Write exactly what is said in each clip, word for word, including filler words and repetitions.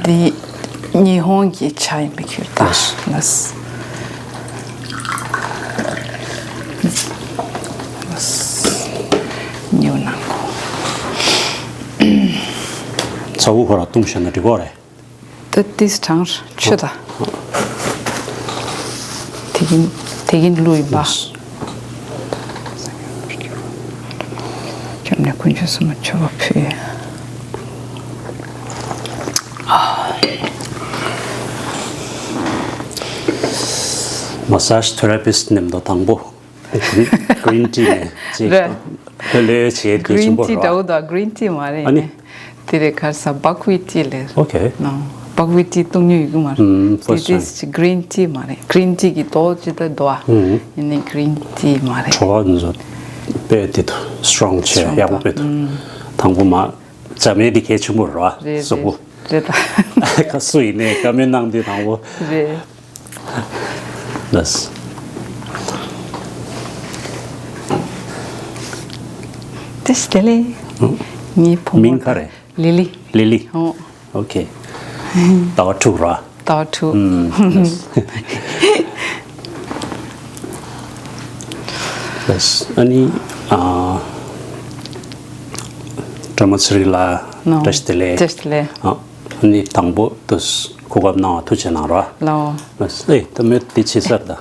འདི་ཉི་ཧོང་གི་ཇ་ཡིན་པའི་ཁྱེར་ད། ལགས། ལགས། ཉོ་ནང་གོ། ཚ་བོ་ཁོ་ར་བཏུང་བཞག་ན་འགྲིག་གོ་རེད། ད་ཏིས་གྲང་ཆུ་ད། དེ་གིན་དེ་གིན་ལུས་པ། ཁྱོད་ནས་ཀུན་སྤྱོད་སུ་མ་ཆོ་བ་ཕུལ། མ་སཱ་ཇི་ཐེ་ར་པིས་ནེམ་དོ་དང་པོ། གི་རིན་ཊི་ནས་ཅིག་རེད། ལྷོད་ལྷོད་བྱེད་དེ་གི་རིན་ཆེན་པོ་ཊི་རེད་འདྲ་བོ་དང་གི་རིན་ཊི་མ་རེད། ཨ་ནི། དེ་རེད་གར་ས་བྷག་ཝི་ཊི་ལས། ཨོ་ཁེ། ནོ། བྷག་ཝི་ཊི་བཏུང་ཉོ་ཡོད་གི་མ་རེད། ཨུམ། ཕར་སི་ཊི་ཊི་ཊེམ། གི་རིན་ཊི་མ་རེད། གི་རིན་ཊི་གི་དོ་ཅི་ད་དོ་ཨ། ཨུམ། ཡིན་ནའི་གི་རིན་ཊི་མ་རེད། བྲོ་བ་འཛོ་དཔེ་དེ་དུ་སི་ཊོང་ཆེ་སི་ཊོང་ཡག་པོ་དཔེ་དུ། ཨུམ། དང་པོ་མ་ཇ་མེད་དེ་གལ་ཆེན་པོ་རེད་བ། རེད་གཟུགས་པོ། རེད་ད། ཁ་སུ་ཡིན་ནའི་བཀའ་མོལ་གནང་དུས་དང་པོ། རེད། ལགས། བཀྲ་ཤིས་བདེ་ལེགས། ངའི་བུ་མོ། མིང་ག་རེ། ལི་ལི། ལི་ལི། ཨོ། ཨོ་ཁེ། ཟླ་བ་དྲུག་ར། ཟླ་བ་དྲུག་ཨུམ། ལགས། ལགས། ཨ་ནི། ཨ། ཌ་ར་མ་ཚེ་རིང་ལགས། ནོ། བཀྲ་ཤིས་བདེ་ལེགས། བཀྲ་ཤིས་བདེ་ལེགས། ཨ། ནི་དང་པོ་དུ་གོ་སྐབས་གནང་བ་ཐུགས་རྗེ་གནང་རོགས། ལའོ། ཨེ་ད་མོས་དེ་བྱེད་ས་རེད་ད།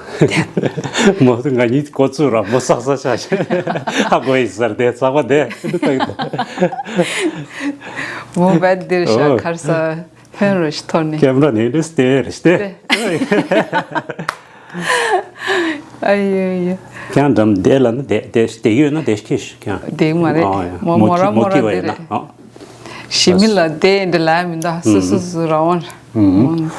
མོ་ང་གཉིས་འགོ་བཙུགས་ར་མོ་བསགས་ས་ཆགས་ཤག་ཧ་གོ་ཡི་ཟེར་དེ་ཚགས་པ་དེ་ཨེ་འདི་ལྟ་གི་འདུག་མོ་བད་འདིར་ཤ་ཨོ། ཁར་ས་ཧོན་རུ་ཤི་ཐོར་ནི། ཀེམ་ར་ནས་འདི་སྟེ་རེ་སྟེ། ཨ་ཡོ་ཡོ། ཀྱང་འགྲམ་བསྡད་ལ་ན་བསྡད་བསྡད་བསྡད་ཡོད་ན་བསྡད་ཤེས་ཤིག་ཀྱང་། བསྡད་མ་རེད། ཨ་ཡ། མོ་མོ་མོ་ར་མོ་མོ་ར་ཀི་བ་བསྡད་ཡོད་ན་རེད། ཨ། ཞི་མི་ལ་བསྡད་འདི་ལ་མི་འདུག་སུ་སུ་སུ་ར་བ། ཨུམ།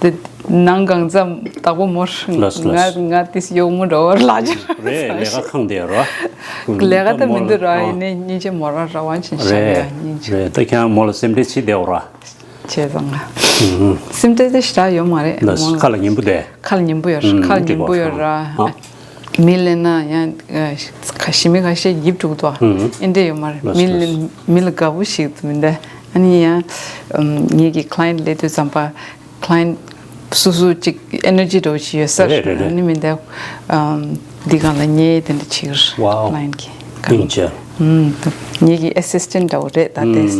དེ་ནང་གང་ཙམ་བདག་པོ་མོར། ལགས་ལགས། ང་ང་ཏིས་གཡོག་མོ་འདྲ་བར་ལ་ཅིག་རེད་ལས་ཀ་ཁང་དེ་ར། ལས་ཀ་ད་མི་འདུག་ར་ཨ་ཡིན་ནའི་སྙིང་རྗེ་མོ་ར་ར་བ་ཆེན་ཤ་རེད་ཡ་སྙིང་རྗེ། རེད་ད་ཁྱེད་མོ་ལ་སེམས་ཁྲལ་བྱེད་བསྡད་འོ་ར། བྱས་ཙང་ང་། སེམས་ཁྲལ་དེ་ཞེ་དྲག་ཡོད་མ་རེད། ལགས་མོ་ཁ་ལ་ཉན་པོ་དེ། ཁ་ལ་ཉན་པོ་ཡོད་རེད། ཁ་ལ་ཉན་པོ་ཡོད་ར། མི་ལེན་ན་ཡང་ཁ་ཞི་མི་ཁ་ཤས་ཡིབ་འགྲོ་གི་འདུག་ཨེ་འདྲས་ཡོད་མ་རེད། ལགས་མི་ལེན་མི་ལ་དགའ་པོ་ཞིག་མི་འདུག་ཨ་ནི་ཡང་ངེད་ཀྱི་client་ལས་དུས་ཙམ་པ་client་སོ་སོ་ཅིག་energy་འདྲ་བོ་ཞིག་ཡོད་ས་རེད་རེད་རེད། ཨ་ནི་མི་འདུག་འདི་གང་ལ་ཉེ་དེ་འདྲ་ཅིག་རེད། ཝའོ། client་གི་ཡིན་ཅེ། ངེད་ཀྱི་assistant་འདྲ་བོ་རེད་ད་དེ། ད་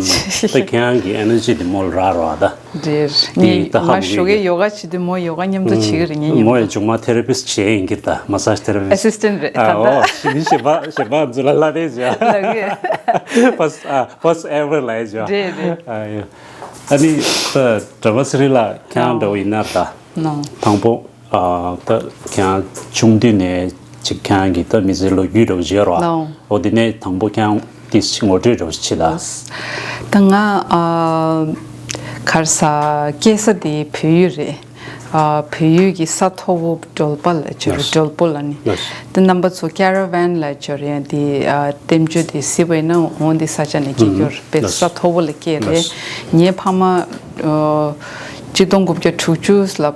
ཁྱེད་རང་གི་energy་དེ་མོ་ལ་རག་རོགས་ད། རེད། དེ་ངས་ད་ཧ་ང་གོ་ཞོགས་ཀས་ཡོ་ག་བྱེད་དུས་མོ་ཡོ་ག་མཉམ་དུ་བྱེད་ཀྱི་རེད་ངས་མཉམ་མོ་དུ། ཡང་མཇུག་མ་therapist་བྱས་ཡིན་གྱི་ད་massage therapist། assistant་རེད་ད་ཨ་ད། ཨོ་ཞི་མི་གཞན་པ་གཞན་པ་ཚོ་ལ་ལ་རེད་ཇོ། ལ་གི། first་ཨ་first ever་ལ་ཡིན་ཇོ། རེད་རེད། ཨ་ཡོ། ཨ་ནི་ད་ཌ་ར་མ་སི་རི་ལ་ཁྱེད་རང་འདྲ་བོ་ཡིན་ན་ད། ནོ། དང་པོ། ཨ་ད་ཁྱེད་རང་ཆུང་དུས་ནས་ཅིག་ཁྱེད་རང་གི་ད་མི་ཚེའི་ལོ་རྒྱུས་འདྲ་བོ་བརྗོད་རོགས། ལའོ། འོ་དེ་ནས་དང་པོ་ཁྱེད་རང་ཏིས་ཅིག་ངོ་སྤྲོད་འདྲ་བོ་ཞིག་བྱེད་ད། ད་ང་ཨ་གར་ས་སྐྱེས་ས་དེ་བལ་ཡུལ་རེད། ཨ་བལ་ཡུལ་གྱི་ས་མཐོ་བོ་གྲོལ་པ་ལ་བྱོས་རེད་ལགས། གྲོལ་པོ་ལ་ནི། ལགས། ད་རྣམ་པ་ཚོ་ཀེ་ར་ཝན་ལ་བྱོས་རེད་དེ་ཨ་ལྟེམ་ཆུ་དེ་སི་བའི་ན་འོང་དེ་ས་ཆ་ནས་སྐྱེས་ཨུམ་གྱུར་པའི་ལགས། ས་མཐོ་བོ་ལ་སྐྱེས་རེད། ལགས། ངའི་ཕ་མ། ཨོ། གཅིག་སྟོང་དགུ་བརྒྱ་དྲུག་ཅུ་ལ་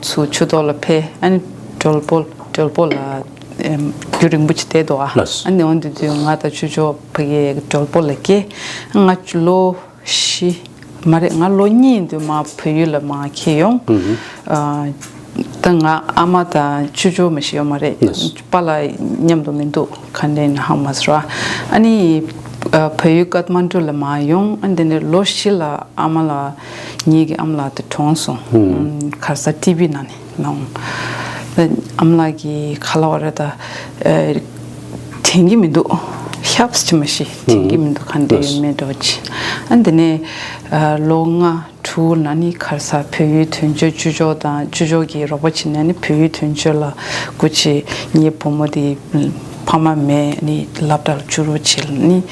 ཚུར་ཆུ་ཐོག་ལ་ཕེབས་ཨ་ནི་གྲོལ་པོ་གྲོལ་པོ་ལ་ཨེམ་རྒྱུན་རིང་པོ་ཅིག་བསྡད་འདུག་ཨ། ལགས། ཨ་ནི་འོན་ཏེ་དུས་ང་དང་ཆུ་ཆོག་ཕ་གིའི་གྲོལ་པོ་ལ་སྐྱེས་ང་ལོ་བཞི་མ་རེད་ང་ལོ་གཉིས་དུས་མ་བལ་ཡུལ་ལ་མ་ཁྱེར་ཡོང་། ཨུ་ཧུ། ཨ། ད་ང་ཨ་མ་དང་ཆུ་ཆོག་མ་ཞིག་ཡོད་མ་རེད། ལགས། པཱ་ལགས་མཉམ་དུ་མི་འདུག་ག་འདྲ་ཡིན་ཧ་མ་ཟེར་བ། ཨ་ནི་ཨ་བལ་ཡུལ་ཀཏ་མན་ཌུ་ལ་མ་ཡོང་ཨ་འདི་ནས་ལོ་བཞི་ལ་ཨ་མ་ལགས་ངེད་ཀྱི་ཨ་མ་ལགས་དེ་གྲོངས་སོང་། ཧུམ། གར་ས་ཊི་བི་ན་ནས་ནང་། ཨ་མ་ལགས་ཀྱིས་ག་ལབ་པ་རེད་ད། དྲན་གྱི་མི་འདུག་ཧྱབ་སི་ཅི་མ་ཤེས་དྲན་གྱི་མི་འདུག་ག་འདྲ་ཡོད་མེད་འགྲོ་ཅི། ཨ་འདི་ནས་ལོ་ལྔ་དྲུག་ན་ནི་གར་ས་བལ་ཡུལ་དོན་གཅོད་ཆུ་ཆོག་དང་ཆུ་ཆོག་གི་རོགས་པ་བྱེད་ནས་ནི་བལ་ཡུལ་དོན་གཅོད་ལ་སྒུག་ཅི། ངའི་བུ་མོ་དེ་ཕ་མ་མེད་ནི་སློབ་གྲྭ་ལ་བཅུག་རོགས་བྱེད་ནི་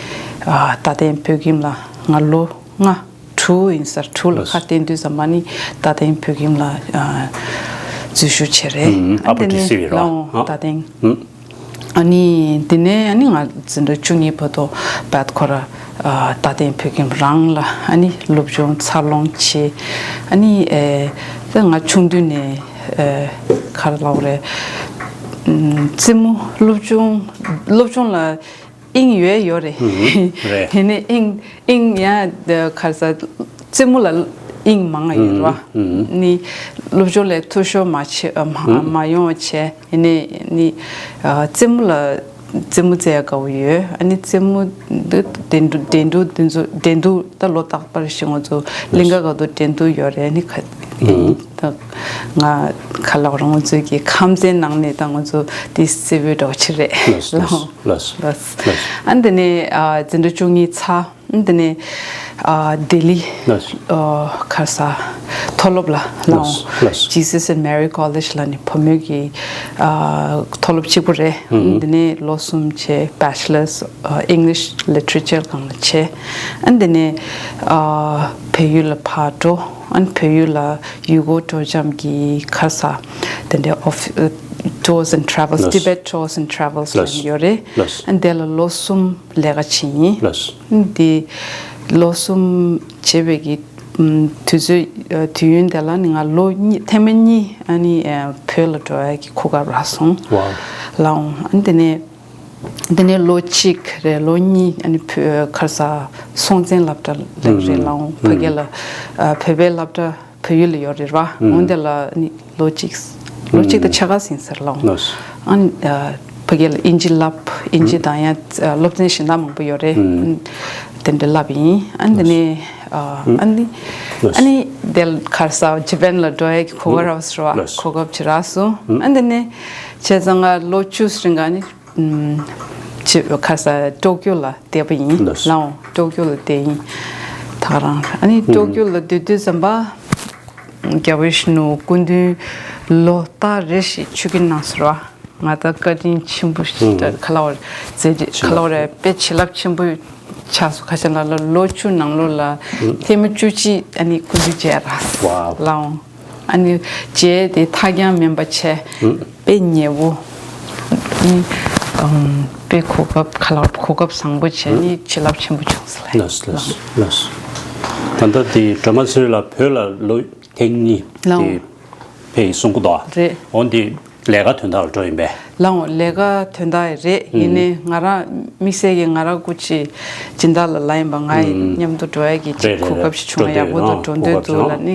རྟ་སྟེང་བོད་ཁྱིམ་ལ་ང་ལོ་ལྔ་དྲུག་ཡིན་སར་དྲུག་ལ་ཁ་གཏད་དུས་ཙམ་པ་ནི་རྟ་སྟེང་བོད་ཁྱིམ་ལ་འཛུལ་ཞུགས་བྱས་རེད། ཨ་ནི་དེ་ནས་ལོ་རྟ་སྟེང་ཨ་ནི་དེ་ནས་ཨ་ནི་ང་འཛིན་གྲྭ་བཅུ་གཉིས་བར་དུ་བད་ཁོ་ར་རྟ་སྟེང་བོད་ཁྱིམ་རང་ལ་ཨ་ནི་སློབ་སྦྱོང་འཚར་ལོངས་བྱས། ཨ་ནི་ཨེ་ད་ང་ཆུང་དུས་ནས་ཨེ་ག་རེ་ལབ་རེད། རྩེད་མོ་སློབ་སྦྱོང་སློབ་སྦྱོང་ལ་དབྱིངས་ཡོད་ཡོད་རེད། ཧུམ་རེད། དེ་ནས་དབྱིངས་དབྱིངས་ཡང་ག་རེ་ཟ་རྩེད་མོ་ལ་ དབྱིངས་མང་ང་ཡོད་ར། ཨུམ། ནི་སློབ་སྦྱོང་ལས་འཐུས་ཤོར་མ་བྱེད་ཨ་མ་ཨུམ། མ་ཡོང་བ་བྱས། ཡིན་ནའི་ནི་ཨ་རྩེད་མོ་ལ་རྩེད་མོ་རྩེ་ཡ་དགའ་བོ་ཡོད། ཨ་ནི་རྩེད་མོ་འདི་འགྲན་བསྡུར་འགྲན་བསྡུར་འདི་ཚོ་འགྲན་བསྡུར་ད་ལོ་རྟག་པར་ཞིག་ང་ཚོ་གླིང་ག་ག་དུ་འགྲན་བསྡུར་ཡོད་རེད། ནི་ཁ་ཨུམ། ད་ང་ག་ལབ་རང་ང་ཚོའི་གི་ཁམས་ཚན་ནང་ནས་ད་ང་ཚོ་འདི་རྩེད་མོའི་འགྲོ་ཆེ་རེད། ལགས་ལགས་ལགས་ལགས། ཨ་འདི་ནས་ཨ་འཛིན་གྲྭ་བཅུ་གཉིས་ཚར། འདི་ནས་ཨ་ལྡི་ལི་ལགས། ཨ་ག་ས་མཐོ་སློབ་ལ་ལགས། ལགས་ལགས། Jesus and Mary College ལ་ནི་བུ་མོའི་གི་ཨ་མཐོ་སློབ་གཅིག་པུ་རེད། ཨུམ། འདི་ནས་ལོ་གསུམ་བྱས། Bachelor's ཨ་English Literature སྒང་ལ་བྱས། ཨ་འདི་ནས་ཨ་བལ་ཡུལ་ལ་ཕར་འགྲོ། ཨ་བལ་ཡུལ་ལ་ཡུལ་སྐོར་སྤྲོ་འཆམ་གི་ག་ས་དེ་འདྲའི་office tours and travels ལགས། Tibet Tours and Travels ལགས། ལ་ཡོད་རེད། ལགས། ཨ་འདི་ལ་ལོ་གསུམ་ལས་ཀ་བྱས་ཡིན། ལགས། འདི་ལོ་གསུམ་བྱས་པའི་གི་ཨམ་དུས་ཚོད་ཨ་དུས་ཡུན་དེ་ལ་ནི་ང་ལོ་གཉིས་ཐེངས་མ་གཉིས་ཨ་ནི་ཨ་བོད་ལ་འགྲོ་ཡ་གི་གོ་སྐབས་རག་སོང་། ཝའོ། ལའོ། ཨ་འདི་ནས་འདི་ནས་ལོ་གཅིག་རེད། ལོ་གཉིས་ཨ་ནི་བོད་ག་ས་སྲོང་བཙན་སློབ་གྲྭ་ལ་རེད། ལའོ། ཕ་གི་ལ་ཨ་བོད་པའི་སློབ་གྲྭ་བལ་ཡུལ་ལ་ཡོད་རེད་བ། འོན་ཏེ་ལ་ནི་ལོ་གཅིག་ལོ་གཅིག་དང་ཕྱེད་ཀ་ཟིན་ཟེར་ལོ། ལགས། ཨ་ནི་ཕ་གི་ལ་ཨིན་ཇི་བསླབ། ཨིན་ཇི་དང་ཡང་སློབ་ཚན་གཞན་དག་མང་པོ་ཡོད་རེད། དེ་འདྲ་བསླབ་ཡིན། ཨ་ནི་དེ་ནས་ཨ་ནི་ཨ་ནི་དེ་ག་ས་ཇི་པན་ལ་འགྲོ་ཡ་གི་གོ་སྐབས་རག་སོང་བ། ལགས། གོ་སྐབས་ཅིག་རག་སོང་། ཨ་ནི་དེ་ནས་བྱས་ཙང་ང་ལོ་བཅུ་རིང་ག་ནི་ཅི་ག་ས་ཏོ་ཀྱོ་ལ་བསྡད་པ་ཡིན། ལགས། ལའོ། ཏོ་ཀྱོ་ལ་བསྡད་ཡིན། ད་ག་རང་ཨ་ནི་ཏོ་ཀྱོ་ལ་སྡོད་དུས་ཙམ་པ་རྒྱལ་བའི་གཞོན་ནུ་སྐུ་མདུན་ལོ་ལྟར་རེ་བཞིན་ཆིབས་བསྒྱུར་གནང་ཟེར་བ། ང་ད་བཀའ་དྲིན་ཆེན་པོ་ཞིག་ད་ག་ལ་བར་མཛད་རྗེས་ག་ལ་བར་དཔེ་བྱིན་རླབས་ཆེན་པོ་ཆགས་སོང་། ཁ་ཤས་ལ་ལ་ལོ་བཅུ་ནང་ལོགས་ལ་ཐེངས་མ་བཅུ་གཅིག་ཨ་ནི་སྐུ་མདུན་མཇལ་རག་སོང་། ཝའོ། ལའོ། ཨ་ནི་རྗེས་དེ་ཐག་རྐྱང་མིན་པ་བྱས། ཨུ། དཔེ་ཉེ་བོ། ཨ་ནི་ཨམ་དཔེ་གོ་སྐབས་ག་ལ་གོ་སྐབས་བཟང་པོ་བྱས། ཨ་ནི་བྱིན་རླབས་ཆེན་པོ་བྱུང་ཟེར་ལ། ལགས་ལགས་ལགས། ད་ལྟ་དེ་སྒྲོལ་མ་ཚེ་རིང་ལགས་བོད་ལ་ལོ་ཐེངས་གཉིས་ལའོ། དེ་ཕེབས་གསུང་གི་འདུག་རེད། འོ་འདི་ལས་ཀ་དོན་དག་ལ་འགྲོ་ཡིན་པས། ལའོ། ལས་ཀ་དོན་དག་རེད། ཡིན་ནའི་ང་རང་དམིགས་བསལ་གྱི་ང་རང་སྐུ་མཁྱེན་སྦྱིན་བདག་ལགས་ལ་ཡིན་པ། ང་ཡི་མཉམ་དུ་འགྲོ་ཡ་གི་ཅིག་གོ་སྐབས་ཤིག་བྱུང་ན་ཡག་པོ་འདུག་འགྲོ་འདོད་འདུག་ལ་ནི་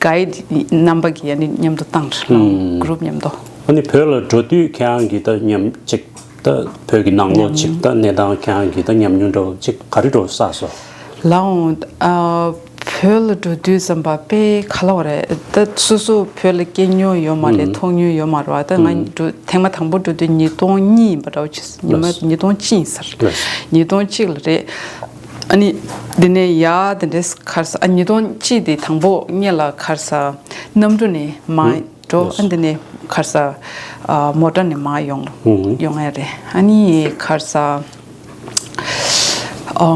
གའི་རྣམ་པ་གི་ཡ་ནི་མཉམ་དུ་བཏང་རེད། ལའོ། གུ་རུབ་མཉམ་དུ། ཨ་ནི་བོད་ལ་འགྲོ་དུས་ཁྱེད་རང་གི་ད་ཉམས་ཅིག་ད་བོད་ཀྱི་ནང་ལོགས་ཅིག་ད་གནས་སྟངས་ཁྱེད་རང་གི་ད་ཉམས་མྱོང་འདྲ་བོ་ཅིག་ག་རེ་འདྲ་བོ་བསགས་སོང་། ལའོ། ཨ་བོད་ལ་འགྲོ་དུས་ཙམ་པ་དཔེ་ག་ལ་བ་རེད། ད་སོ་སོ་བོད་ལ་སྐྱེས་མྱོང་ཡོད་མ་རེད། མཐོང་མྱོང་ཡོད་མ་རེད་བ། ད་ང་འགྲོ་ཐེངས་མ་དང་པོ་འགྲོ་དུས་ཉིས་སྟོང་གཉིས་ཡིན་པ་འདྲ་བོ་ཅིག་ཉི་མ་ཉིས་སྟོང་གཅིག་ཡིན་ས་རེད། ཉིས་སྟོང་གཅིག་ལ་རེད། ཨ་ནི་འདི་ནས་ཡ་དེ་འདྲས་ག་རེ་ཟ། ཨ་ཉིས་སྟོང་གཅིག་དེ་དང་པོ་ངེད་ལ་ག་རེ་ཟ་གནམ་གྲུ་ནས་མ་འགྲོ། ཨ་འདི་ནས་ག་རེ་ཟ་ཨ་མོ་ཊ་ནས་མར་ཡོང་ཡོང་ཡ་རེད། ཨ་ནི་ག་རེ་ཟ་ཨ་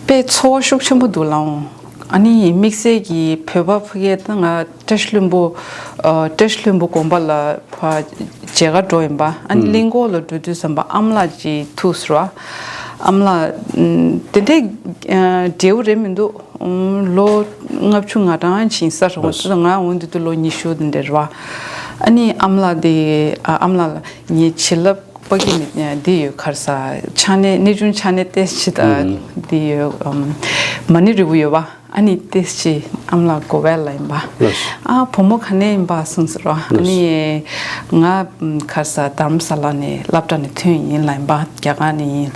དཔེ་ཚོར་བ་ཤུགས་ཆེན་པོ་འདུག་ལའོ། ཨ་ནི་དམིགས་བསལ་གྱི་བོད་པ་ཕ་གིར་ད་ང་བཀྲ་ཤིས་ལྷུན་པོ་ཨ་བཀྲ་ཤིས་ལྷུན་པོ་དགོན་པ་ལ་ཕར་མཇལ་ཁ་འགྲོ་ཡིན་པ། ཨ་ནི་གླིང་སྐོར་ལ་འགྲོ་དུས་ཙམ་པ་ཨ་མ་ལགས་ཅིག་ཐུག་སོང་བ། ཨ་མ་ལགས་དེ་འདྲའི་ཨ་བགྲེས་པོ་རེད་མི་འདུག་ལོ་ལྔ་བཅུ་ང་གྲངས་ཕྱིན་ས་རེད་བ། ལགས། ད་ང་འོང་དུས་དུས་ལོ་ཉི་ཤུ་དེ་འདྲ་རེད་བ། ཨ་ནི་ཨ་མ་ལགས་དེ་ཨ་ཨ་མ་ལགས་ལ་ངའི་བྱིན་རླབས་ཕ་གི་ནས་འདི་ཡོད་ག་རེ་ཟ་ཕྱག་ནས་གནས་ཆུང་ཕྱག་ནས་ཏོག་ཙམ་ད་འདི་ཡོད་མ་ཎི་རིལ་བུ་ཡོད་བ། ཨ་ནི་ཏོག་ཙམ་ཨ་མ་ལགས་གོ་བ་ལ་ཡིན་པ། ལགས། ཨ་བུ་མོ་ག་ནས་ཡིན་པ་གསུངས་ཟེར་བ། ཨ་ནི་ང་ག་རེ་ཟ་རྡ་རམ་ས་ལ་ནས་སློབ་གྲྭ་ནས་ཐོན་ཡིན་ལ་ཡིན་པ། རྒྱ་གར་ནས་ཡིན།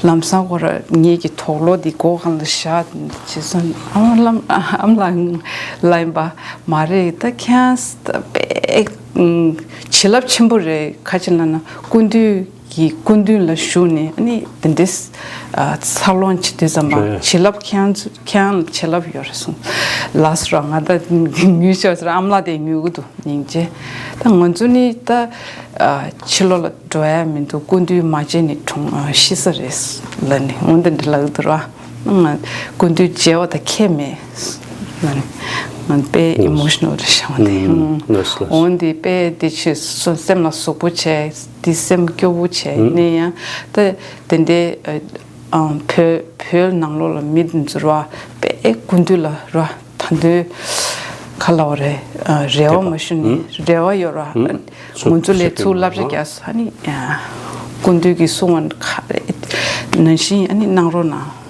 ལམ་སང་ཁོ་ར་ངེད་ཀྱི་དུག་ལོག་འདི་སྒོ་སྒང་ལ་བཞག་བྱས་སོང་། ཨ་མ་ལགས་ཨ་མ་ལགས་ལ་ཡིན་པ། མ་རེད། ད་ཁྱེད་རང་དཔེ་བྱིན་རླབས་ཆེན་པོ་རེད། ག་ཅི་ལབ་ན་སྐུ་མདུན་གྱི་སྐུ་མདུན་ལ་བཞུགས་ནས་ཨ་ནི་དེ་འདྲས་ཨ་འཚར་ལོངས་བྱེད་དུས་ཙམ་པ་རེད། བྱིན་རླབས་ཁྱེད་རང་ཚོ་ཁྱེད་རང་ལ་བྱིན་རླབས་ཡོད་རེད་གསུངས། ལགས་སོ་ར། ང་ད་ངུས་ཤག་ཟེར། ཨ་མ་ལགས་དེ་ངུ་གི་འདུག་སྙིང་རྗེ། ད་ང་ཚོ་ནི་ད་ཨ་ཕྱི་ལོགས་ལ་འགྲོ་ཡ་མི་འདུག་སྐུ་མདུན་མ་མཇལ་ནས་གྲོངས་ཨ་ཤི་ས་རེད་ལབ་ནས་འོ་འདི་འདྲ་ལབ་ཀྱི་འདུག་ར། ང་སྐུ་མདུན་མཇལ་བ་དང་ཁྱད་མེད་ལབ་ནས་ང་དཔེ་ཨི་མོ་ཤི་ནལ་རེད་ཤག་འོ་འདི། ལགས་སོ། འོ་འདི་དཔེ་འདི་ཆེ་སོ་སེམས་ལ་ཟུག་པོ་བྱས། འདི་སེམས་སྐྱོ་བོ་བྱས་ནས་ཡང་ད་དེ་འདྲའི་ཨ་བོད་བོད་ནང་ལོགས་ལ་མི་འདི་ཚོ་ར་དཔེ་སྐུ་མདུན་ལ་ར་ད་དུང་ག་ལབ་དགོས་རེད། ཨ་རེ་བ་མ་ཞུ་ནས་རེ་བ་ཡོད་ར། ང་ཚོ་ལས་ཚུར་བསླབ་བྱ་རྒྱག་ས་ནི་ཨ་སྐུ་མདུན་གྱི་གསུང་བ་ག་རེ་ནང་བཞིན་ཨ་ནི་གནང་རོགས་གནང་།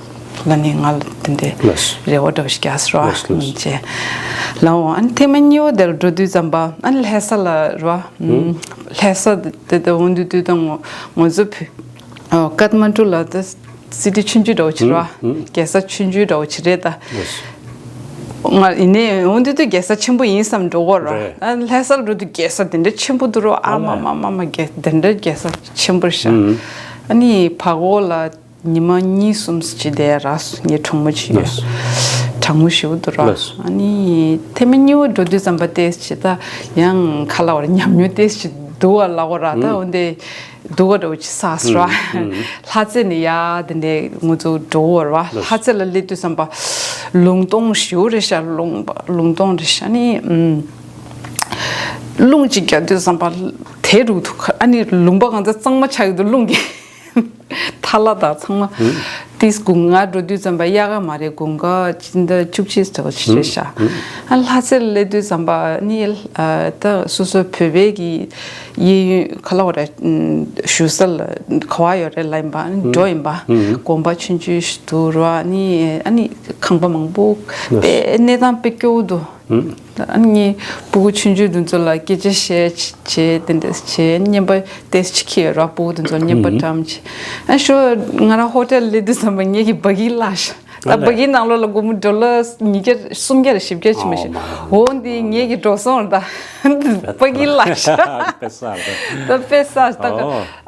ལ་ནི་ང་ལ་དེ་འདྲའི་ལགས། རེ་བ་འདྲ་བོ་ཞིག་རྒྱག་སོང་ར། ལགས་ལགས། ཡིན་ཅེ། ལ་འོ་ཨ་ནི་ཐེངས་མ་གཉིས་པ་དེར་འགྲོ་དུས་ཙམ་པ་ཨ་ནི་ལྷ་ས་ལ་ར། ལྷ་ས་དེ་དེ་འོང་དུས་དུས་དང་ངོ་ཚོ་བུ། ཀཏ་མན་ཌུ་ལ་ད་སི་ཊི་ཆུང་ཆུང་འདྲ་བོ་ཅིག་ར། རྒྱལ་ས་ཆུང་ཆུང་འདྲ་བོ་ཅིག་རེད་ད། ང་ཡིན་ནའི་འོང་དུས་དུས་རྒྱལ་ས་ཆེན་པོ་ཡིན་བསམ་འགྲོ་གོ་ར། རེད། ཨ་ལྷ་སར་འགྲོ་དུས་རྒྱལ་ས་དེ་འདྲ་ཆེན་པོ་འདུག་ར། ཨ་མ་མ་མ་མ་རྒྱལ་དེ་འདྲ་རྒྱལ་ས་ཆེན་པོ་རེད་ཤག་ཨ་ནི་བར་སྐོར་ལ་ཉི་མ་གཉིས་གསུམ་ཅིག་བསྡད་ར། ངའི་གྲོགས་མོ་ཅིག་ཡོད། གྲང་མོ་ཞེ་པོ་འདུག་ར། ཨ་ནི་ཐེངས་མ་གཉིས་པ་འགྲོ་དུས་ཙམ་པ་ཏོག་ཙམ་ཅིག་ད་ཡང་ཁ་ལག་བར་ཉམས་མྱོང་ཏོག་ཙམ་ཅིག་འདུག་བ་ལ་གོ་ར། ད་འོན་ཏེ། སྡུག་ག་འདྲ་བོ་ཅིག་བསགས་སོང་ར། ལྷ་རྩེ་ནས་ཡར་དེ་འདྲའི་ང་ཚོ་འགྲོ་བར་བ། ལྷ་རྩེ་ལ་སླེབས་དུས་ཙམ་པ། ལུང་སྟོང་ཞེ་པོ་རེད་ཤག་ལུང་པ་ལུང་སྟོང་རེད་ཤག་ཨ་ནི། རླུང་ཅིག་རྒྱག་དུས་ཙམ་པ། དེ་རུ་ཐུག་ཨ་ནི་ལུང་པ་གང་ཚ་གཙང་མ་ཆགས་ཀྱི་འདུག་རླུང་གིས། ཐལ་བ་དང་ཚང་མ། ཏིས་དགུ་ང་འགྲོ་དུས་ཙམ་པ་དབྱར་ཁ་མ་རེད། དགུན་ཁ་སྤྱི་ཟླ་བཅུ་གཅིག་ཙམ་ཞིག་རེད་ཤག་ཨ་ལྷ་རྩེ་ལ་སླེབས་དུས་ཙམ་པ་ནི་ད་སོ་སོ་བོད་པའི་གི་གཡས་གཡོན་ག་ལ་བ་རེད། བཞུགས་ས་ལ་ག་བ་ཡོད་རེད་ལབ་ཡིན་པ་ཨ་ནི་འགྲོ་ཡིན་པ། དགོན་པ་ཆུང་ཆུང་ཞིག་འདུག་ར། ཨ་ནི་ཨ་ནི་ཁང་པ་མང་པོ་དཔེ་གནས་སྟངས་དཔེ་སྐྱོ་བོ་འདུག་ཨ་ནི་སྤུ་གུ་ཆུང་ཆུང་དེ་ཚོ་ལ་སྐད་ཆ་བཤད་བྱས་དེ་འདྲ་བྱས་རྔན་པ་ཏོག་ཙམ་ཅིག་ཁྱེར་ཡོད་ར། སྤུ་གུ་དེ་ཚོར་རྔན་པ་བཀྲམ་བྱས། ཨ་ཞོ་ང་རང་ཧོ་ཊེལ་སླེབས་དུས་ཙམ་པ་ངེད་ཀྱི་སྦ་གི་བརླགས་ཤག་ད་སྦ་གིའི་ནང་ལོགས་ལ་སྒོར་མོ་ཌོ་ལར་ཉིས་བརྒྱ་སུམ་བརྒྱ་རེ་བཞི་བརྒྱ་ཅིག་མ་ཤེས། འོ་འདི་ངེད་ཀྱི་འགྲོ་སོང་རེད་ད། སྦ་གི་བརླགས་ཤག་དཔེ་བསགས་རེད། ད་དཔེ་བསགས་ད་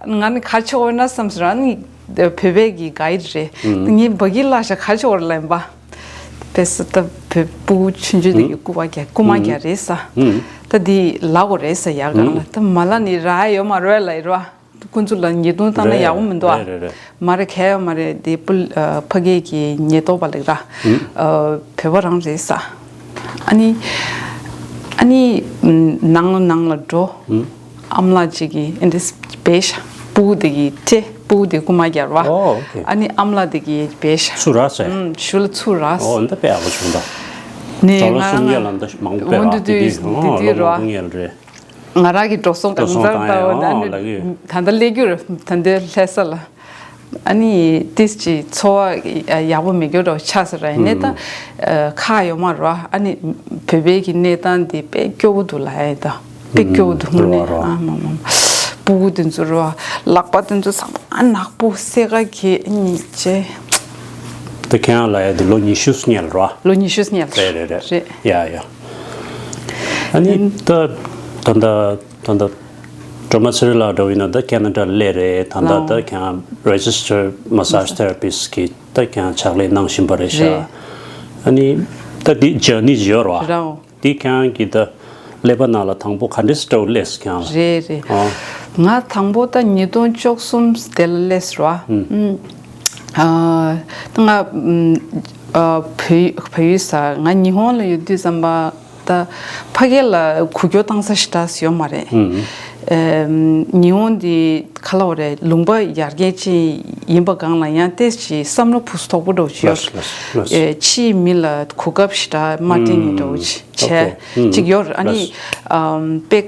ང་ནི་ག་རེ་བྱེད་དགོས་ན་བསམ་ཟེར། ཨ་ནི་བོད་པའི་གི་གྷའིཌ་རེད། ངའི་སྦ་གི་བརླགས་ཤག་ག་རེ་བྱེད་དགོས་རེད་ལབ་ཡིན་པ། དཔེ་ས་ད་བོད་སྤུ་གུ་ཆུང་ཆུང་དེ་གི་སྐུ་པར་རྒྱག་སྐུ་མ་རྒྱག་རེད་ས། ད་འདི་ལབ་དགོས་རེད་ས། ཡག་གང་ལ་ད་མ་ལབ་ནི་རག་ཡོད་མ་རེད་ལབ་ཡིན་ར། ཁོང་ཚོ་ལ་ཉེས་རྡུང་བཏང་ན་ཡག་པོ་མི་འདུག་ཨ། རེད་རེད་རེད། མ་རེད་གལ་ཡོད་མ་རེད། དེ་སྤུ་ཨ་ཕ་གི་གི་ཉེན་རྟོག་པ་ལགས་ར། ཨ་བོད་པ་རང་རེད་ས། ཨ་ནི་ཨ་ནི་ནང་ལ་ནང་ལ་འགྲོ། ཨམ་ལགས་ཅིག་གིས་ཨེ་འདྲས་བྱས་ཤག་སྤུ་གུ་དེ་གིས་སྤྲད། སྤུ་གུ་དེ་རྐུ་མ་རྒྱག་ར། ཨོ་ཨོ་ཁེ། ཨ་ནི་ཨམ་ལགས་དེ་གིས་བྱས་ཤག་ཚུར་རག་ཟེར། ཨུམ་ཤུ་ལ་ཚུར་རག་ཟེར། ཨོ་འདི་དཔེ་ཡག་པོ་བྱུང་ད། ནས་ང་ལ་སུམ་བརྒྱ་ལ་འདི་མང་པོ་སྤྲད་ར། འོ་འདི་དུས་འདི་དུས་འདི་དུས་ར། ལ་ལ་ལ་ལ་ལ་ལ། ང་རང་གི་འགྲོ་སོང་གང་ཚར་ལྟ་བ་ད་ནི་ད་ལྟ་སླེབས་རྒྱུ་རེད། ད་ལྟ་ལྷ་ས་ལ། ཨ་ནི་ཏིས་ཅིག་འཚོ་བ་ཡག་པོ་མེད་རྒྱུ་འདྲ་བོ་ཆགས་ས་ར། ཡིན་ནའི་ད་ཁག་ཡོད་མ་རེད་བ། ཨ་ནི་བོད་པའི་གི་གནས་སྟངས་འདི་དཔེ་སྐྱོ་བོ་འདུག་ལབ་ཡ་ད། དཔེ་སྐྱོ་བོ་འདུག་དངོས་གནས། ཨ་མ་མ་མ། སྤུ་གུ་དེ་ཚོ་ར་ལག་པ་དེ་ཚོ་ཚང་མ་ནག་པོ་སེ་ག་གི་ཨ་ནི་ཅེ། ད་ཁྱེད་རང་ལབ་ཡ་དེ་ལོ་ཉི་ཤུ་སྔོན་ལ་ར། ལོ་ཉི་ཤུ་སྔོན་ལ་རེད་རེད་རེད། རེད། ཡ་ཡ། ཨ་ནི་ད་ད་ད་ད་ད། སྒྲོལ་མ་ཚེ་རིང་ལགས་འདྲ་བོ་ཡིན་ན་ད་ཁེ་ན་ཌ་ལ་སླེབས་རེད། ད་ལྟ་ད་ཁྱེད་རང་Registered Massage Therapist གི་ད་ཁྱེད་རང་ཕྱག་ལས་གནང་བཞིན་པ་རེད་ཤག་རེད། ཨ་ནི་ད་འདི་ཇར་ནི་ཅིག་ཡོད་རེད་བ། རེད། འདི་ཁྱེད་རང་གི་ད་ཀླད་པ་ནང་ལ་དང་པོ་ག་འདྲས་འདྲ་བོ་སླེབས་ཁྱེད་རང་། རེད་རེད། ཨོ། ང་དང་པོ་ད་ཉིས་སྟོང་བཅུ་གསུམ་དེ་ལ་སླེབས་རེད་བ། ཨུམ། ཨ་ད་ང་ཨུམ་ཨ་བལ་བལ་ཡུལ་ས་ང་ཉི་ཧོང་ལ་ཡོད་དུས་ཙམ་པ། ད་ཕ་གི་ལ་འགུལ་སྐྱོད་བཏང་ས་ཞེ་དྲག་ཡོད་མ་རེད། ཨུམ། ཨེམ་ཉི་ཧོང་འདི་ག་ལབ་དགོས་རེད། ལུང་པ་ཡར་རྒྱས་ཅན་ཡིན་པ་སྒང་ལ་ཡང་ཏོག་ཙམ་བསམ་བློ་ཕུགས་སུ་དོག་པོ་འདྲ་བོ་ཅིག་ཡོད། ལགས་ལགས་ལགས། ཨེ་ཕྱིའི་མི་ལ་གོ་སྐབས་ཞེ་དྲག་མ་སྤྲད་མཁན་འདྲ་བོ་ཅིག་བྱས་ཨོ་ཁེ། ཨུམ། ཅིག་ཡོད། ཨ་ནི་ལགས། ཨམ་དཔེ་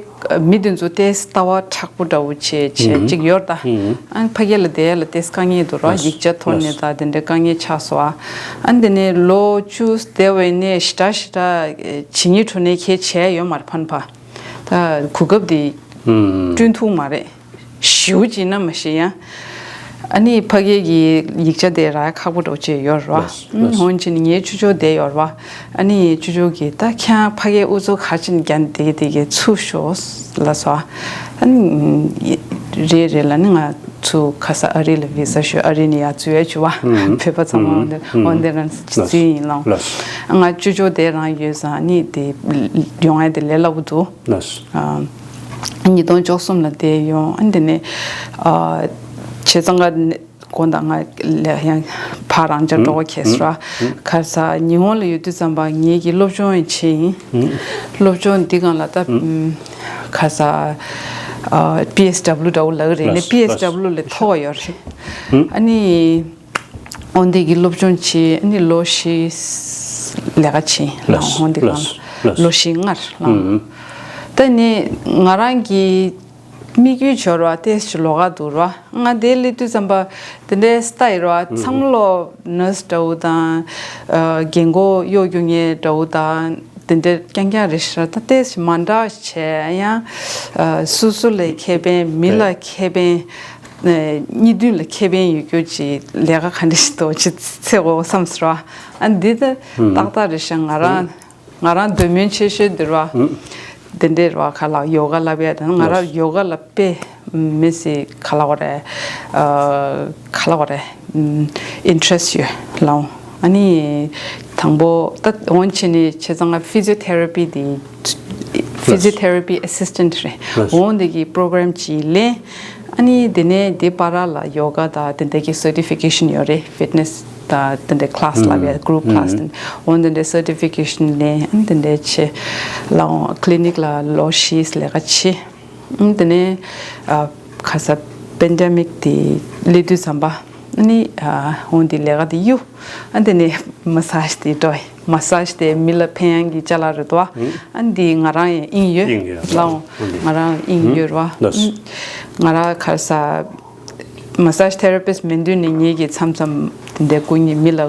མི་དེ་ཚོ་ཏོག་ཙམ་ལྟ་བ་མཁྲེགས་པོ་འདྲ་བོ་བྱས་བྱས་ཨུམ། ཅིག་ཡོད་ད། ཨུམ། ཨ་ནི་ཕ་གི་ལ་བསྡད་ཡ་ལ་ཏོག་ཙམ་དཀའ་ངལ་འདུག་ར། ལགས་ཡིག་ཆ་ཐོག་ནས་ལགས། ད་དེ་འདྲའི་དཀའ་ངལ་ཆགས་སོང་ཨ། ཨ་ནི་དེ་ནས་ལོ་བཅུ་བསྡད་པའི་ནས་ཞེ་དྲག་ཞེ་དྲག་བྱེད་སྙིང་བྲོ་ནས་ཁྱེད་བྱས་ཡོད་མ་རེད་ཕན་པ། ད་གོ་སྐབས་དེ་ཨུམ། བསྐྲུན་ཐུབ་མ་རེད། ཞེ་པོ་ཅིག་ན་མ་ཤེས་ཡ། ཨ་ནི་ཕ་གི་གི་ཡིག་ཆ་དེ་རག་ཁག་པོ་འདྲ་བོ་ཅིག་ཡོད་རེད་བ། ལགས་ལགས། འོན་ཀྱང་ངའི་ཅོ་ཅོ་བསྡད་ཡོད་རེད་བ། ཨ་ནི་ཅོ་ཅོ་གིས་ད་ཁྱེད་ཕ་གིའི་ཨུ་ཚུགས་ག་ཅིག་རྒྱག་བསྡད་དེ་གི་ཚུར་ཤོག་ལབ་སོང་། ཨ་ནི་རེད་རེད་ལབ་ནི་ང་ཚུར་ཁ་ས་ཨ་རི་ལ་བི་ས་ཞུས། ཨ་རི་ནས་ཡར་འཛུལ་ཡ་བྱུང་བ། བོད་པ་ཚང་མ་འོན་ཏེ་འོན་ཏེ་རང་འཛུལ་ཡིན་ལོང་། ང་ཅོ་ཅོ་དེ་རང་ཡོད་ཙང་ཨ་ནི་དེ་ཡོང་ཡ་དེ་ལས་སླ་པོ་འདུག་ཨ། ཉིས་སྟོང་བཅུ་གསུམ་ལ་བསྡད་ཡོང་། ཨ་འདི་ནས་ཨ་བྱས་ཙང་ཀ་དགོང་དག་ང་ལ་ཡང་ཕར་རང་འཇགས་འགྲོ་གི་ཁེལ་སོང་། ཁ་ས་ཉི་ཧོང་ལ་ཡོད་དུས་ཙམ་པ་ངེད་ཀྱི་སློབ་སྦྱོང་ཡང་བྱས་ཡིན། སློབ་སྦྱོང་འདི་སྒང་ལ་ད་ཁ་ས་པི་ཨེས་ཌབ་ལུ་འདྲ་བོ་ལབ་ཀྱི་རེད། ནས་པི་ཨེས་ཌབ་ལུ་ལས་མཐོ་བ་ཡོད་རེད། ཨ་ནི། འོན་ཏེ་གི་སློབ་སྦྱོང་བྱས། ཨ་ནི་ལོ་བཞི་ལས་ཀ་བྱས། ལགས་འོན་ཏེ་ལགས་གང་ལ་ལོ་བཞི་སྔར་ལགས། ད་ནི་ང་རང་གི་ དམིགས་ཡུལ་འབྱོར་བ་ཏོག་ཙམ་ལོགས་ཀ་འདུག་ར། ང་དེ་སླེབས་དུས་ཙམ་པ་དེ་འདྲའི་སྟ་ཡི་ར་ཚང་མ་ལོ་ནར་སི་འདྲ་བོ་དང་། ཨ་རྒན་གོག་གཡོག་རྒྱུག་མཁན་འདྲ་བོ་དང་དེ་འདྲ་རྐྱང་རྐྱང་རེད་ཤག་ད་ཏོག་ཙམ་མ་འདྲ་བྱས་ཡང་། ཨ་སོ་སོ་ལ་ཁེ་ཕན། མི་ལ་ཁེ་ཕན། ཨ་གཉིས་འདུས་ལ་ཁེ་ཕན་ཡོད་རྒྱུ་ཅིག་ལས་ཀ་ག་འདྲ་ཞིག་འདུག་ཅིག་འཚོལ་དགོས་བསམ་སོང་ར། ཨ་འདི་ད་ཏག་ཏག་རེད་ཤག་ང་རང་། ང་རང་འདོད་མོས་ཆེ་ཤོས་འདི་ར། ཨུ། དེ་འདྲའི་ར་ཁ་ལག་ཡོ་ག་བསླབ་ཡ་དང་། ང་རང་ཡོ་ག་ལ་དཔེ་མི་སྲིད་ཁ་ལག་བ་རེད། ཨ་ཁ་ལག་བ་རེད། ཨིན་ཊི་རེ་སི་ཊི་ཡོད་ལགས། ཨ་ནི་དང་པོ་ད་འོང་བྱས་ནས་བྱས་ཙང་ཕི་ཛི་ཡོ་ཐེ་ར་པི་དེ། ཕི་ཛི་ཡོ་ཐེ་ར་པི་ཨེ་སིས་ཊེན་ཊི་རེད། ལགས། འོང་དེ་གི་པོ་རོ་གྷ་རམ་ཅིག་ལེན། ཨ་ནི་དེ་ནས་དེ་བར་ལ་ཡོ་ག་དང་དེ་འདྲ་གི་སར་ཊི་ཕི་ཀེ་ཤན་ཡོད་རེད། ཕིཊ་ནེ་སི་དང་དེ་འདྲའི་ཁི་ལ་སི་ལབ་ཡ། ཨུ། གུ་རུབ་ཁི་ལ་སི་དེ་འདྲ། འོ་དེ་འདྲའི་སར་ཊི་ཕི་ཀེ་ཤན་ལེན། ཨ་ནི་དེ་འདྲའི་བྱས་ལ་འོང་ཀི་ལི་ནིག་ལ་ལོ་བཞི་ལས་ཀ་བྱས། ཨ་ནི་དེ་ནས་ཨ་ཁ་ས་པེན་ཌེ་མིག་དེ་སླེབས་དུས་ཙམ་པ། ཨ་ནི་ཨ་འོ་དེ་ལས་ཀ་དེ་གཡུག་ཨ་ནི་དེ་ནས་མ་སཱ་ཇི་དེ་འགྲོ། མ་སཱ་ཇི་དེ་མི་ལ་ཕན་ཡག་གི་ཅ་ལག་རེད་དོ། ཨ་ནི་དེ་ང་རང་ཡང་དབྱིངས་ཡོད། དབྱིངས་ཡོད་ལགས། འོ་དེ་ང་རང་དབྱིངས་ཡོད་ར། ལགས། ང་རང་ཁ་ས་མ་སཱ་ཇི་ཐེ་ར་པིསི་མིན་དུས་ནས་ངེད་ཀྱིས་མཚམས་མཚམས་དེ་འདྲའི་སྐུ་ཉིད་མི་ལ་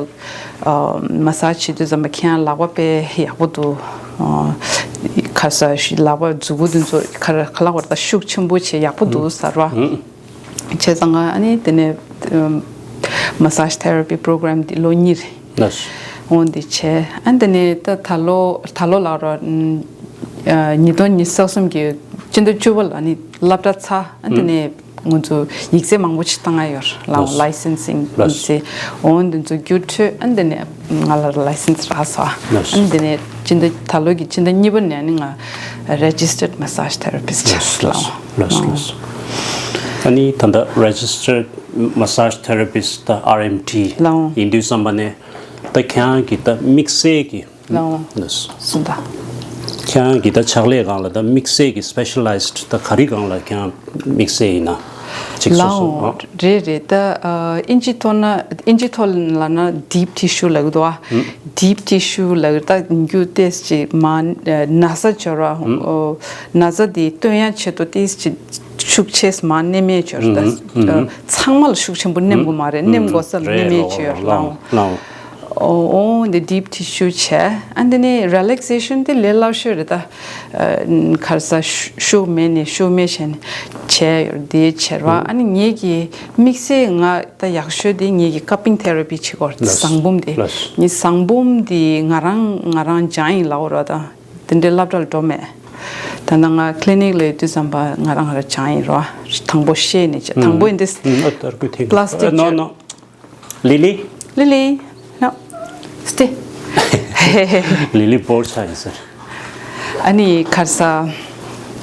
ཨ་མ་སཱ་ཇི་བྱེད་དུས་ཙམ་པ་ཁྱེད་རང་ལག་པ་དཔེ་ཡག་པོ་འདུག་ཨ་ཁ་ས་ལག་པ་མཛུབ་གུ་དེ་ཚོ་ག་རེ་ག་ལབ་དགོས་རེད། ད་ཤུགས་ཆེན་པོ་བྱས་ཡག་པོ་འདུག་ཟེར་བ། བྱས་ཙང་ང་ཨ་ནི་དེ་ནས་ཨ་མ་སཱ་ཇི་ཐེ་ར་པི་པོ་རོ་གྷ་རམ་འདི་ལོ་གཉིས་རེད། ལགས། འོ་འདི་བྱས། ཨ་ནི་དེ་ནས་ད་ད་ལོ་ད་ལོ་ལབ་ར། ཨ་ཉིས་སྟོང་ཉི་ཤུ་རྩ་གསུམ་གྱི་སྤྱི་ཟླ་བཅུ་པ་ལ་ནི་སློབ་གྲྭ་ཚར། ཨ་ནི་དེ་ནས་ང་ཚོ་ཡིག་ཚད་མང་པོ་ཞིག་བཏང་ཡ་ཡོད་རེད་ལགས། ལགས། ལའི་སེན་སིང་ཡིག་ལགས། ཚད། འོ་འདི་ཚོ་བསྒྱུར་འཕྲོད། ཨ་ནི་དེ་ནས་ང་ལ་ལའི་སེན་སི་རག་སོང་། ལགས། ཨ་ནི་དེ་ནས་སྤྱི་ཟླ་ད་ལོ་གི་སྤྱི་ཟླ་གཉིས་པ་ནས་ནི་ང་རེ་ཇི་སི་ཊར་མ་སཱ་ཇི་ཐེ་ར་པིསི་ཆགས་སོང་། ལགས། ལགས། ལགས། ཨ་ནི་ད་ལྟ་རེ་ཇི་སི་ཊར་མ་སཱ་ཇི་ཐེ་ར་པིསི་ད་ཨར་ཨེམ་ཊི་ལགས། ཡིན་དུས་ཙམ་པ་ནས་ད་ཁྱེད་རང་གི་ད་དམིགས་བསལ་གྱི། ལགས། ལགས། སོང་ད། ཁྱེད་རང་གི་ད་ཕྱག་ལས་སྒང་ལ་ད་དམིགས་བསལ་གྱི་སི་པེ་ཤ་ལའི་ཛི་ཌི་ད་ག་རེ་སྒང་ལ་ཁྱེད་རང་དམིགས་བསལ་ཡིན་ན་ཅིག་སོ་སོ། ལགས། ཨ། རེད་རེད། ད་ཨ་ཨིན་ཇི་ཐོག་ན་ཨིན་ཇི་ཐོག་ལ་ན་ཌིབ་ཊི་ཤུ་ལབ་ཀྱི་འདུག་ཨ། ཨུ། ཌིབ་ཊི་ཤུ་ལབ་ཀྱི། ད་རྒྱུ་ཏོག་ཙམ་མ་ན་ཚ་འབྱོར་བ། ཨུ། ཨོ་ན་ཚ་དེ་སྟོན་ཡ་ཆེད་དུ་ཏོག་ཙམ་ཤུགས་ཆེ་མ་ནེམ་ཡ་ཆེད་དུ། ཨུ། ད་ཨུ། ཚང་མ་ལ་ཤུགས་ཆེན་པོ་ནེམ་དགོས་མ་རེད། ཨུ། ནེམ་དགོས་ས་ལ་རེད། ནེམ་ཡ་ཆེད་ཡོད་ལགས། ལགས། ཨོ་འོ་འདི་ཌིབ་ཊི་ཤུ་བྱས། ཨ་འདི་ནས་རི་ལེག་སེ་ཤན་དེ་ལས་སླ་ཤོས་རེད་ད། ཨ་ག་རེ་ཟ། ཤུ་ཤུགས་མེད་ནས་ཤུགས་མེད་བྱས་ནས་བྱས་ཡོད་དེ་བྱས་ར། ཨ་ནི་ངེད་ཀྱི་དམིགས་བསལ་ང་ད་ཡག་ཤོས་དེ་ངེད་ཀྱི་ཀ་པིང་ཐེ་ར་པི་བྱེད་དགོས་རེད། ལགས། ཟངས་འབུམ་དེ། ལགས། ངས་ཟངས་འབུམ་དེ་ང་རང་ང་རང་སྦྱངས་ཡིན་ལབ་དགོས་རེད་ད། དེ་འདྲའི་སློབ་གྲྭ་ལ་འགྲོ་མེད། ད་ནང་ང་ཀི་ལི་ནིག་ལ་ཡོད་དུས་ཙམ་པ་ང་རང་ང་རང་སྦྱངས་ཡིན་ར། དང་པོ་ཤེས་ནས་བྱས། དང་པོ་ཡིན་དེ། ཨ་ཏར་ཀུ་ཐིག་པ་ལ་སི་ཊིག་ཨ་ནོ་ཅོ་ནོ། ལི་ལི། ལི་ལི། ནོ། སི་ཊེ། ལི་ལི་བོར་ཆགས་ཡིན་ཟེར། ཨ་ནི་ག་རེ་ཟ།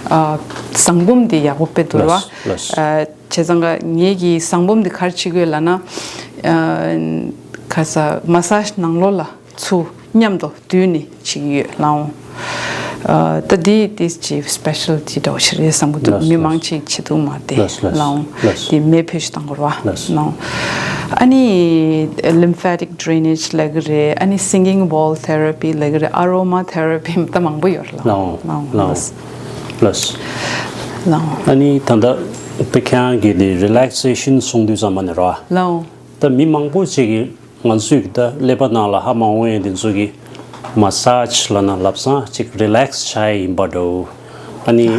ཨ་ཟངས་འབུམ་འདི་ཡག་པོ་དཔེ་འདུག་ར། ལགས། ལགས། ཨ་བྱས་ཙང་ཀ་ངེད་ཀྱི་ཟངས་འབུམ་འདི་ག་རེ་བྱེད་དགོས་ལབ་ན། ཨ་ག་རེ་ཟ། མ་སཱ་ཇི་ནང་ལོགས་ལ་ཚུར་མཉམ་དུ་བསྡུས་ནས་བྱེད་ཀྱི་ཡོད་ལགས། ཨ་ད་འདི་ཏོག་ཙམ་སི་པེ་ཤལ་ཊི་འདྲ་བོ་ཞིག་རེད་བསམ་གྱི་འདུག། ལགས། མི་མང་ཆེ་བྱེད་ཐུབ་མ་རེད། ལགས། ལགས། ལགས། ལགས། དེ་མེ་བོད་ཞིག་བཏང་དགོས་རེད་པ། ལགས། ལགས། ཨ་ནི་ལིམ་ཕེ་ཊིག་ཌྲེ་ནེ་ཇི་ལབ་ཀྱི་རེད། ཨ་ནི་སིང་གིང་བོལ་ཐེ་ར་པི་ལབ་ཀྱི་རེད། ཨ་རོ་མ་ཐེ་ར་པི་ད་མང་པོ་ཡོད་རེད་ལགས། ལགས། ལགས། ལགས། ལགས། ལགས། ཨ་ནི་ད་ལྟ་དཔེ་ཁྱེད་རང་གིས་དེ་རི་ལེག་སེ་ཤན་གསུང་དུས་ཙམ་པ་ནས་རེད་པ། ལགས། ད་མི་མང་པོ་ཅིག་གིས་ང་ཚོས་ཀྱི་ད་ཀླད་པ་ནང་ལ་ཧ་མ་འོང་ཡས་དེ་ཚོ་གི་མ་སཱ་ཇི་ལབ་ན་ལམ་སང་ཅིག་རི་ལེག་སི་བྱ་ཡས་ཡིན་པ་འདྲ་བོ། ཨ་ནི་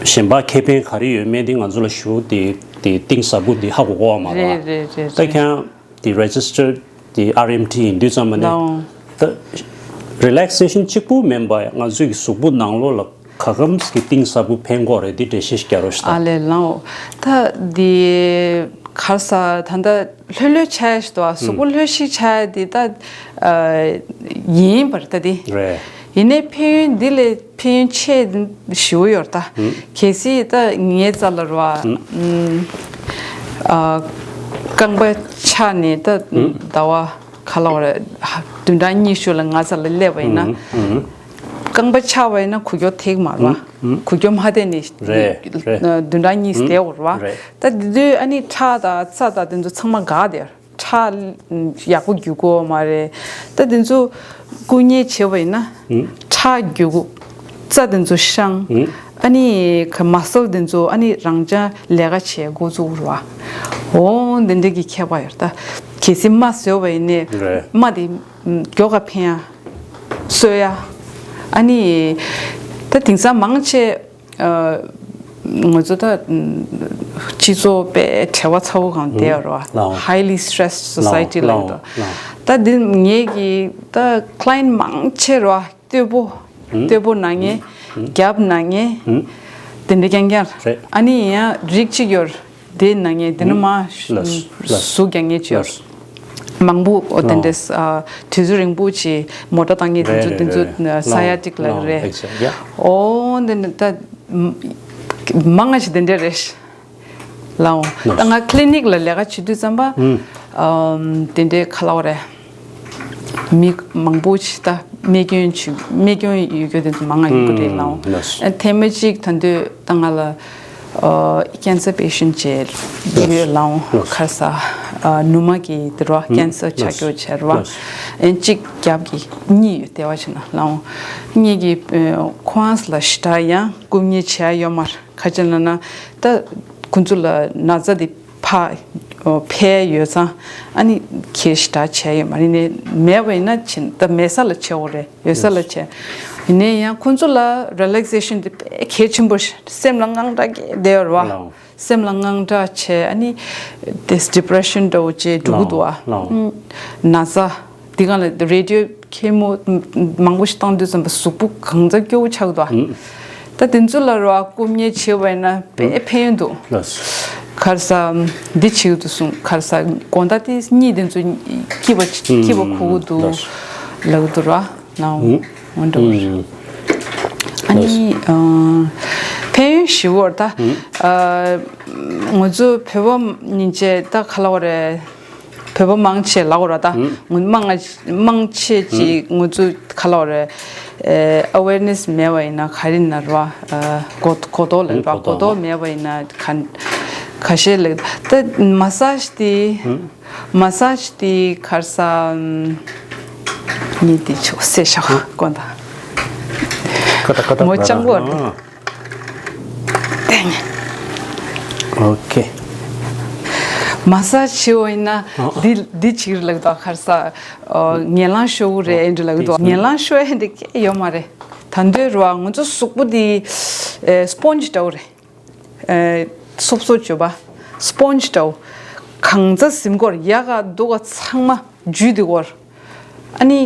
གཞན་པ་ཁེ་ཕན་ག་རེ་ཡོད་མེད་དེ་ང་ཚོ་ལ་ཞུ་དེ་དེ་གཏིང་ཟབ་པོ་དེ་ཧ་གོ་གོ་བ་མ་རེད། རེད་རེད་རེད། ད་ཁྱེད་རང་དེ་རེ་ཇི་སི་ཊར་དེ་ཨར་ཨེམ་ཊི་ཡིན་དུས་ཙམ་པ་ནས། ལའོ། ད་རི་ལེག་སེ་ཤན་གཅིག་པུ་མིན་པ་ང་ཚོའི་གི་གཟུགས་པོ་ནང་ལོགས་ལ་ག་གམ་གྱི་གཏིང་ཟབ་པོ་ཕན་གོ་རེད། དེ་འགྲེལ་བཤད་ཞིག་རྒྱག་རོགས་ཞུ་དང་། ཨ་ལས་ལའོ། ད་དེ་ག་རེ་ཟ། ད་ལྟ་ལྷོད་ལྷོད་བྱས་ཞིག་འདུག་ཨ། གཟུགས་པོ་ལྷོད་ཤིག་བྱས་དེ་ད་ཨ་ཡིན་པར་ད་དེ། རེད། ཡིན་ནའི་ཕན་ཡོན་འདི་ལས་ཕན་ཡོན་ཆེ་ཞེ་པོ་ཡོད་ད། ཨུ། གལ་སྲིད་ད་ངའི་རྩ་ལ་རེད་པ། ཨུ། ཨ་རྐང་པ་ཆག་ནས་ད་ཨུ། ཟླ་བ་ག་ལབ་དགོས་རེད། བདུན་ཕྲག་ཉི་ཤུ་ལ་ང་རྩ་ལ་སླེབས་པ་ཡིན་ན། ཨུ། ཨུ། རྐང་པ་ཆག་པ་ཡིན་ན་འགུལ་སྐྱོད་ཐེག་མ་རེད་པ། ཨུ། ཨུ། འགུལ་སྐྱོད་མ་ཐེག་ནས། རེད་རེད། བདུན་ཕྲག་གཉིས་བསྡད་དགོས་རེད་པ། རེད། ད་དེ་དུས་ཨ་ནི་ཁྲག་དང་རྩ་དང་དེ་ཚོ་ཚང་མ་འགག་དེ། ཁྲག་ཡག་པོ་རྒྱུག་གི་ཡོད་མ་རེད། ད་དེ་ཚོ་བཀུག་ཉར་བྱས་པ་ཡིན་ན། ཨུ། ཁྲག་རྒྱུག་གི། རྩ་དེ་ཚོ་བཤང་། ཨུ། ཨ་ནི་ག་མ་སལ་དེ་ཚོ་ཨ་ནི་རང་ཅག་ལས་ཀ་བྱེད་འགོ་བཙུགས་ར། འོ་འདི་འདྲ་གི་ཁྱད་པར་ཡོད་ད། གལ་སྲིད་རྨ་བཟོས་པ་ཡིན་ནའི་རེད། རྨ་དེ་མགྱོགས་ག་འཕེན་ཡ། གསོ་ཡ། ཨ་ནི་ད་དེང་སང་མང་ཆེ་ཨ་ང་ཚོ་ད་སྤྱི་ཚོགས་དཔེ་བྲེལ་བ་ཚ་བོ་གང་བསྡད་ཡོད་ར། ལའོ། Highly stressed society ལའོ་ལའོ་ལ་ཡོད་དོ། ལའོ། ད་འདི་ངེད་ཀྱི་ད་client་མང་ཆེ་ར། སྟོད་པོ། ཨུམ། སྟོད་པོ་ན་མཁན། ཨུམ། རྒྱབ་ན་མཁན། ཨུམ། དེ་འདྲ་རྐྱང་རྐྱང་རེད། ཨ་ནི་ཡང་རིགས་གཅིག་ཡོད། དེ་ན་མཁན་དེ་ནི་ཨུམ། མ་ལགས། ལགས། ཟུག་རྒྱག་མཁན་ཅིག་ཡོད། ལགས། མང་པོ་དེ་འདྲ་ཨ་དུས་ཚོད་རིང་པོ་ཅིག་མོ་ཊ་བཏང་མཁན་དེ་རེད་ཚོ་རེད་དེ་ཚོ་རེད། ཨ་སའི་ཡ་ཊིག་ལབ་ལའོ་རེད། ཨེག་ཟེག་ཡ། ཨོ་དེ་འདྲ་ད་མང་ང་ཞིག་དེ་འདྲ་རེད། ལའོ། ད་ལགས། ང་ཀླི་ནིག་ལ་ལས་ཀ་བྱེད་དུས་ཙམ་པ། ཨུམ། ཨམ། དེ་འདྲའི་ཁ་ལ་བ་རེད། མི་མང་པོ་ཞིག་ད་རྨས་སྐྱོན་བྱུང་རྨས་སྐྱོན་ཡོད་རྒྱུ་དེ་ཚོ་མང་ང་ཡོང་གི་རེད་ལའོ། ཨུམ། ལགས། ཨ་ཐེངས་མ་གཅིག་ད་འདོད་ད་ང་ལ་ཨ་cancer patient ཅིག་ཡོད་ལའོ། ལགས། ཁ་ས་ཨ་ནུ་མ་གི་དེ་རོ་ཨུམ། cancer ཆགས་རྒྱུ་བྱས་རོ། ལགས། ཨ་གཅིག་རྒྱབ་ཀྱི་གཉིས་ཡོད་དེ་བ་ཕྱིན་ན་ལའོ། གཉིས་ཀྱི་ཨ་ཁོང་ལ་ཞེ་དྲག་ཡང་རྐུབ་བརྙན་བྱས་ཡོད་མ་རེད། ཁ་ཅིག་ལ་ན་ད་ཁོང་ཚོ་ལ་ན་ཚ་དེ་ཕ་འཕེལ་ཡོད་ཙང་ཨ་ནི་ཁྱེད་ཞེ་དྲག་བྱས་ཡོད་མ་རེད་ནས་མེད་པ་ཡིན་ན་ཕྱིན་ད་མེད་ས་ལ་བྱས་འོ་རེད་ཡོད་ས་ལ་བྱས་ཡིན་ནའི་ཡང་ཁོང་ཚོ་ལ་relaxation་དེ་དཔེ་གལ་ཆེན་པོ་ཞིག་སེམས་ལ་དངངས་སྐྲག་གི་བསྡད་ཡོད་རེད་བ། ལའོ། སེམས་ལ་དངངས་སྐྲག་བྱས་ཨ་ནི་དེ་depression་འདྲ་བོ་བྱས་འགྲོ་གི་འདུག་ཨ། ལའོ། ན་ཚ་འདི་གང་ལ་radio chemo་མང་པོ་ཞིག་བཏང་དུས་ཙམ་པ་གཟུགས་པོ་གང་ཚ་སྐྱོ་བོ་ཆགས་འདུག་ཨ། ད་དེ་ཚོ་ལ་རོ་ཨ་རྐུབ་བརྙན་བྱེད་པ་ཡིན་ན་དཔེ་ཕན་ཡོན་འདུག་ལགས། ག་རེ་ཟ་འདི་བྱེད་ཀྱི་འདུག་གསུངས་ག་རེ་ཟ་དགོང་དག་དེ་གཉིད་དེ་ཚོ་སྐྱིད་པ་སྐྱིད་པ་ཁུག་གི་འདུག་ལགས། ལབ་ཀྱི་འདུག་ར། ནའོ། ཨུམ། འོ་འདྲ་བོ་རེད། ཨུམ། ཨ་ནི་ཨ་ཕན་ཡོན་ཞེ་པོ་རེད་ད། ཨུམ། ཨ་ང་ཚོ་བོད་པ་ཉིན་བྱེད་ད་ག་ལབ་དགོས་རེད། བོད་པ་མང་ཆེ་ལབ་དགོས་རེད་ད། ཨུམ། ང་མང་ང་མང་ཆེ་ཅིག་ཨུམ། ང་ཚོ་ག་ལབ་དགོས་རེད། ཨ་awareness་མེད་པ་ཡིན་ན་ག་རེ་ཡིན་ན་རེད་བ། ཨ་གོ་གོ་རྟོགས་ལབ་རེད་བ། ཨུམ། གོ་གོ་རྟོགས་རྟོགས་མེད་པ་ཡིན་ན་ག་ཁ་ཤས་ལ་ད་མ་སཱཇ་དེ། ཨུམ། མ་སཱཇ་དེ་ག་རེ་ཟ། ཉིད་དེ་ཆོག་སེ་ཤག་དགོན་དང་། ཀ་ཏ་ཀ་ཏ་མོ་ལྕང་པོ་རེད། ཏེང་། ཨོ་ཁེ། མ་སཱཇ་བྱེད་འོ་ཡིན་ན་ཨ་འདི་འདི་ཅིག་རེད་ལབ་ད་ག་རེ་ཟ། ངན་ལང་ཤོར་གི་རེད་འདི་ལབ་ད་ངན་ལང་ཤོར་ཡ་འདི་སྐད་ཡོད་མ་རེད། ད་འདོད་རུ་ང་ཚོ་གཟུགས་པོ་འདི་སྤོན་ཇི་འདྲ་བོ་རེད། ཨེ་སོབ་སོབ་བྱོས་པ། སྤོན་ཇི་འདྲ་བོ། གང་ཚ་ཟིན་སྐོར་ཡག་ག་སྡུག་ག་ཚང་མ་འཇུས་དེ་སྐོར། ཨ་ནི།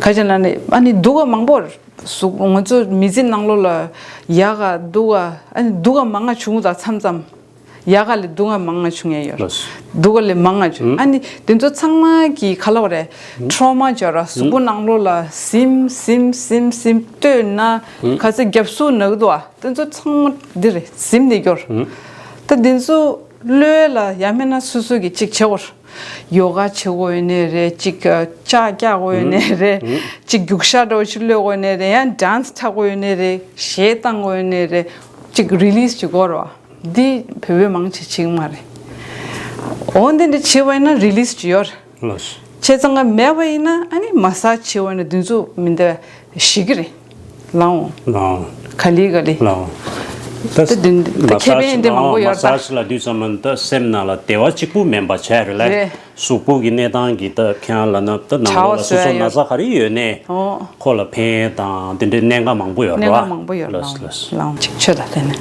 ག་ཅི་ལ་ནི་ཨ་ནི་སྡུག་ག་མང་པོ་རེད། གཟུགས་ང་ཚོ་མི་ཚེ་ནང་ལོགས་ལ་ཡག་ག་སྡུག་ག་ཨ་ནི་སྡུག་ག་མང་ང་བྱུང་ད་མཚམས་མཚམས། ཡག་ག་ལས་སྡུག་ག་མང་ང་བྱུང་ཡ་ཡོད་རེད། ལགས། སྡུག་ག་ལས་མང་ང་བྱུང་ཨ་ནི་དེ་ཚོ་ཚང་མ་གི་ག་ལབ་རེད། ཊོ་རོ་མ་བྱས་ར་གཟུགས་པོ་ནང་ལོགས་ལ་ཟིམ་ཟིམ་ཟིམ་ཟིམ་ལྟོས་ན་ག་ཚ་རྒྱབ་སུ་ནག་འདུག་ཨ། དེ་ཚོ་ཚང་མ་འདི་རེད་ཟིན་ནས་སྐྱོར། ད་འདི་ཚོ་བློས་ལ་ཡང་མིན་ན་སོ་སོ་གི་གཅིག་བྱེད་དགོས། ཡོ་ག་བྱེད་དགོས་ཡོད་ནའི་རེད། གཅིག་ལྕགས་རྒྱག་དགོས་ཡོད་ནའི་རེད། གཅིག་རྒྱུག་ཤར་འདྲ་བོ་ཞིག་གློད་དགོས་ཡོད་ནའི་རེད། ཡང་ཌན་སི་འཁྲབ་དགོས་ཡོད་ནའི་རེད། གཞས་བཏང་དགོས་ཡོད་ནའི་རེད། གཅིག་རི་ལི་སི་བྱེད་དགོས་རེད་བ། འདི་བོད་པས་མང་ཆེ་བྱེད་ཀྱི་མ་རེད། འོ་འདི་འདྲ་བྱེད་པ་ཡིན་ན་རི་ལི་སི་བྱེད་ཡོད་རེད། ལགས། བྱས་ཙང་ང་མེད་པ་ཡིན་ན་ཨ་ནི་མ་སཱཇ་བྱེད་པ་ཡིན་ན་དེ་ཚོ་མི་འདྲ་ཞིག་གི་རེད། ལའོ། ལའོ། ག་ལེ་ག་ལེ། ལའོ། ད་ད་དེ་ད་ཁེ་ཕན་འདི་མང་པོ་ཡོད་ད། མ་སཱཇ་ལ་དུས་ཙམ་མ་ད་སེམས་ནང་ལ་བདེ་བ་གཅིག་པུ་མིན་པ་བྱས་རེད་ལ། རེད། གཟུགས་པོ་གི་གནས་སྟངས་ཀྱི་ད་ཁྱེད་རང་ལ་ན་ད་ནང་ལོགས་ལ་སོ་སོ་ན་ཚ་ག་རེ་ཡོད་ནའི་ཨོ། ཁོ་ལ་ཕན་དང་དེ་འདྲའི་གནད་འགག་མང་པོ་ཡོད་རེད་བ། གནད་འགག་མང་པོ་ཡོད་རེད། ལགས་ལགས། ལའོ་གཅིག་ཆོད་ད་དེ་ནས།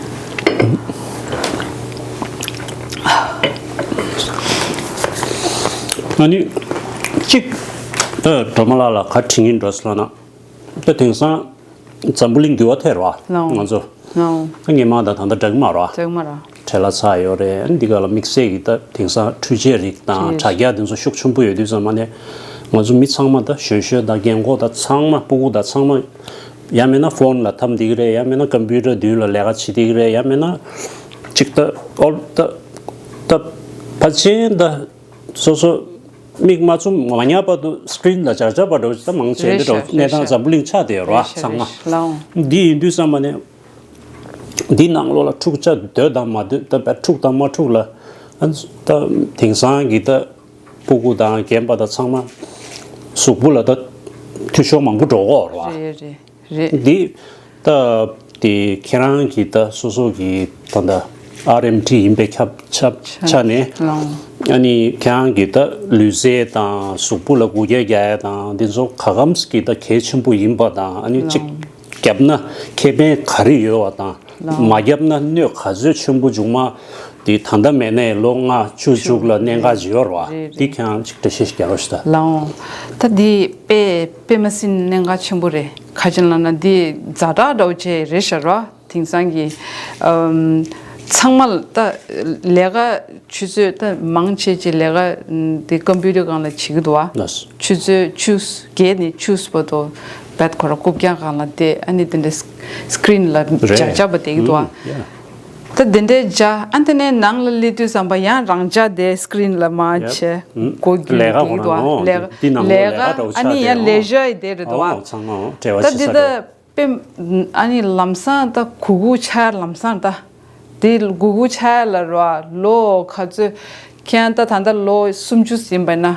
ཨ་ནི་གཅིག་ད་སྒྲོལ་མ་ལགས་ལ་ག་དྲི་ངན་འགྲོ་སོང་ན་ད་དེང་སང་འཛམ་བུ་གླིང་འགྱུར་བ་ཐེབས་རེད་བ། ལའོ། ང་ཚོ་ལའོ། ད་སྔོན་མ་དང་ད་ལྟ་འདྲ་གི་མ་རེད་བ། འདྲ་གི་མ་རེད། བྲེལ་བ་ཚ་ཡོད་རེད། ཨ་ནི་འདི་ག་ལ་དམིགས་བསལ་གྱི་ད་དེང་སང་འཕྲུལ་ཆས་རིགས་དང་དྲ་རྒྱ་དེ་ཚོ་ཤུགས་ཆེན་པོ་ཡོད་དུས་ཙམ་མ་ནས་ང་ཚོ་མི་ཚང་མ་ད་གཞོན་གཞོན་དང་རྒན་འཁོགས་དང་ཚང་མ་སྤུ་གུ་དང་ཚང་མ་ཡང་མིན་ན་ཕོན་ལ་འཐམ་བསྡད་ཀྱི་རེད། ཡང་མིན་ན་ཀམ་པུ་ཊར་མདུན་ལ་ལས་ཀ་བྱེད་བསྡད་ཀྱི་རེད། ཡང་མིན་ན་ཅིག་ད་ཨོལ་ད་ད་ཕལ་ཆེར་ད་སོ་སོ་མིག་མ་བཙུམ་མ་ཉལ་བར་དུ་སི་ཀི་རིན་ལ་འཇར་འཇར་བ་འདྲ་བོ་ཞིག་ད་མང་ཆེ་འདི་འདྲ་བོ་གནས་སྟངས་འཛམ་བུ་གླིང་ཆགས་བསྡད་ཡོད་རེད་བ་ཚང་མ། འདི་ཡིན་དུས་ཙམ་མ་ནས་འདི་ནང་ལོགས་ལ་འཁྲུག་ཆ་སྡོད་དང་མ་སྡོད་ད་བས་འཁྲུག་དང་མ་འཁྲུག་ལ་ཨ་ད་དེང་སང་གི་ད་སྤུ་གུ་དང་རྒན་པ་དང་ཚང་མ་གཟུགས་པོ་ལ་ད་འཐུས་ཤོར་མང་པོ་འགྲོ་གི་ཡོད་རེད་བ། རེད་རེད། འདི་ད་ དེ་ཁྱེད་རང་གིས་ད་སོ་སོ་གི་ད་ལྟ་ཨར་ཨེམ་ཊི་ཡིན་པའི་ཁྱབ་ཆ་ཆ་ནས། ལའོ། ཨ་ནི་ཁྱེད་རང་གིས་ད་ལུས་རྩལ་དང་གཟུགས་པོ་ལ་འགུལ་སྐྱོད་རྒྱག་ཡ་དང་འདི་ཚོ་ག་གམ་གྱི་ད་གལ་ཆེན་པོ་ཡིན་པ་དང་། ཨ་ནི་གཅིག་ལའོ། བརྒྱབ་ན་ཁེ་ཕན་ག་རེ་ཡོད་པ་དང་། ལའོ། མ་བརྒྱབ་ན་གནོད་ག་ཚོད་ཆེན་པོ་བྱུང་མ། དེ་ད་ལྟ་མེད་ནའི་ལོ་ལྔ་བཅུ་བཅུ་ལ་གནད་འགག་ཅིག་ཡོད་རེད་བ། རེད་རེད། དེ་ཁྱེད་རང་གཅིག་འགྲེལ་བཤད་ཞིག་རྒྱག་རོགས་ཞུ་ད། ལའོ། ད་འདི་དཔེ་དཔེ་མི་སྲིད་གནད་འགག་ཆེན་པོ་རེད། ག་ཅི་ལབ་ན་འདི་ཛ་དྲག་འདྲ་བོ་ཅིག་རེད་ཤག་ར། དེང་སང་གི་ཨམ། ཚང་མ་ལ་ད་ལས་ཀ་ཆུ་ཚོད་ད་མང་ཆེ་ཆེ་ལས་ཀ་འདི་ཀམ་པུ་ཊར་སྒང་ལ་བྱེད་ཀྱི་འདུག་བ། ལགས་སོ། ཆུ་ཚོད་བཅུ་བརྒྱད་ནས་བཅུ་བར་དུ་བད་ཁོ་ར་རྐུབ་བཀྱག་སྒང་ལ་བསྡད། ཨ་ནི་དེ་འདྲའི་སི་ཀི་རིན་ལ་རེད། འཇག་འཇག་པ་བསྡད་ཀྱི་འདུག་བ། ཨུམ། ཡ། ད་དེ་འདྲའི་འཇག་ཨ་དེ་ནས་ནང་ལ་སླེབས་དུས་ཙམ་པ་ཡང་རང་འཇག་དེ་སི་ཀི་རིན་ལ་མར་ཡ། བྱས་ཨུམ། སྒོ་རྒྱུ་ལས་ཀ་བསྡད་ཀྱི་འདུག་བ། ཁོ་རང་ལས་ཀ་འདི་ནང་ལོགས་ལས་ཀ་ལས་ཀ་འདྲ་བོ་ཨ་ཆགས་ནི་ཡང་བསྡད་ལེ་ཡོད། ཤར་ཡི་བསྡད་རེད་འདུག་བ། ཨོ་ཚང་མ་ཨོ་བྲེལ་བ་ད་ཆེ་འདི་ས་ད་རེད། དཔེ་ཨ་ནི་ལམ་སང་ད་གུ་གུ་ཆགས་ལམ་སང་ད། དེ་གུ་གུ་ཆགས་ལ་རོ། ལོ་ག་ཚོད་ཁྱེད་ད་ད་ལྟ་ལོ་སུམ་ཅུ་ཟིན་པ་ན།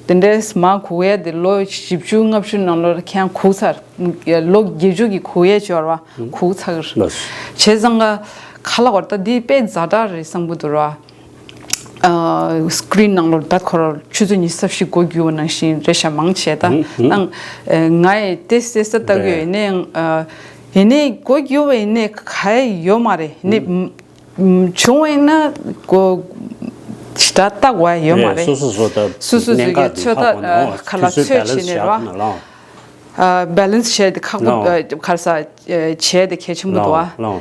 དེ་འདྲའི་མ་གུ་ཡ་དེ་ལོ་བཞི་བཅུ་ལྔ་བཅུ་ནང་ལོ་ཁྱེད་གུ་ཚར། ལོ་བརྒྱད་ཅུ་གི་གུ་ཡ་ཅོར་བ་གུ་ཚར། ལགས། བྱས་ཙང་ག་ཁ་ལ་བར་ད་འདི་དཔེ་ཛ་དྲག་རེད་བསམ་གི་འདུག་རོ། ཨ། སི་ཀི་རིན་ནང་ལོགས་ད་ཁོ་ར་ཆུ་ཚོད་ཉི་ཤུ་རྩ་བཞི་སྒོ་རྒྱུ་བ་ནང་བཞིན་རེད་ཤག་མང་ཆེ་ད། ཨང་། ཨང་། ཨ། ང་ཡི་ཏེ་སེ་ས་ལྟ་གི་ཡོད་ནའང་། ཨ། ཡིན་ནའི་སྒོ་རྒྱུ་བ་ཡིན་ནའི་ག་ཡ་ཡོད་མ་རེད། ཡིན་ནའི་བྱུང་བ་ཡིན་ན་སྒོ་ཞེ་དྲག་ལྟ་དགོས་ཡ་ཡོད་མ་རེད། སོ་སོ་སོ་ད་སོ་སོ་སོ་གི་ཚོད་ལྟ་ཁ་ལ་ཚོད་བྱས་ནས་རོ། ཨ། བེ་ལན་སི་བྱས་ཏེ་ཁག་པོ། ཨ། ག་རེ་ཟ། བྱས་ཏེ་གལ་ཆེན་པོ་འདུག་ཨ།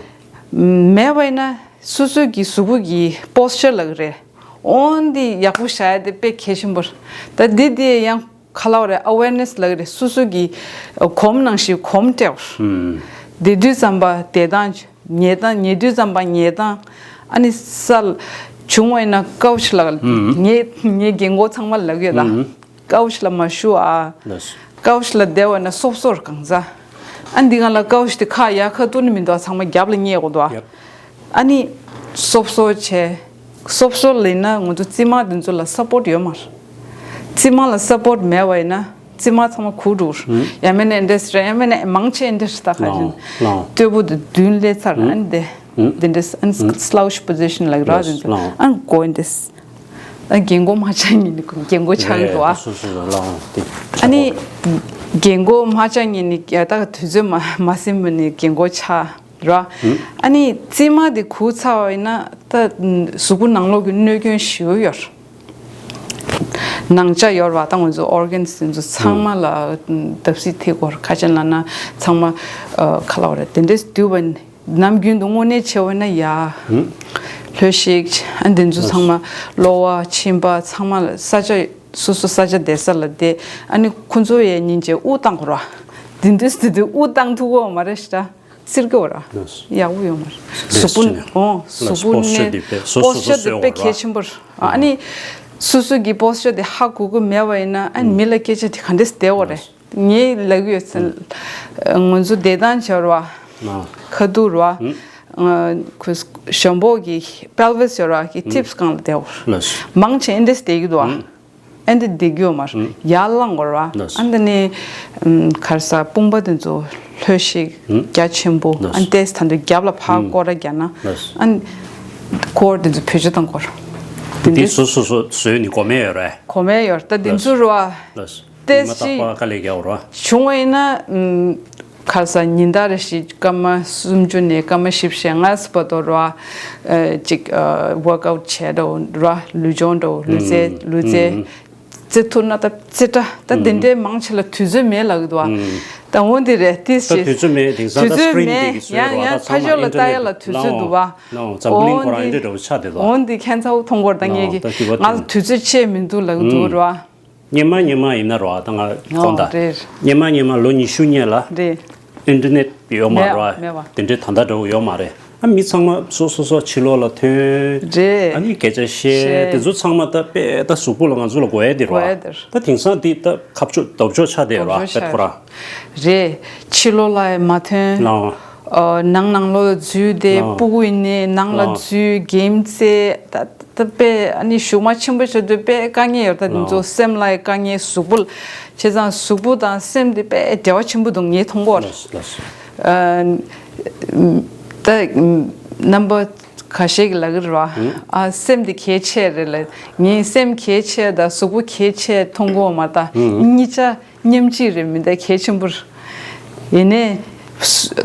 མེད་པ་ཡིན་ན། སོ་སོ་གི་གཟུགས་པོ་གི་པོ་སི་ཅར་ལབ་ཀྱི་རེད། འོན་ཏེ་ཡག་པོ་བཞག་ཡ་དེ་དཔེ་གལ་ཆེན་པོ་རེད། ད་འདི་དེ་ཡང་ག་ལབ་རེད། ཨ་ཝེར་ནེ་སི་ལབ་ཀྱི་རེད། སོ་སོ་གི་གོམས་ནང་བཞིན་གོམས་སྤྲད་པ་རེད། ཨུམ། བསྡད་དུས་ཙམ་པ་བསྡད་སྟངས། ཉལ་སྟངས། ཉལ་དུས་ཙམ་པ་ཉལ་སྟངས། ཨ་ནི་ས་ལ་བྱུང་བ་ཡིན་ན་ཀའུ་ཆི་ལ། ཨུམ། ངའི་ངའི་རྒན་གོག་ཚང་མ་ལབ་ཀྱི་ཡོད་ད། ཨུམ། ཀའུ་ཆི་ལ་མ་བཞུགས་ཨ། ལགས། ཀའུ་ཆི་ལ་བསྡད་པ་ན་སོབ་སོབ་རེད་གང་ཟག་ཨ་འདི་གང་ལ་ཀའུ་ཆི་དེ་ཁ་ཡར་ཁ་གཏུག་ནི་མི་འདུག་ཚང་མ་རྒྱབ་ལ་བསྙེས་དགོས་འདུག་ཡབ། ཨ་ནི་སོབ་སོབ་བྱས། སོབ་སོབ་ལ་ཡིན་ན་ང་ཚོ་རྩིབ་མ་དེ་ཚོ་ལ་སབ་པོར་ཊི་ཡོད་མ་རེད། རྩིབ་མ་ལ་སབ་པོར་ཊི་མེད་པ་ཡིན་ན་རྩིབ་མ་ཚང་མ་གུག་འགྲོ་གི་རེད། ཡང་མིན་ན་འདྲས་རེད། ཡང་མིན་ན་མང་ཆེ་འདྲས་རེད། ད་ག་ཅིན་ལའོ། ལྟོས་བུ་དེ་མདུན་སླེབས་ཚར། ཨ་ནི་དེ་དེ་འདྲས་ཨ་ནི་སི་ལའུ་ཆི་པོ་ཟི་ཤན་ལབ་ཀྱི་རེད། དེ་ཚོ་ཨ་ནི་མགོ་འདྲས། ཨ། རྒན་གོག་མ་ཆགས་ཉིན་ནི་རྒན་གོག་ཆགས་ཀྱི་འདུག་ཨ། རེད། སོ་སོ་སོ་ལའོ་དེ། ཨ་ནི་རྒན་གོག་མ་ཆགས་ཉིན་ནི་ད་དུས་ཚོད་མ་མ་ཟིན་པ་ནི་རྒན་གོག་ཆགས་ར། ཨ་ནི་རྩིབ་མ་དེ་གུག་ཚར་བ་ཡིན་ན་ད་གཟུགས་པོ་ནང་ལོགས་ཀྱི་གནོད་སྐྱོན་ཞེ་པོ་ཡོད་རེད། ནང་ཆ་ཡོད་རེད་བ། ད་ང་ཚོ་ཨོར་གན་སི་དེ་ཚོ་ཚང་མ་ལ་བརྡབ་གསིག་ཐེབས་ཀྱི་ཡོད་རེད། ཁ་ཅན་ལབ་ན་ཚང་མ་ཨ་ག་ལབ་རེད། དེ་འདྲས་སུ་དུས་བ་ནི། ནམ་རྒྱུན་དུ་དངོས་གནས་བྱས་པ་ན་ཡ། ལྷོད་ཤིག་ཨ་འདི་ཚོ་ཚང་མ་གློ་བ་མཆིན་པ་ཚང་མ་ལ་ས་ཆ་སོ་སོ་ས་ཆ་བསྡད་ས་ལ་བསྡད། ཨ་ནི་ཁོ་ཚོ་ཡ་ཉིན་བྱས་དབུགས་བཏང་དགོས་ར། འདི་འདྲས་དེ་དུས་དབུགས་བཏང་ཐུབ་ཀྱི་ཡོད་མ་རེད་ཤི་ད། ཚིར་གྱི་ཡོད་ར། ཡག་པོ་ཡོད་མ་རེད། གཟུགས་པོ། ཨོ་གཟུགས་པོ་ནི་པོ་སི་ཅར་དེ་དཔེ་སོ་སོ་སོ་སོ་དཔེ་ཡོད་ར། གལ་ཆེན་པོ་རེད། ཨ་ནི་སོ་སོ་གི་པོ་སི་ཅར་དེ་ཧ་གོ་གི་མེད་པ་ཡིན་ན་ཨ་ནི་མི་ལ་སྐད་ཆ་དེ་ག་འདྲས་བསྡད་ཡོད་རེད། ངས་ལབ་ཀྱི་ཡོད་ཚད། ང་ཚོ་བསྡད་སྟངས་བྱ་ར་བ། ཁ་ཐུག་ར་བ། ཁོས་ཞོན་པོ་གི་པེལ་ཝིས་བྱ་ར་བ་གི་ཐིབས་སྒང་ལ་བསྡད་ཡོད། མང་ཆེ་ཨེ་འདྲས་བསྡད་ཀྱི་འདུག་བ། ཨེ་འདྲས་བསྡད་ཀྱི་ཡོད་མ་རེད། ཡར་ལངས་དགོས་ར་བ། ཨ་འདི་ནི་ག་རེ་ཟ། དཔུང་པ་དེ་ཚོ་ལྷོད་ཤིག་རྒྱ་ཆེན་པོ། ཨ་ཏེས་ད་འདི་རྒྱབ་ལ་ཕར་སྐོར་ར་རྒྱག་ན། ཨ་ནི་ཀོར་དེ་ཚོ་བེད་སྤྱོད་གཏང་དགོས་ར། དེ་འདི་སོ་སོ་སོ་བཟོས་ནི་གོ་མེད་ཡོད་རེད། གོ་མེད་ཡོད་རེད། ད་དེ་ཚོ་ར་བ། ལགས། ཏེས་ཉི་མ་རྟག་པར་དཀའ་ལས་རྒྱག་དགོས་རེད་བ། བྱུང་བ་ཡིན་ན། ཁ་ས་ཉིན་ལྟར་རེ་བཞིན་སྐར་མ་སུམ་ཅུ་ནས་སྐར་མ་བཞི་བཅུ་ཞེ་ལྔ་བར་དུ་ར། ཅིག་ཝོརཀ་ཨའུཊ་བྱས་འགྲོ་ར། ལུས་སྦྱོང་འགྲོ། ལུས་རྩལ། ལུས་རྩལ། རྩེ་ཐུབ་ན་ད་རྩེ་དྲ་ད་དེ་འདྲའི་མང་ཆེ་ལ་དུས་ཚོད་མེད་ལབ་ཀྱི་འདུག་བ། ད་འོ་འདི་རེད། ཏིས་ད་ཅིག་དུས་ཚོད་མེད། དེང་སང་ད་དུས་ཚོད་སི་ཀི་རིན་དེ་མེད། གི་བཟོས་ཡང་རོགས་ཡང་ད་ཚང་མ་ཕ་ཤོ་ལ་ལྟ་ཡ་ལ་དུས་ཚོད་འདུག་བ། ལའོ་འཛམ་བུ་གླིང་ཁོ་རང་འདི་འདྲ་བོ་ཆགས་བསྡད་འདུག་འོ་འདི་ཁྱད་མཚར་པོ་མཐོང་གི་ཡོད་རེད། ད་ངས་ཀྱི་ང་ལ་དུས་ཚོད་ཆད་མི་འདུག་ལབ་ཀྱི་འདུག་ར་བ། སྔོན་མ་སྔོན་མ་ཡིན་ན་རོ། ད་ང་ཨོ་དགོངས་དག་རེད། སྔོན་མ་སྔོན་མ་ལོ་ཉི་ཤུ་སྔོན་ལ་རེད། ཨིན་ཊར་ནེཊ་ཡོད་མ་མེད་རོ། མེད་པ། དེ་འདྲའི་ད་ལྟ་འདྲ་བོ་ཡོད་མ་རེད། ཨ་མི་ཚང་མ་སོ་སོ་སོ་ཕྱི་ལོགས་ལ་ཐོན། རེད། ཨ་ནི་སྐད་ཆ་བཤད། བཤད། དེ་ཚོ་ཚང་མ་ད་དཔེ་ད་གཟུགས་པོ་ལ་ང་ཚོ་ལ་དགོས་ཡ་དེ་རོ། དགོས་ཡ་དེ་རེད། ད་དེང་སང་དེ་ད་ཁ་ཕྱོགས་ལྡོག་ཕྱོགས་ཆགས་བསྡད་རོ། ལྡོག་ཕྱོགས་དཔེ་ཁོ་རང་། རེད། ཕྱི་ལོགས་ལ་ཡང་མ་ཐོན། ལའོ། ཨ་ནང་ནང་ལོགས་འཛུལ་ཏེ། ལའོ། སྤུ་གུ་ཡིན་ནའི་ནང་ལ་ལའོ། འཛུལ། གེམ་རྩེ། ད། ད་དཔེ་ཨ་ནི་གཞུག་མ་ཆེན་པོ་བྱེད་དུས་དཔེ་དཀའ་ངལ་ཡོད་རེད། ད་འདི་ཚོ་ལའོ། སེམས་ལ་དཀའ་ངལ། གཟུགས་པོ་ལ། བྱས་ཙང་གཟུགས་པོ་དང་སེམས་དེ་དཔེ་འབྲེལ་བ་ཆེན་པོ་འདུག་ངས་མཐོང་གི་ཡོད་རེད། ལགས་སོ། ལགས་སོ། ཨ། ད་རྣམ་པ་ཁ་ཤས་ཀྱིས་ལབ་ཀྱི་རེད་བ། ཨ་སེམས་དེ་གལ་ཆེ་རེད་ལབ། ངས་སེམས་གལ་ཆེ་དང་གཟུགས་པོ་གལ་ཆེ་མཐོང་གི་ཡོད་མ་རེད་ད། གཉིས་ཆ་མཉམ་གཅིག་རེད་མི་འདུག་གལ་ཆེན་པོ་རེད། ཡིན་ནའི་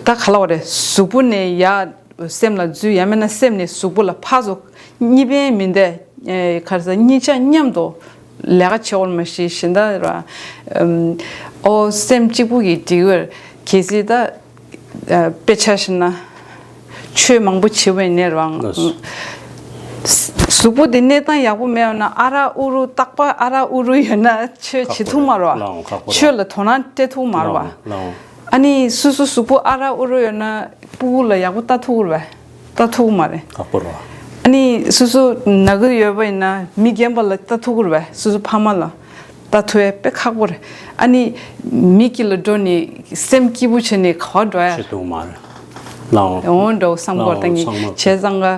ད་ག་ལབ་དགོས་རེད། གཟུགས་པོ་ནས་ཡར་སེམས་ལ་འཛུལ་ཡང་མིན་ན་སེམས་ནས་གཟུགས་པོ་ལ་ཕར་ཚུར་གཉིས་ཕན་མི་འདུག་ཨེ་ག་རེ་ཟེར། གཉིས་ཆ་མཉམ་དུ་ལས་ཀ་བྱེད་དགོས་མ་གཞི་གཞན་དག་ར། ཨོ་སེམས་གཅིག་པུ་གིས་འགྲིག་གི་རེད། གལ་སྲིད་ད་དཔེ་ཆ་བཞག་ན་ཆོས་མང་པོ་བྱེད་པ་ཡིན་ནའི་རང་། གཟུགས་པོ་དེ་གནས་སྟངས་ཡག་པོ་མེད་ན་ཨ་རག་ཨུ་རུ་རྟག་པར་ཨ་རག་ཨུ་རུ་ཡོད་ན་ཆོས་བྱེད་ཐུབ་མ་རེད་བ། ཆོས་ལ་དོ་སྣང་སྤྲད་ཐུབ་མ་རེད་བ། ཨ་ནི་སོ་སོ་གཟུགས་པོ་ཨ་རག་ཨུ་རུ་ཡོད་ན་ཕྲུ་གུ་ལ་ཡག་པོ་ལྟ་ཐུབ་ཀྱི་རེད་པས། ལྟ་ཐུབ་ཀྱི་མ་རེད། ཁག་པོ་རེད་བ། ཨ་ནི་སོ་སོ་ན་གི་ཡོད་པ་ཡིན་ན་མི་རྒན་པ་ལ་ལྟ་ཐུབ་ཀྱི་རེད་པས། སོ་སོ་ཕ་མ་ལ་ལྟ་ཐུབ་ཡ་དཔེ་ཁག་པོ་རེད། ཨ་ནི་མི་དཀྱིལ་ལ་འགྲོ་ནས་སེམས་སྐྱིད་པོ་བྱས་ནས་ག་པར་འགྲོ་ཡ། བྱེད་ཐུབ་ཀྱི་མ་རེད། ལའོ། འོང་འགྲོ་བསམ་དགོས་ད། ངས་བྱས་ཙང་ཀ་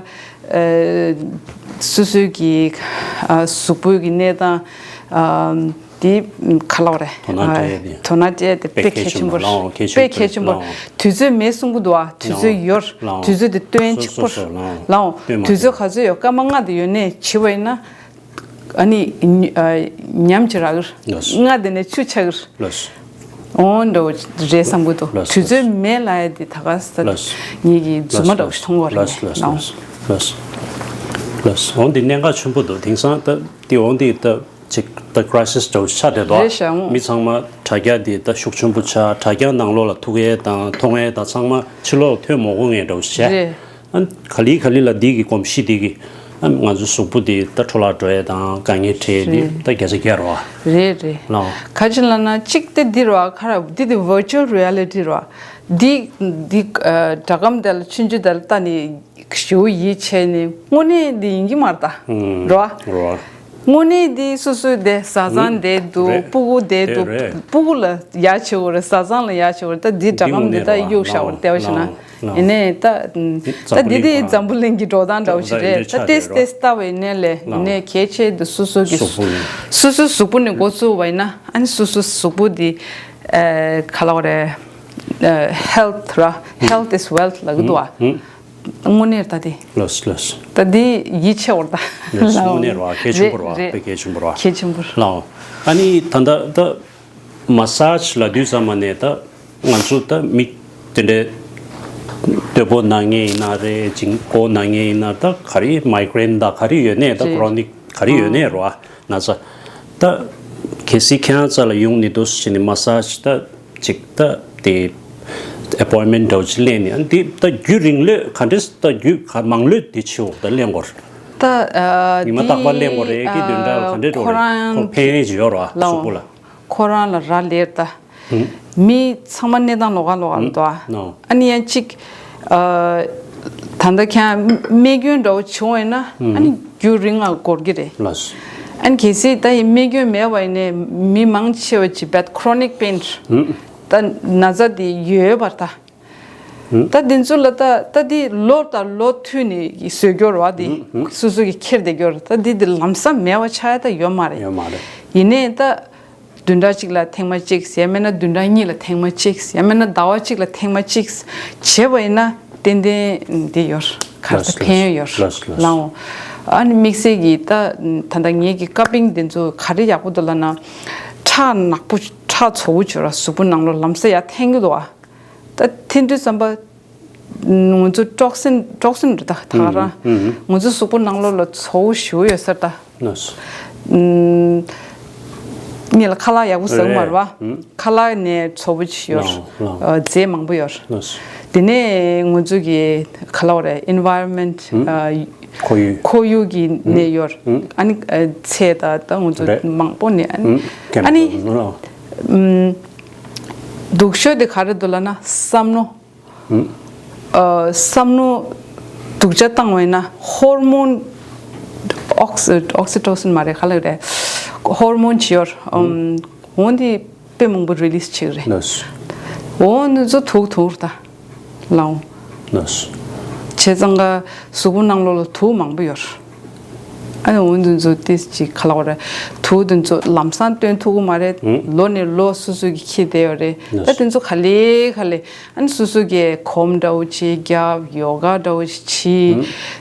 སོ་སོའི་གི་གཟུགས་པོའི་གི་གནས་སྟངས། དེ་ག་ལབ་དགོས་རེད། དོ་སྣང་སྤྲད་ཡ་དེ། དོ་སྣང་སྤྲད་ཡ་དེ་དཔེ་གལ་ཆེན་པོ་རེད། དཔེ་གལ་ཆེན་པོ་རེད། དུས་ཚོད་མེད་གསུང་གི་འདུག་ཨ། དུས་ཚོད་ཡོད། དུས་ཚོད་དེ་སྟོན་གཅིག་པོ་རེད། ལའོ། དུས་ཚོད་ག་ཚོད་ཡོད། སྐར་མ་ལྔ་དེ་ཡོད་ནའི་བྱེད་པ་ཡིན་ན་ཨ་ནི་ཉམས་ཀྱི་རག་གི་རེད། ལགས། ལྔ་དེ་ནས་བཅུ་ཆགས་ཀྱི་རེད། ལགས། འོང་འགྲོ་རེད་བསམ་གི་འདུག་ལགས། དུས་ཚོད་མེད་ལབ་ཡ་དེ་ད་ག་ས་ལགས། ངེད་ཀྱི་རྫུན་མ་འདྲ་བོ་ཞིག་མཐོང་གི་རེད། ལགས། ལགས། ལགས། འོང་དེ་གནད་འགག་ཆེན་པོ་འདུག་དེང་སང་ད་དེ་འོང་དེ་ད། ཅིག་ད་crisis་འདྲ་བོ་ཆགས་བསྡད་འདུག་རེད་ཤག་འོང་། མི་ཚང་མ་དྲ་རྒྱ་འདི་ད་ཤུགས་ཆེན་པོ་ཆགས། དྲ་རྒྱ་ནང་ལོགས་ལ་ཐུག་ཡས་དང་མཐོང་ཡས་དང་ཚང་མ་ཕྱི་ལོགས་ལ་ཐོན་མ་དགོས་མཁན་འདྲ་བོ་བྱས། རེད། ཨ་ག་ལེ་ག་ལེ་ལ་འདི་གི་གོམས་གཤིས་འདི་གིས་ཨ་ང་ཚོ་གཟུགས་པོ་འདི་ད་འཕྲོ་བརླག་འགྲོ་ཡས་དང་དཀའ་ངལ་འཕྲད་འདི་རེད། ད་བརྒྱ་ཆ་བརྒྱ་རེད་བ། རེད་རེད། ལའོ། ག་ཅི་ལབ་ན་གཅིག་དེ་འདི་རེད་བ། ག་རེ་འདི་དེ་virtual reality་རེད་བ། འདི་འདི་ཨ་སྒྲ་སྒམ་དེ་ལ་ཆུང་ཆུང་དེ་ལ་ལྟ་ནས། ཞེ་པོ་ཡིད་ཆེས་ནས་དངོས་གནས་འདི་ཡིན་གྱི་མ་རེད་ད། ཨུམ། རེད་བ། རེད་བ། དངོས་གནས་འདི་སོ་སོའི་དེ་བཟའ་ཚང་བསྡད་འདུག་རེད། ཕྲུ་གུ་བསྡད་འདུག་རེད། ཕྲུ་གུ་ལ་ཡ་བྱེད་དགོས་རེད། བཟའ་ཚང་ལ་ཡ་བྱེད་དགོས་རེད། ད་འདི་སྒྲ་སྒམ་འདི་ད་གཡུག་བཞག་པ་རེད། བལྟས་པ་བྱས་ན། ཡིན་ནའི་ད་ད་འདི་དེ་འཛམ་བུ་གླིང་གི་འགྲོ་སྟངས་འདྲ་བོ་ཞིག་རེད། ད་ཏེས་ཏེས་ལྟ་བའི་ནས་ལས་ཡིན་ནའི་གལ་ཆེ་འདི་སོ་སོ་གི་གཟུགས་པོ་ནས། སོ་སོའི་གཟུགས་པོ་ནས་འགོ་བཙུགས་པ་ཡིན་ན་ཨ་ནི་སོ་སོའི་གཟུགས་པོ་འདི་ཨ་ག་ལབ་དགོས་རེད། ཨ་health་ར། Health is wealth་ལབ་གི་འདུག་བ། དངོས་གནས་ད་དེ། ལགས་ལགས། ད་དེ་ཡིད་ཆེས་བོར་ད། ལགས། དངོས་གནས་རེད་བ། གལ་ཆེན་པོ་རེད་བ། རེད། དཔེ་གལ་ཆེན་པོ་རེད་བ། གལ་ཆེན་པོ་རེད། ལགས། ཨ་ནི་ད་ལྟ་ད་massage་ལབ་དུས་ཙམ་པ་ནས་ད་ང་ཚོ་ད་མི་དེ་འདྲའི་སྟོད་པོ་ན་མཁན་ཡིན་ན་རེད། མགོ་ན་མཁན་ཡིན་ན་ད་ག་རེ་migraine་དང་ག་རེ་ཡོད་ནའི་ད་རེད། chronic་ག་རེ་ཡོད་ནའི་རེད་བ། ན་ཚ། ད་གལ་སྲིད་ཁྱེད་རང་རྩ་ལ་ཡོང་ནས་འདུག་ཟེར་ནས་massage་ད་ཅིག་ད་དེ་appointment་འདྲ་བོ་ཅིག་ལེན་ནས། ཨ་འདི་ད་རྒྱུན་རིང་ལོས་ག་འདྲས། ད་རྒྱུན་ག་མང་ལོས་དེ་བྱེད་འོ་ད་ལེན་དགོས་རེད། ད་ཨ་ཉི་མ་རྟག་པར་ལེན་དགོས་རེད། ཀྱི་བདུན་ཕྲག་ག་འདྲས་འགྲོ་རེད། ཁོ་རང་ཁོ་ཕན་ཡས་ཅིག་ཡོད་རེད་བ། ལའོ། གཟུགས་པོ་ལ། ཁོ་རང་ལ་རག་ལས་ད། མི་ཚང་མ་གནས་སྟངས་ལོགས་ཀ་ལོགས་ཀ་རེད་དོ། ཨ་ནི་ཡང་གཅིག་ཨ་ད་ལྟ་ཁྱེད་རང་རྨས་སྐྱོན་འདྲ་བོ་བྱུང་བས་ན་ཨ་ནི་རྒྱུན་རིང་ང་འགོར་གྱི་རེད། ལགས། ཨ་ནི་གལ་སྲིད་ད་ཡིན་རྨས་སྐྱོན་མེད་པ་ཡིན་ནའི་མི་མང་ཆེ་བ་ཅིག་བད་chronic pain་ད་ན་ཚ་དེ་ཡོད་པར་ད། ད་དེ་ཚོ་ལ་ད་ད་དེ་ལོ་དང་ལོ་མཐུད་ནས་བཟོས་སྐྱོར་བ་དེ་སོ་སོ་གི་ཁྱེར་བསྡད་སྐྱོར། ད་དེ་དེ་ལམ་སང་མེད་པ་ཆགས་ཡ་ད་ཡོད་མ་རེད། ཡོད་མ་རེད། ཡིན་ནའི་ད། བདུན་ཕྲག་གཅིག་ལ་ཐེངས་མ་གཅིག་ཡང་མིན་ན་བདུན་ཕྲག་གཉིས་ལ་ཐེངས་མ་གཅིག་ཡང་མིན་ན་ཟླ་བ་གཅིག་ལ་ཐེངས་མ་གཅིག་བྱས་པ་ཡིན་ན་ཏན་ཏན་འདི་ཡོད། ག་རེ་ཟེར། ལགས་ཕན་ཡོད། ལགས་ལགས། ལའོ། ཨ་ནི་དམིགས་བསལ་གྱིས་ད་ད་ལྟ་ངེད་ཀྱི་ཀ་པིང་འདི་ཚོ་ག་རེ་ཡག་པོ་འདུག་ལབ་ན། ཁྲག་ནག་པོ་ཁྲག་ཚ་པོ་བྱོས་ར་གཟུགས་པོ་ནང་ལོགས་ལམ་སང་ཡར་འཐེན་གྱི་འདུག་བ། ད་འཐེན་དུས་ཙམ་པ། ང་ཚོ་ཀྲོག་སིན་ཀྲོག་སིན་རེད་ད་ད་ག་རང་། ང་ཚོ་གཟུགས་པོ་ནང་ལོགས་ལ་ཚ་པོ་ཞེ་པོ་ཡོད་ས་རེད་ད། ལགས། ངེད་ལ་ཁ་ལག་ཡག་པོ་ཟ་གི་མ་རེད་བ། ཁ་ལག་ནས་ཚ་པོ་ཅིག་ཡོད། ལགས་ལགས། རྫས་མང་པོ་ཡོད། ལགས། དེ་ནས་ང་ཚོ་གི་ག་ལབ་དགོས་རེད། environment་ཁོར་ཡུག་ཁོར་ཡུག་གི་ནས་ཡོད། ཨ་ནི་ཚལ་ད་ད་ང་ཚོ་རེད། མང་པོ་ནས་ཨ་ནི་ཨ་ནི་སྡུག་ཤོས་དེ་ག་རེ་འདུག་ལབ་ན་བསམ་མནོ། ཨ་བསམ་མནོ་སྡུག་ཅག་བཏང་བས་ན་ཧོར་མོན་ཨོག་སི་ཨོག་སི་ཊོ་སིན་མ་རེད་ག་ལབ་རེད། ཧོར་མོན་ཅིག་ཡོད། འོ་འདི་དཔེ་མང་པོ་རི་ལིས་བྱེད་ཀྱི་རེད། འོ་འདི་ཚོ་དུག་དུག་རེད་ད། ལའོ། བྱས་ཙང་ཀ་གཟུགས་པོ་ནང་ལོགས་ལ་དུག་མང་པོ་ཡོད། ཨ་ནི་འོ་འདི་ཚོ་ཏིས་ཅིག་ག་ལ་བ་རེད། དུག་འདི་ཚོ་ལམ་སང་སྟོན་ཐུབ་ཀྱི་མ་རེད། ལོ་ནས་ལོ་སོ་སོ་གི་ཁྱེར་བསྡད་ཡོད་རེད། ད་དེ་ཚོ་ག་ལེ་ག་ལེ་ཨ་ནི་སོ་སོ་གི་གོམ་འདྲ་བོ་ཅིག་རྒྱབ། ཡོ་ག་འདྲ་བོ་ཅིག་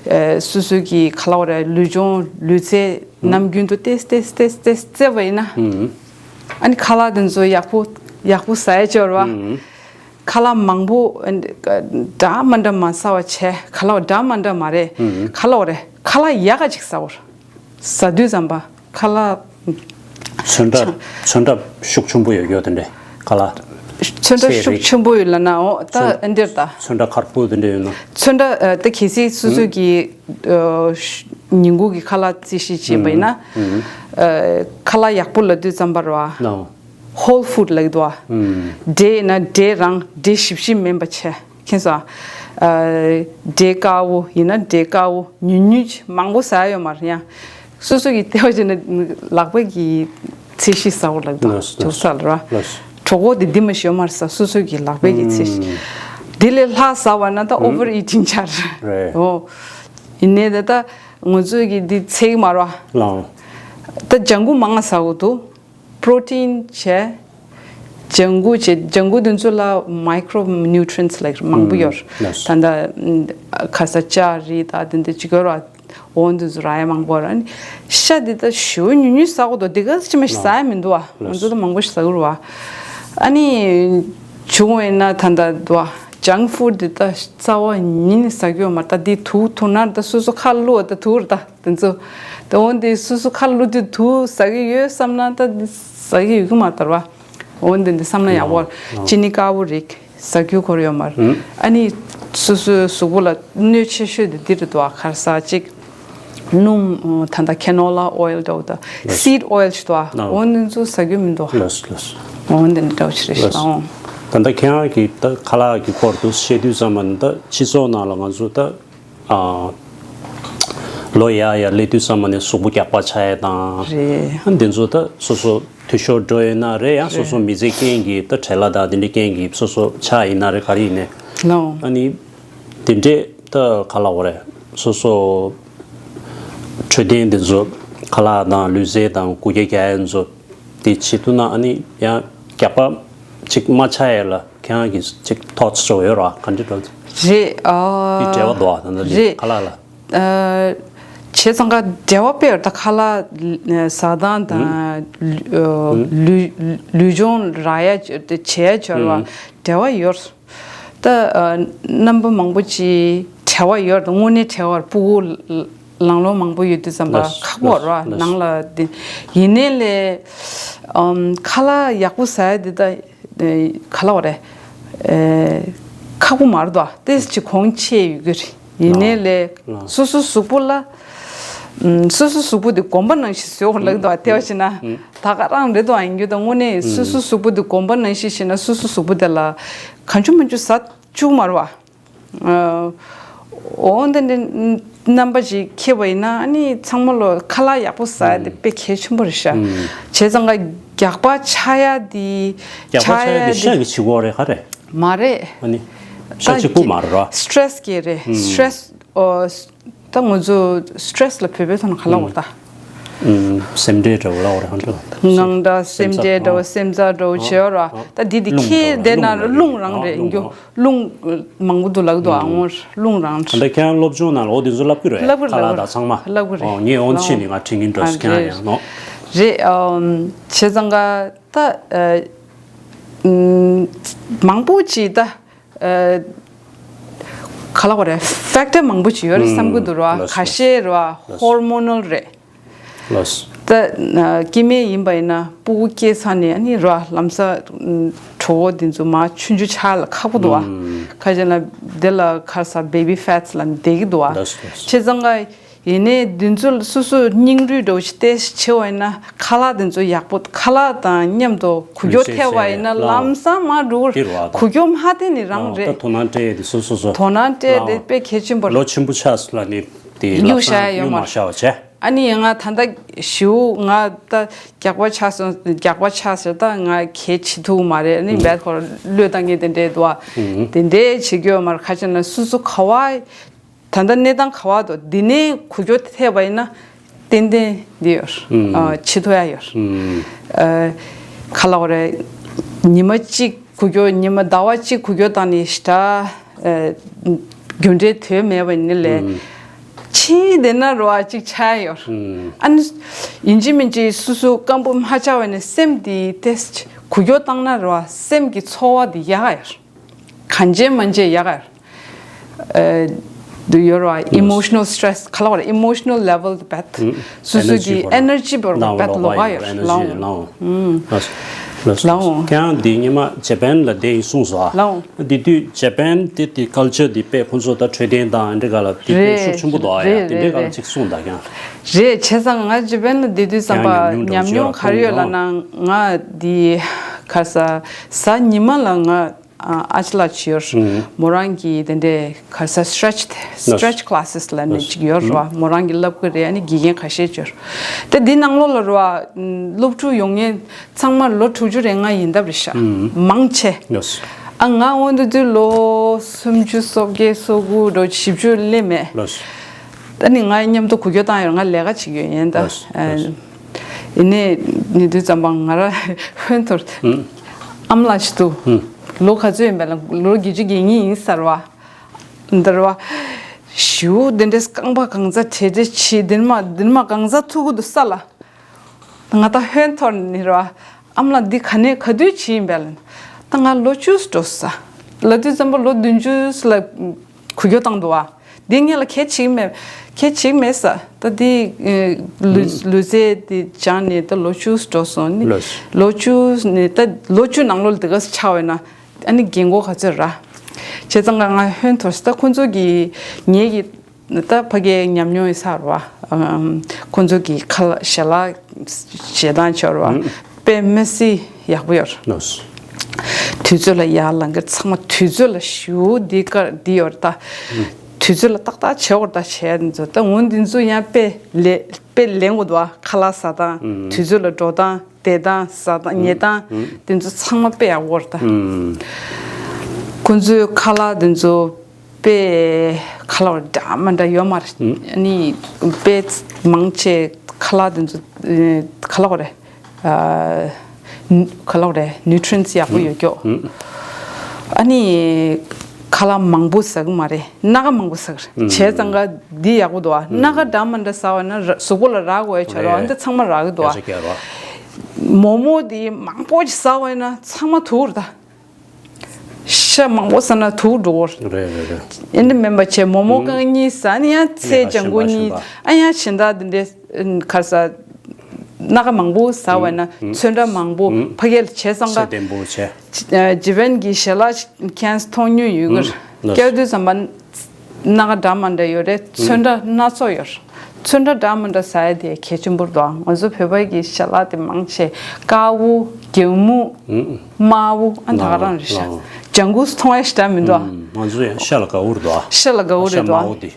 བྱེད། སོ་སོ་གི་ག་ལ་བ་རེད། ལུས་སྦྱོང་ལུས་རྩལ་ནམ་རྒྱུན་དུ་ཏིས་ཏིས་ཏིས་ཏིས་རྩེ་བ་ཡིན་ན། ཨ་ནི་ཁ་ལག་དེ་ཚོ་ཡག་པོ་ཡག་པོ་ཟ་ཡ་ཅིག་ཡོད་རེད་བ། ཁ་ལག་མང་པོ་འདྲ་མི་འདྲ་མ་ཟ་བ་བྱས། ཁ་ལག་འདྲ་མི་འདྲ་མ་རེད། ཁ་ལག་རེད། ཁ་ལག་ཡག་ག་ཅིག་ཟ་བར། ཟ་དུས་ཙམ་པ་ཁ་ལག་ཚོན་ཁྲ་ཚོན་ཁྲ་ཤུགས་ཆེན་པོ་ཡོད་ཡོད་དེ་འདྲས་ཁ་ལག་ཚོན་ཁྲ་ཤུགས་ཆེན་པོ་ཡོད་ལབ་ན། འོ་ད་ཚོན་འདིར་ད་ཚོན་ཁྲ་ཁར་པོ་དེ་འདྲས་ཡོད་ན། ཚོན་ཁྲ་ད་གལ་སྲིད་སོ་སོ་གི་ཉིན་གུང་གི་ཁ་ལག་རྩིས་ཞིབ་བྱས་པ་ཡིན་ན། ཁ་ལག་ཡག་པོ་ལབ་དུས་ཙམ་པ་རེད་བ། ཧོལ་ཧྥུཌ་ལབ་ཀྱི་འདུག་བ། འབྲས་ཡིན་ན་འབྲས་རང་འབྲས་ཞིབ་ཞིབ་མིན་པ་བྱས། མཁྱེན་སོང་། འབྲས་དཀར་པོ་ཡིན་ན་འབྲས་དཀར་པོ་ཉུང་ཉུང་ཅིག་མང་པོ་ཟ་ཡ་ཡོད་མ་རེད་ཡ། སོ་སོ་གི་ལྟེ་བ་བྱས་ན་ལག་པས་ཀྱི་ཚད་གཞི་ཟ་བ་ལབ་ཀྱི་འདུག་ལགས་སོ། འཇོག་ས་ལ་ར། ལགས་སོ། གྲོད་ཁོག་དེ་འདི་མ་ཞོ་མར་ཟ། སོ་སོ་གི་ལག་པས་ཀྱི་ཚད་གཞི། འདི་ལས་ལྷག་ཟ་བ་ན་ད་ཨོ་ཝར་ཨི་ཊིང་ཆགས་རེད། འོ། ཡིན་ནའི་ད་ད་ང་ཚོས་ཀྱི་འདི་ཚད་ཀྱི་མ་རེད་བ། ལགས། ད་ལྗང་གུ་མང་ང་ཟ་དགོས་འདུག་པྲོ་ཊིན་བྱས། ལྗང་གུ་བྱས། ལྗང་གུ་དེ་ཚོ་ལ་མའི་ཀྲོ་ནིའུ་ཊི་རི་ཡེན་ཊི་ལབ་མང་པོ་ཡོད། ད་ལྟ་ཁ་ས་ལྕགས་རིགས་དང་དེ་འདྲ་ཅིག་ཡོད་ར། འོ་དེ་ཚོ་རག་ཡ་མང་པོ་ར། ཤ་དེ་ད་ཞོ་ཉུང་ཉུང་ཟ་དགོས་འདུག་དེ་ག་ཅི་མ་ཟ་ཡ་མི་འདུག་བ། ང་ཚོ་ད་མང་པོ་ཞིག་ཟ་གི་རེད་བ། ཨ་ནི་བྱུང་བས་ན་ད་ལྟ་འདུག་བ། ཇང་ཕུཌ་དེ་ད་རྩ་བ་ཉིད་ནས་ཟ་གི་ཡོད་མ་རེད། ད་དེ་དུག་དུག་ན་ད་སོ་སོ་ཁ་བླུགས་ད་དུག་རེད་ད། དེ་ཚོ། དེ་འོན་ཏེ་སོ་སོ་ཁ་བླུགས་དུས་དུག་ཟ་གི་ཡོད་བསམ་ན་ད་ཟ་གི་ཡོད་གི་མ་རེད་བ། འོན་ཏེ་འདི་བསམ་ན་ཡག་པོ། ཅི་ནི་དཀར་པོ་རིགས་ཟ་རྒྱུ་ཁོར་ཡོད་མ་རེད། ཨ་ནི་སོ་སོའི་གཟུགས་པོ་ལ་གནོད་ཆེ་ཤོས་དེ་འདི་རེད་འདུག་བ། ཁ་ས་གཅིག་སྣུམ། ད་ལྟ་ཁེ་ནོ་ལ་ཨོ་ཡལ་འདྲ་བོ་དང་སིཌ་ཨོ་ཡལ་ཞིག་འདུག་བ། འོ་འདི་ཚོ་ཟ་རྒྱུ་མི་འདུག་བ། ལགས་སོ། ལགས་སོ། འོ་འདི་འདྲ་བོ་ཞིག་རེད་ཤག་ཨོ། ད་ལྟ་ཁྱེད་རང་གིས་ད་ཁ་ལག་གི་སྐོར་དུ་བཤད་དུས་ཙམ་པ་ནི་ད་སྤྱི་ཚོགས་ནང་ལ་ང་ཚོ་ད། ཨ། ལོ་ཡར་ཡར་སླེབས་དུས་ཙམ་པ་ནས་གཟུགས་པོ་རྒྱགས་པ་ཆགས་ཡ་དང་། རེད། ཨ་འདི་ཚོ་ད་སོ་སོ་འཐུས་ཤོར་འགྲོ་ཡོད་ན་རེད། ཡང་སོ་སོ་མི་ཚེ་རྐྱེན་གྱིས་ད་བྲེལ་བ་དང་དེ་འདྲའི་རྐྱེན་གྱིས་སོ་སོ་ཆགས་ཡིན་ན་རེད། ག་རེ་ཡིན་ནའི། ལོ། ཨ་ནི་དེ་འདྲས་ད་ག་ལབ་དགོས་རེད། སོ་སོ་འཕྲོད་བསྟེན་དེ་ཚོ་ཁ་ལག་དང་ལུས་རྩལ་དང་འགུལ་སྐྱོད་རྒྱག་ཡ་ཚོ་དེ་བྱེད་ཐུབ་ན་ཨ་ནི་ཡང་རྒྱགས་པ་ཅིག་མ་ཆགས་ཡ་ལ། ཁྱེད་རང་གི་ཅིག་ཐོཊ་སི་ཡོད་ར། ག་འདྲ་འདྲ། རེད། ཨ། འདི་འབྲེལ་བ་འདུག་ཨ། ད་ལྟ་འདི་རེད། ཁ་ལག་ལ། ཨ། བྱས་ཙང་ཀ་འབྲེལ་བ་དཔེ་ཡོད་ད། ཁ་ལག་ཟ་སྟངས་དང་། ཨ། ལུས་ལུས་སྦྱོང་རག་ཡ་བྱེད་ཡ་ཆོར་བ་འབྲེལ་བ་ཡོད། ད་ཨ་རྣམ་པ་མང་པོ་ཅིག་བྲེལ་བ་ཡོད་ད། དངོས་གནས་བྲེལ་བ། སྤུ་གུ་ལང་ལོང་མང་པོ་ཡོད་དུས་ཙམ་པ་ལགས། ཁག་པོ་རེད་བ། ལགས། ནང་ལ་དེ་ཡིན་ནའི་ལས་ཨམ་ཁ་ལག་ཡག་པོ་ཟ་ཡ་དེ་ད། ཨེ། ག་ལབ་དགོས་རེད། ཨེ། ཁག་པོ་མ་རེད་དོ། ཏོག་ཙམ་གོང་ཆེ་ཡོད་ཀྱི་རེད། ཡིན་ནའི་ལས་ལགས། སོ་སོ་གཟུགས་པོ་ལ། ཨམ། སོ་སོ་གཟུགས་པོ་དེ་གོམས་པ་ནང་བཞིན་བཟོ་དགོས་ལབ་འདུག་བ། དེ་བ་ཞིག་ན་ད་ག་རང་རེད་འདུག་བ། ཡིན་རྒྱུ་ད་དངོས་གནས་སོ་སོ་གཟུགས་པོ་དེ་གོམས་པ་ནང་བཞིན་བྱས་ན་སོ་སོ་གཟུགས་པོ་དེ་ལ་གང་བྱུང་མང་བྱུང་ཟ་བཅུག་མ་རེད་བ། ཨ། འོ་འདི་འདྲའི་རྣམ་པ་ཞིག་འཁྱེར་བ་ཡིན་ན་ཨ་ནི་ཚང་མ་ལོ་ཁ་ལག་ཡག་པོ་ཟ་ཡ་དེ་དཔེ་གལ་ཆེན་པོ་རེད་ཤག་བྱས་ཙང་ཀ་རྒྱགས་པ་ཆགས་ཡ་དེ། རྒྱགས་པ་ཆགས་ཡ་དེ་ཤ་གི་བྱེད་སྒོ་རེད་ག་རེད། མ་རེད། ཨ་ནི་ཤ་གཅིག་པུ་མ་རེད་ར། སི་ཊེ་རེ་སི་གི་རེད། སི་ཊེ་རེ་སི། ཨོ། ད་ང་ཚོ་སི་ཊེ་རེ་སི་ལ་བོད་པའི་ཐོག་ནས་ག་ལབ་དགོས་རེད་ད། ཨུམ། སེམས་ཁྲལ་འདྲ་བོ་ལབ་དགོས་རེད་ག་འདྲ། དངངས་སྐྲག་སེམས་ཁྲལ་འདྲ་བོ། སེམས་ཚ་འདྲ་བོ་བྱེད་ཡོད་ར། ད་འདི་འདི་ཁྱེར་བསྡད་ན་རླུང་རང་རེད་འགྱོ། རླུང་མང་པོ་འདུག་ལབ་འདུག་ཨ། ངོ་རླུང་རང་། ད་ལྟ་ཁྱེད་རང་སློབ་སྦྱོང་ནང་ལ་འོ་དེ་ཚོ་ལབ་ཀྱི་རེད། ལབ་ཀྱི་རེད། ཁ་ལག་དང་ཚང་མ། ལབ་ཀྱི་རེད། ཨོ་ངས་འོ་ཕྱིན་ནས་ང་དྲན་གྱིན་འགྲོ། ཨ། ཁྱེད་རང་ཡང་ནོ། རེད། ཨམ། བྱས་ཙང་ཀ་ད། ཨ། ཨམ། མང་པོ་ཅིག་ད། ཨ། ག་ལབ་དགོས་རེད། ཕེག་ཊར་མང་པོ་ཅིག་ཡོད་རེད་བསམ་གྱི་འདུག་ར། ཁ་ཤས་ར་ཧོར་མོ་ནལ་རེད། ལགས། ད་སྐྱེ་དམན་ཡིན་པ་ཡིན་ན་སྤུ་གུ་སྐྱེས་ཚར་ནས་ཨ་ནི་ར་ལམ་སང་གྲོད་ཁོག་འདི་ཚོ་མར་ཆུང་ཆུང་ཆགས་ལ་ཁག་པོ་འདུག་བ། ཁ་ཤས་ལ་དེ་ལ་ཁ་ས་བེ་བི་ཕེ་ཊི་ལ་བསྡད་ཀྱི་འདུག་བ། ལགས། བྱས་ཙང་ཀ་ཡིན་ནའི་འདི་ཚོ་སོ་སོ་སྙིང་རུས་འདྲ་བོ་ཞིག་ཏོག་ཙམ་ཆེ་བ་ཡིན་ན་ཁ་ལག་འདི་ཚོ་ཡག་པོ། ཁ་ལག་དང་མཉམ་དུ་འགུལ་སྐྱོད་ཐེབས་པ་ཡིན་ན་ལམ་སང་མར་འགྲོ་གི་རེད། འགུལ་སྐྱོད་མ་ཐེབས་ནི་རང་རེད། ད་དོ་སྣང་སྤྲད་ཡས་དེ་སོ་སོ་སོ། དོ་སྣང་སྤྲད་དེ་དཔེ་གལ་ཆེན་པོ་རེད། ལོ་ཆེན་པོ་ཆགས་སོང་ལབ་ནས་དེ་གཡུག་བཞག་ཡ་ཡོད་མ་རེད། གཡུག་མ་བཞག་པ་བྱས། ཨ་ནི་ང་ད་ལྟ་ཞེ་པོ་ང་ད་རྒྱགས་པ་ཆགས་སོང་། རྒྱགས་པ་ཆགས་ཟེར་ད་ང་གད་བྱེད་ཐུབ་མ་རེད། ཨ་ནི་བད་ཁོ་ར་གློད་བཏང་མཁན་དེ་འདྲས་འདུག་བ། དེ་འདྲས་བྱེད་རྒྱུ་ཡོད་མ་རེད། ཁ་ཆེ་ན་སོ་སོ་ག་བ། ད་ལྟ་གནས་སྟངས་ག་བ་འདུག་འདི་ནས་འགུལ་སྐྱོད་ཐེབས་པ་ཡིན་ན་ ཏན་ཏན་འདི་ཡོད། ཨ་ཆེ་མཐོ་ཡ་ཡོད། ཨ་ག་ལ་བ་རེད། ཉི་མ་གཅིག་འགུལ་སྐྱོད། ཉི་མ་ཟླ་བ་གཅིག་འགུལ་སྐྱོད་བཏང་ནས་ཞེ་དྲག་ཨ་རྒྱུ་འབྲས་དོད་མེད་པ་ནི་ལས། ཕྱིན་བསྡད་ན་རོ་ཨ་གཅིག་ཆགས་ཡོད། ཨ་ནི་ཡིན་གཅིག་མིན་གཅིག་སོ་སོ་སྐམ་པོ་མ་ཆགས་པ་ནས་སེམས་འདི་ཏེས་འགུལ་སྐྱོད་བཏང་ན་རོ་ཨ་སེམས་ཀྱི་ཚོར་བ་འདི་ཡག་ཡོད། གང་བྱེད་མ་བྱེད་ཡག་ག་ཨ་དུ་ཡོད་ར། ཨ་emotional stress ག་ལ་བ་ར། emotional level བད་སོ་སོ་གི་energy བར་བད་ལོག་ག་ཡོད་ལའོ། ལའོ། ཁྱེད་རང་འདི་སྔོན་མ་ཇ་པན་ལ་བསྡད་ཡིན་གསུངས་སོ། ལའོ། འདི་དུས་ཇ་པན་དེ་དེ་culture དེ་དཔེ་ཁོང་ཚོ་ད་འཕྲོད་བསྟེན་དང་འདི་ག་ལ་དེ་དཔེ་ཤུགས་ཆེན་པོ་འདུག་ཨ། ཡ་དེ་འདྲའི་ག་ལ་ཅིག་གསུངས་ད་ཀྱང་། རེད། བྱས་ཙང་ང་ཇ་པན་ལ་བསྡད་དུས་ཙམ་པ་ཉམས་མྱོང་ག་རེ་ཡོད་ལབ་ན། ང་འདི་ག་ས་གཟའ་ཉི་མ་ལ་ང་ཨ་ཅི་ལགས་ཅིག་ཡོད། མོ་རང་གི་དེ་འདྲའི་ག་ས་stretch stretch classes ལབ་ནས་ཅིག་ཡོད་ར་བ། མོ་རང་གི་བསླབ་ཀྱི་རེད། ཨ་ནི་དགེ་རྒན་ཁ་ཤས་ཅིག་ཡོད། དེ་འདི་ནང་ལོགས་ལ་ར་བ་སློབ་ཕྲུག་ཡོང་མཁན་ཚང་མ་ལོ་དྲུག་ཅུ་རེ་ལྔ་ཡིན་སྟབས་རེད་ཤག་མང་ཆེ། ཨ་ང་འོང་དུས་དུས་ལོ་སུམ་ཅུ་སོ་བརྒྱད་སོ་དགུ་འགྲོ་བཞི་བཅུ་སླེབས་མེད། ཨ་ནི་ང་མཉམ་དུ་འགུལ་སྐྱོད་བཏང་ཡོད། ང་ལས་ཀ་བྱེད་ཀྱི་ཡོད་ཡིན་ད། ཡིན་ནའི་ཉེ་དུས་ཙམ་པ་ང་ར་ཧོན་ཐོར། ཨ་མ་ལགས་ཅིག་འདུག་ལོ་ག་ཚོད་ཡིན་པས་ལ། ལོ་བརྒྱད་ཅུ་གྱ་གཉིས་ཡིན་ཟེར་བ། འདིར་བ། ཞུ་འདི་འདྲའི་རྐང་པ་གང་ཚ་བྲེལ་བྲེལ་བྱེད། འདིར་མ་འདིར་མ་གང་ཚ་ཐུག་གི་འདུག་ས་ལ། ང་ད་ཧོན་ཐོར་ནི་ར་བ། ཨ་མ་ལགས་འདི་ག་ནས་ག་དུས་བྱེད་ཡིན་པས་ལ། ད་ང་ལོ་བཅུ་འགྲོ་ས། ལ་དུས་ཙམ་པ་ལོ་བདུན་ཅུ་ལ། འགུལ་སྐྱོད་བཏང་འདུག་ཨ། འདི་ངས་ལ་གལ་ཆེ་གི་མེད། གལ་ཆེ་གི་མེད་ས། ད་འདི་ལུས་ལུས་རྩལ་འདི་སྦྱངས་ནས་ད་ལོ་བཅུ་འགྲོ་སོང་ནི། ལོ་བཅུ་ནས་ད་ལོ་བཅུ་ནང་ལོགས་ལ་འདི་ག་ས་ཆགས་པས་ན། ཨ་ནི་རྒན་གོག་ག་ཚོད་ར། བྱས་ཙང་ང་ང་ཧོན་ཐོར་ས། ད་ཁོང་ཚོ་གི་ངེད་ཀྱི་ད་ཕ་གིའི་ཉམས་མྱོང་ཡིན་ས་ར་བ། ཁོང་ཚོ་གི་ཁ་ལག་ཞལ་ལག་བྱེད་སྟངས་ཆོར་བ། དཔེ་མི་སྲིད་ཡག་པོ་ཡོད། དུས་ཚོད་ལ་ཡར་ལངས་གི་ཚང་མ་དུས་ཚོད་ལ་ཞུ་འདི་ཀ་འདི་ཡོད་ད། དུས་ཚོད་ལ་ཏག་ཏག་བྱེད་དགོས་ད། བྱས་འདི་ཚོ་ད་འོན་འདི་ཚོ་ཡང་དཔེ་ལེ་དཔེ་ལེན་དགོས་འདུག་ཁ་ལག་ཟ་སྟངས། དུས་ཚོད་ལ་འགྲོ་སྟངས་བསྡད་སྟངས་ཟ་སྟངས་ཉལ་སྟངས་འདི་ཚོ་ཚང་མ་དཔེ་ཡག་པོ་རེད་ད། ཁོང་ཚོའི་ཁ་ལག་འདི་ཚོ་དཔེ་ཁ་ལག་འདྲ་མ་འདྲ་ཡོད་མ་རེད། ཨ་ནི་དཔེ་མང་ཆེ་ཁ་ལག་འདི་ཚོ་ཁ་ལག་རེད། ཨ་ནུ་ཁ་ལག་རེད། nutrients ཡག་པོ་ཡོད་ཀྱོག་ཨ་ནི་ཁ་ལག་མང་པོ་ཟ་གི་མ་རེད། སྣ་ཁ་མང་པོ་ཟ་གི་རེད། བྱས་ཙང་ཀ་འདི་ཡག་པོ་འདུག་ཨ། སྣ་ཁ་འདྲ་མ་འདྲ་ཟ་བ་ན་ར་གཟུགས་པོ་ལ་རག་དགོས་ཡ་ཆོ་ར། འདི་ཚང་མ་རག་གི་འདུག་ཨ། མོག་མོག་འདི་མང་པོ་ཞིག་ཟ་བ་ཡིན་ན་ཚང་མ་དུག་རེད་ད། ཤ་མང་པོ་ཟ་ན་དུག་འགྲོ་གི་རེད། རེད་རེད་རེད། ཨེ་འདི་མིན་པ་བྱས་མོག་མོག་རྐང་གཉིས་ཟ་ནི་ཡང་ཚལ་ལས་ཀ་ལྗང་གུ་གཞན་པ་གཉིས་གཞན་པ། ཨ་ཡང་གཞན་དག་འདི་འདྲའི་ཁར་ཟ། སྣ་ཁ་མང་པོ་ཟ་བ་ན་ཚོན་ཁྲ་མང་པོ་ཕ་གིར་བྱས་ཙང་ཀ་ཚད་ལྡན་པོ་བྱས། ཇི་པན་གྱི་ཞལ་ལག་ཁྱེད་མཐོང་མྱོང་ཡོད་གི་རེད། སྐྱར་དུས་ཙམ་པ་སྣ་ཁ་འདྲ་མ་འདྲ་ཡོད་རེད། ཚོན་ཁྲ་སྣ་ཚོགས་ཡོད་རེད། ཚོན་ཁྲ་འདྲ་མ་འདྲ་ཟ་ཡ་དེ་གལ་ཆེན་པོ་རེད་དོ། ང་ཚོ་བོད་པ་གི་ཞལ་ལག་དེ་མང་ཆེ་དཀར་པོ་གྱང་མོ་དམར་པོ་ཨ་ད་ག་རང་རེད་ཤག་ལའོ། ལྗང་གུ་མཐོང་ཡ་ཞེ་དྲག་མི་འདུག་ཨ། ང་ཚོ་ཡང་ཤ་ལ་དགའ་བོ་རེད་དོ། ཤ་ལ་དགའ་བོ་རེད་དོ། ཤ་དམར་པོ་དེ།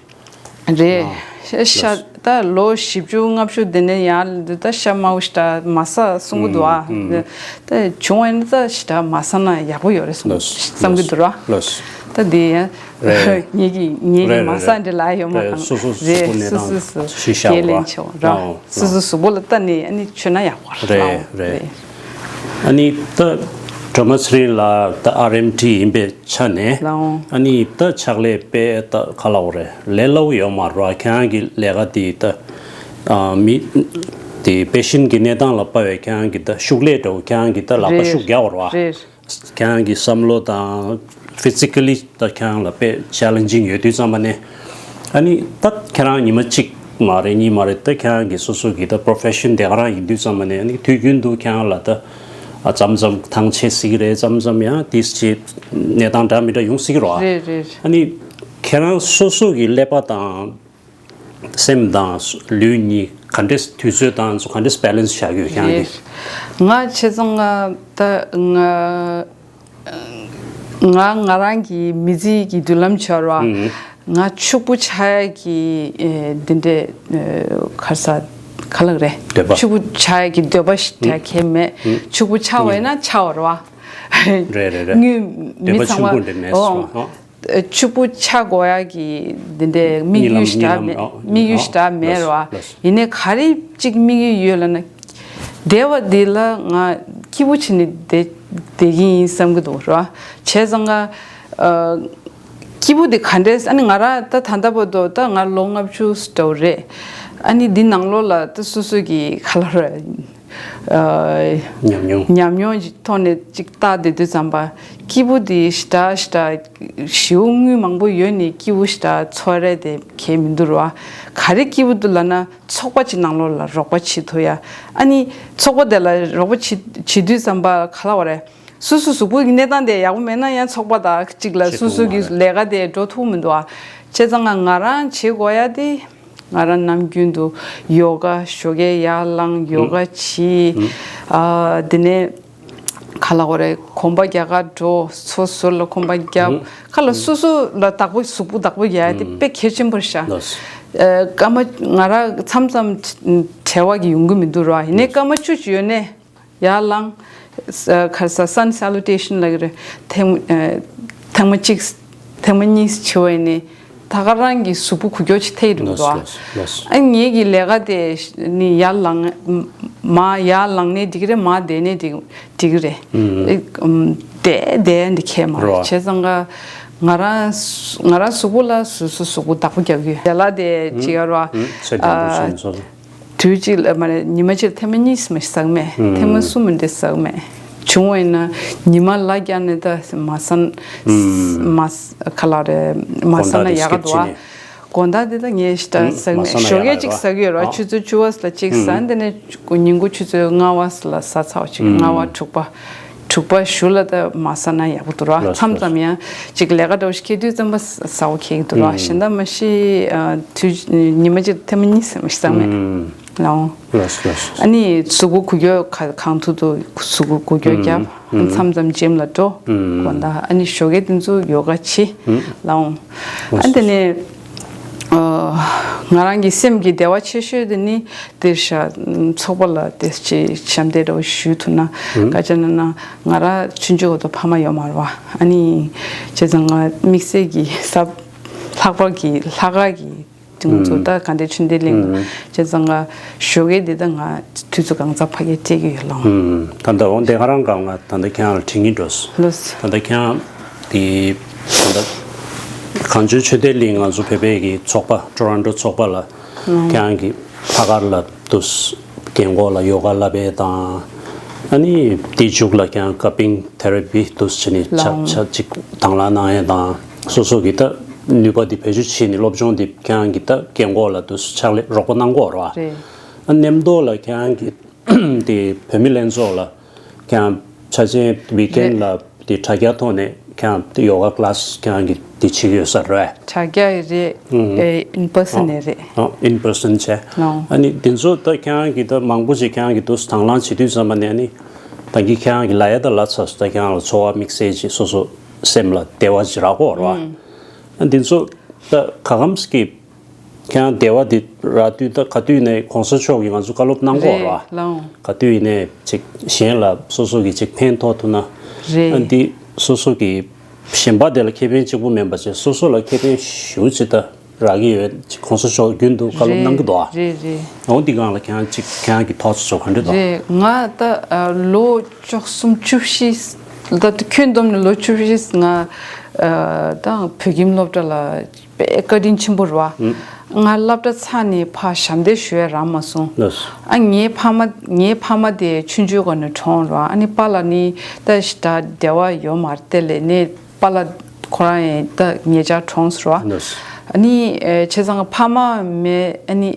རེད། ཤ་ཤ་ད་ལོ་བཞི་བཅུ་ལྔ་བཅུ་དེ་ནས་ཡར་ད་ཤ་དམར་པོ་ཞེ་དྲག་མ་ཟ་གསུང་གི་འདུག་ཨ། ད་བྱུང་བ་ཡིན་ན་ད་ཞེ་དྲག་མ་ཟ་ན་ཡག་པོ་ཡོད་རེད་གསུང་བསམ་གི་འདུག་ར། ད་དེ་ཡང་རེད། ངེད་ཀྱི་ངེད་ཀྱི་རེད་མ་རེད་ཟ་རེད། འདྲ་ལ་ཡོད་མ་རེད། གང་སོ་སོ་གཟུགས་རེད། པོ་གནས་སོ་སོ་སྟངས་སོ་ཤེས་བྱ་འགན་ལེན་བྱེད་འོ་ར། ལའོ། སོ་སོ་གཟུགས་པོ་ལ་ལྟ་ནས་ཨ་ནི་མཆོད་ན་ཡག་པོ་རེད། ལའོ། རེད་རེད། ཨ་ནི་ད་སྒྲོལ་མ་ཚེ་རིང་ལགས་ད་ཨར་ཨེམ་ཊི་ཡིན་པའི་ཆ་ནས་ལའོ། ཨ་ནི་ད་ཕྱག་ལས་དཔེ་ད་ག་ལབ་དགོས་རེད། ལས་སླ་བོ་ཡོད་མ་རེད། ཁྱེད་རང་གི་ལས་ཀ་དེ་ད་ཨ་མི་དེ་པེ་ཤེན་གྱི་གནས་སྟངས་ལ་དཔག་པའི་ཁྱེད་རང་གི་ད་ཤུགས་ལས་འདྲ་བོ་ཁྱེད་རང་གི་ད་ལག་པ་རེད་ཤུགས་རྒྱག་དགོས་རེད་བ། རེད། ཁྱེད་རང་གི་བསམ་བློ་དང་ཕི་ཛི་ཀ་ལི་ད་ཁྱེད་རང་ལ་དཔེ་ཆེ་ལེན་ཇིང་ཡོད་དུས་ཙམ་པ་ནས། ཨ་ནི་ད་ཁྱེད་རང་ཉི་མ་གཅིག་མ་རེད་གཉིས་མ་རེད། ད་ཁྱེད་རང་གི་སོ་སོ་གི་ད་པོ་རོ་ཕེ་ཤན་དེ་ག་རང་ཡིན་དུས་ཙམ་པ་ནས། ཨ་ནི་དུས་རྒྱུན་དུ་ཁྱེད་རང་ལ་ད་ཨ་མཚམས་མཚམས་ཐང་ཆད་སྲིད་ཀྱི་རེད། མཚམས་མཚམས་ཡང་དེ་ཅིག་གནས་སྟངས་འདྲ་མི་འདྲ་ཡོང་སྲིད་ཀྱི་རེད་བ། རེད་རེད། ཨ་ནི་ཁྱེད་རང་སོ་སོ་གི་ཀླད་པ་དང་སེམས་དང་ལུས་གཉིས་ག་འདྲས་དུས་ཚོད་དང་ག་འདྲས་བེ་ལེན་སི་བྱ་དགོས་ཁྱེད་རང་གིས། རེད། ང་བྱས་ཙང་ང་ད་ང་ང་ང་རང་གི་མི་ཚེ་གི་མདུན་ལམ་ཆར་བ། ང་ཕྱུག་པོ་ཆགས་ཡ་གི་ཨེ་འདི་འདྲའི་ཨེ་ག་ས་ག་ལ་རེད། འདོད་པ། ཕྱུག་པོ་ཆགས་ཡ་གི་འདོད་པ་ཞིག་ད་གས་མེད། ཕྱུག་པོ་ཆགས་པ་ཡིན་ན་ཆགས་པ་རེད་བ། རེད་རེད་རེད། དངུལ་མི་འདོད་པ་ཚང་མ་ཆེན་པོ་འདི་མེད་ཨོ། སོང་ཨ། ཕྱུག་པོ་ཆགས་དགོས་ཡ་གི་འདི་འདྲའི་དམིགས་ཡུལ་ཞིག་ད་མེད། དམིགས་ཡུལ་ཞིག་ད་མེད་ར། ཡིན་ནའི་ག་རེ་གཅིག་དམིགས་ཡུལ་ཡོད་ལབ་ན། འདས་པ་འདི་ལ་ང་སྐྱིད་པོ་བྱས་ནས་བསྡད་བསྡད་ཀྱི་ཡིན་བསམ་གྱི་འདུག་ར། བྱས་ཙང་ང་སྐྱིད་པོ་འདི་ག་འདྲས། ཨ་ནི་ང་རང་ད་ད་ལྟ་བར་དུ་ད་ང་ལོ་ལྔ་བཅུ་འདྲ་བོ་རེད། ཨ་ནི་འདི་ནང་ལོགས་ལ་ད་སོ་སོ་གི་ག་ལ་ར། ཨ། ཉམས་མྱོང་། ཉམས་མྱོང་གི་ཐོག་ནས་ཅིག་བལྟ་བསྡད་དུས་ཙམ་པ། སྐྱིད་པོ་འདི་ཞེ་དྲག་ཞེ་དྲག་ཞེ་པོ་དངུལ་མང་པོ་ཡོད་ནས་སྐྱིད་པོ་ཞེ་དྲག་ཚོར་རེད་དེ་གས་མི་འདུག་ར། ག་རེ་སྐྱིད་པོ་འདུག་ལབ་ན། ཚོགས་པ་ཅིག་ནང་ལོགས་ལ་རོགས་པ་བྱེད་ཐུབ་ཡ། ཨ་ནི་ཚོགས་པ་དེ་ལ་རོགས་པ་བྱེད་བྱེད་དུས་ཙམ་པ་ག་ལ་བ་རེད། སོ་སོ་གཟུགས་པོ་གི་གནས་སྟངས་དེ་ཡག་པོ་མེད་ན་ཡང་ཚོགས་པ་དང་གཅིག་ལ་བྱེད་སོ་སོ་ཐུབ་མ་གི་རེད། ལས་ཀ་དེ་འགྲོ་ཐུབ་མི་འདུག་ཨ། བྱས་ཙང་ང་ང་རང་བྱེད་དགོས་ཡ་དེ། ང་རང་ནམ་རྒྱུན་དུ་ཡོ་ག་ཞོགས་ཀས་ཡར་ལངས། ཡོ་ག་བྱེད། ཨ། དེ་ནས་ག་ལ་བ་རེད། གོམ་པ་རྒྱག་ག་འགྲོ། སོ་སོ་ལ་གོམ་པ་རྒྱབ། ཁ་ལ་སོ་སོ་ལ་བདག་པོ། གཟུགས་པོ་བདག་པོ་རྒྱག་ཡ་དེ་དཔེ་གལ་ཆེན་པོ་རེད་ཤག་ལགས། ཨ། སྐར་མ་ང་རང་མཚམས་མཚམས་བྲེལ་བ་གི་ཡོང་གི་མི་འདུག་ར། ཡིན་ནའི་སྐར་མ་བཅུ་ཅིག་ཡོད་ནའི་ཡར་ལངས། ཨ། ག་རེ་ཟ། sun salutation ལབ་ཀྱི་རེད། ཐེངས་ཨ། ཐེངས་མ་གཅིག་ཐེངས་མ་གཉིས་བྱས་པ་ཡིན་ནའི་ད་ག་རང་གི་གཟུགས་པོ་འགུལ་སྐྱོད་ཅིག་ཐེབས་འགྲོ་གི་འདུག་ཨ། ལགས་སོ། ལགས་སོ། ཨ། ངེད་ཀྱི་ལས་ཀ་དེ་ནི་ཡར་ལངས། མར་ཡར་ལངས་ནའི་འགྲིག་གི་རེད། མར་བསྡད་ནའི་འགྲིག་འགྲིག་གི་རེད། ཨ། བསྡད་བསྡད་འདི་ཁྱད་མ་རེད། བྱས་ཙང་ཀ་ང་རང་ང་རང་གཟུགས་པོ་ལ་སོ་སོ་གཟུགས་པོ་བདག་པོ་རྒྱག་གི་ཡོད། ཡ་ལ་དེ་ཅིག་ཡར་བ། ཨ། དུས་གཅིག་ལ་མ་རེད། ཉི་མ་གཅིག་ལ་ཐེངས་མ་གཉིས་མ་ཟ་གི་མེད། ཐེངས་མ་གསུམ་མ་འདི་ཟ་གི་མེད། བྱུང་བ་ཡིན་ན་ཉི་མ་ལ་རྒྱ་ནས་ད་མ་ཟ་ན། མ་ཟ། ག་ལ་རེད། མ་ཟ་ན་ཡག་ག་འདུག་ཨ། དགོང་དག་འདི་ད་ངས་ཞེ་དྲག་ཟ་གི་མེད། ཞོགས་ཀས་གཅིག་ཟ་གི་ཡོད་ར། ཆུ་ཚོད་བཅུ་པ་ལ་གཅིག་ཟ། འདི་ནས་ཉིན་གུང་ཆུ་ཚོད་ལྔ་པ་ལ་ཟ་ཚར་བ། ཅིག་ལྔ་པ་དྲུག་པ། དྲུག་པ་གཞུག་ལ་ད་མ་ཟ་ན་ཡག་པོ་འདུག་ར། མཚམས་མཚམས་ཡང་ཅིག་ལས་ཀ་འདྲ་བོ་ཞིག་འཁེལ་དུས་ཙམ་པ་ཟ་བ་འཁེལ་གི་འདུག་ར། གཞན་ད་མ་གཞི་དུས་ཉི་མ་གཅིག་ཐེངས་མ་གཉིས་ཟ་མ་ཟ་གི་མེད། ལའོ། ལགས་སོ། ལགས་སོ། ཨ་ནི་གཟུགས་པོ་འགུལ་སྐྱོད་ག་གང་ཐུབ་ཐུབ་གཟུགས་པོ་འགུལ་སྐྱོད་རྒྱབ། མཚམས་མཚམས་ཇིམ་ལ་འགྲོ། དགོང་དག་ཨ་ནི་ཞོགས་ཀས་དེ་ཚོ་ཡོ་ག་བྱེད། ལའོ། ཨ་དེ་ནས་ང་རང་གི་སེམས་ཀྱི་བདེ་བ་ཆེ་ཤོས་དེ་ནི་དེ་ཤ་ཚོགས་པ་ལ་དེ་ཅི་ཞབས་འདེགས་འདྲ་བོ་ཞུ་ཐུབ་ན། ག་ཅི་ན་ན་ང་རང་ཆུང་ཆུང་འོ་དོ་ཕ་མ་ཡོད་མ་རེད་བ། ཨ་ནི་བྱས་ཙང་ང་དམིགས་བསལ་གྱི་ས་ལྷག་པར་གྱི་ལྷག་དཀར་གྱི་དེ་ཚོ་ད་ག་འདྲ་ཆུ་འདི་གླིང་། བྱས་ཙང་ང་ཞོགས་ཀས་འདི་ད་ང་དུས་ཚོད་གང་ཙམ་ཕ་གིར་སྤྲད་ཀྱི་ཡོད་ལགས། ད་ལྟ་འོ་འདི་ག་རང་ག་ང་ད་ལྟ་ཁྱེད་རང་ལ་དྲི་ངེས་འགྲོ། ལགས། ད་ལྟ་ཁྱེད་རང་དེ་ད་ལྟ་གངས་ལྗོངས་ཆོས་སྡེ་གླིང་ང་ཚོ་བོད་པའི་གི་ཚོགས་པ་ཊོ་རོན་ཊོ་ཚོགས་པ་ལ་ཁྱེད་རང་གི་ལྷག་དཀར་ལ་དུས་རྒན་གོག་ལ་ཡོ་ག་བསླབ་པའི་དང་། ཨ་ནི་དེའི་མཇུག་ལ་ཀྱང་ཀ་པིང་ཐེ་ར་པི་དུས་བྱས་ནས་ཆ་ལའོ། ཆ་གཅིག་དང་ལེན་གནང་ཡས་དང་། སོ་སོ་གི་ད་ནུས་པ་འདི་བེད་སྤྱོད་བྱས་ནས་སློབ་སྦྱོང་འདི་ཁྱེད་རང་གི་ད་རྒན་གོག་ལ་དུས་ཕྱག་ལས་རོགས་པ་གནང་གོ་ར། རེད། ཨ་མཉམ་དུ་ལ་ཁྱེད་རང་གི་དེ་བོད་མི་ལྷན་ཚོགས་ལ་ཁྱེད་རང་ཆ་ཆེན་ཝིག་ཨེན་ལ་དེ་དྲ་རྒྱ་ཐོག་ནས་ཁྱེད་རང་ཡོ་ག་ཀ་ལཱས་ཁྱེད་རང་གི་དེ་བྱེད་ཀྱི་ཡོད་ས་རེད། དྲ་རྒྱ་ཡི་རེད། ཨེ་ཨིན་པར་སན་ནས་རེད། ཨ་ཨིན་པར་སན་བྱས། ཨ་ནི་དེ་ཚོ་ད་ཁྱེད་རང་གི་ད་མང་པོ་ཞིག་ཁྱེད་རང་གི་དུས་དང་བླངས་བྱེད་དུས་ཙམ་པ་ནས་ནི་ད་གིན་ཁྱེད་རང་གི་ལབ་ཡ་ད་ལབ་ཚར་སོང་། ད་ཁྱེད་རང་ལ་ཚོར་བ་དམིགས་བསལ་ཅིག་སོ་སོ་སེམས་ལ་བདེ་བ་ཅིག་རག་གོ་ར། ཨ་འདི་ཚོ་ད་ག་གམ་སྐྱིད། ཁྱེད་རང་བདེ་བ་འདི་རག་དུས་ད་ག་དུས་ནས་གོང་ས་མཆོག་གིས་ང་ཚོ་བཀའ་སློབ་གནང་གོ་རེད་ར། ལགས། ག་དུས་ཡིན་ནའི་ཅིག་གཞན་ལ་སོ་སོ་གིས་ཅིག་ཕན་ཐོགས་ཐུབ་ན། རེད། ཨ་འདི་སོ་སོ་གི་གཞན་པ་དེ་ལ་ཁེ་ཕན་གཅིག་པུ་མིན་པ་བྱས་སོ་སོ་ལ་ཁེ་ཕན་ཞེ་པོ་ཅིག་ད་རག་གི་ཡོད། ཅིག་གོང་ས་མཆོག་རྒྱུན་དུ་བཀའ་སློབ་གནང་གི་འདུག་ཨ། རེད་རེད། འོ་འདི་སྒང་ལ་ཁྱེད་རང་ཅིག་ཁྱེད་རང་གི་ཐོག་ཚོ་ག་འདྲ་འདུག་རེད། ང་ད་ལོ་བཅུ་གསུམ་བཅུ་བཞི། ད་ཁྱོན་བསྡོམས་ནས་ལོ་བཅུ་བཞི་ང་ད་བོད་ཁྱིམ་སློབ་གྲྭ་ལ་དཔེ་བཀའ་དྲིན་ཆེན་པོ་རེད་བ། ང་སློབ་གྲྭ་ཚར་ནས་ཕར་ཞབས་འདེགས་ཞུ་ཡ་རག་མ་སོང་། ལགས། ཨ་ངའི་ཕ་མ་ངའི་ཕ་མ་དེ་ཆུང་ཆུང་སྒང་ནས་གྲོངས་རེད་བ། ཨ་ནི་པཱ་ལགས་ནི་ད་ཞེ་དྲག་འབྲེལ་བ་ཡོད་མ་རེད་དེ། ལས་ནས་པཱ་ལགས་ཁོ་རང་ཡང་ད་ཉེ་ཆར་གྲོངས་སོང་རེད་བ། ལགས། ཨ་ནི་ཨེ་བྱས་ཙང་ཕ་མ་མེད། ཨ་ནི་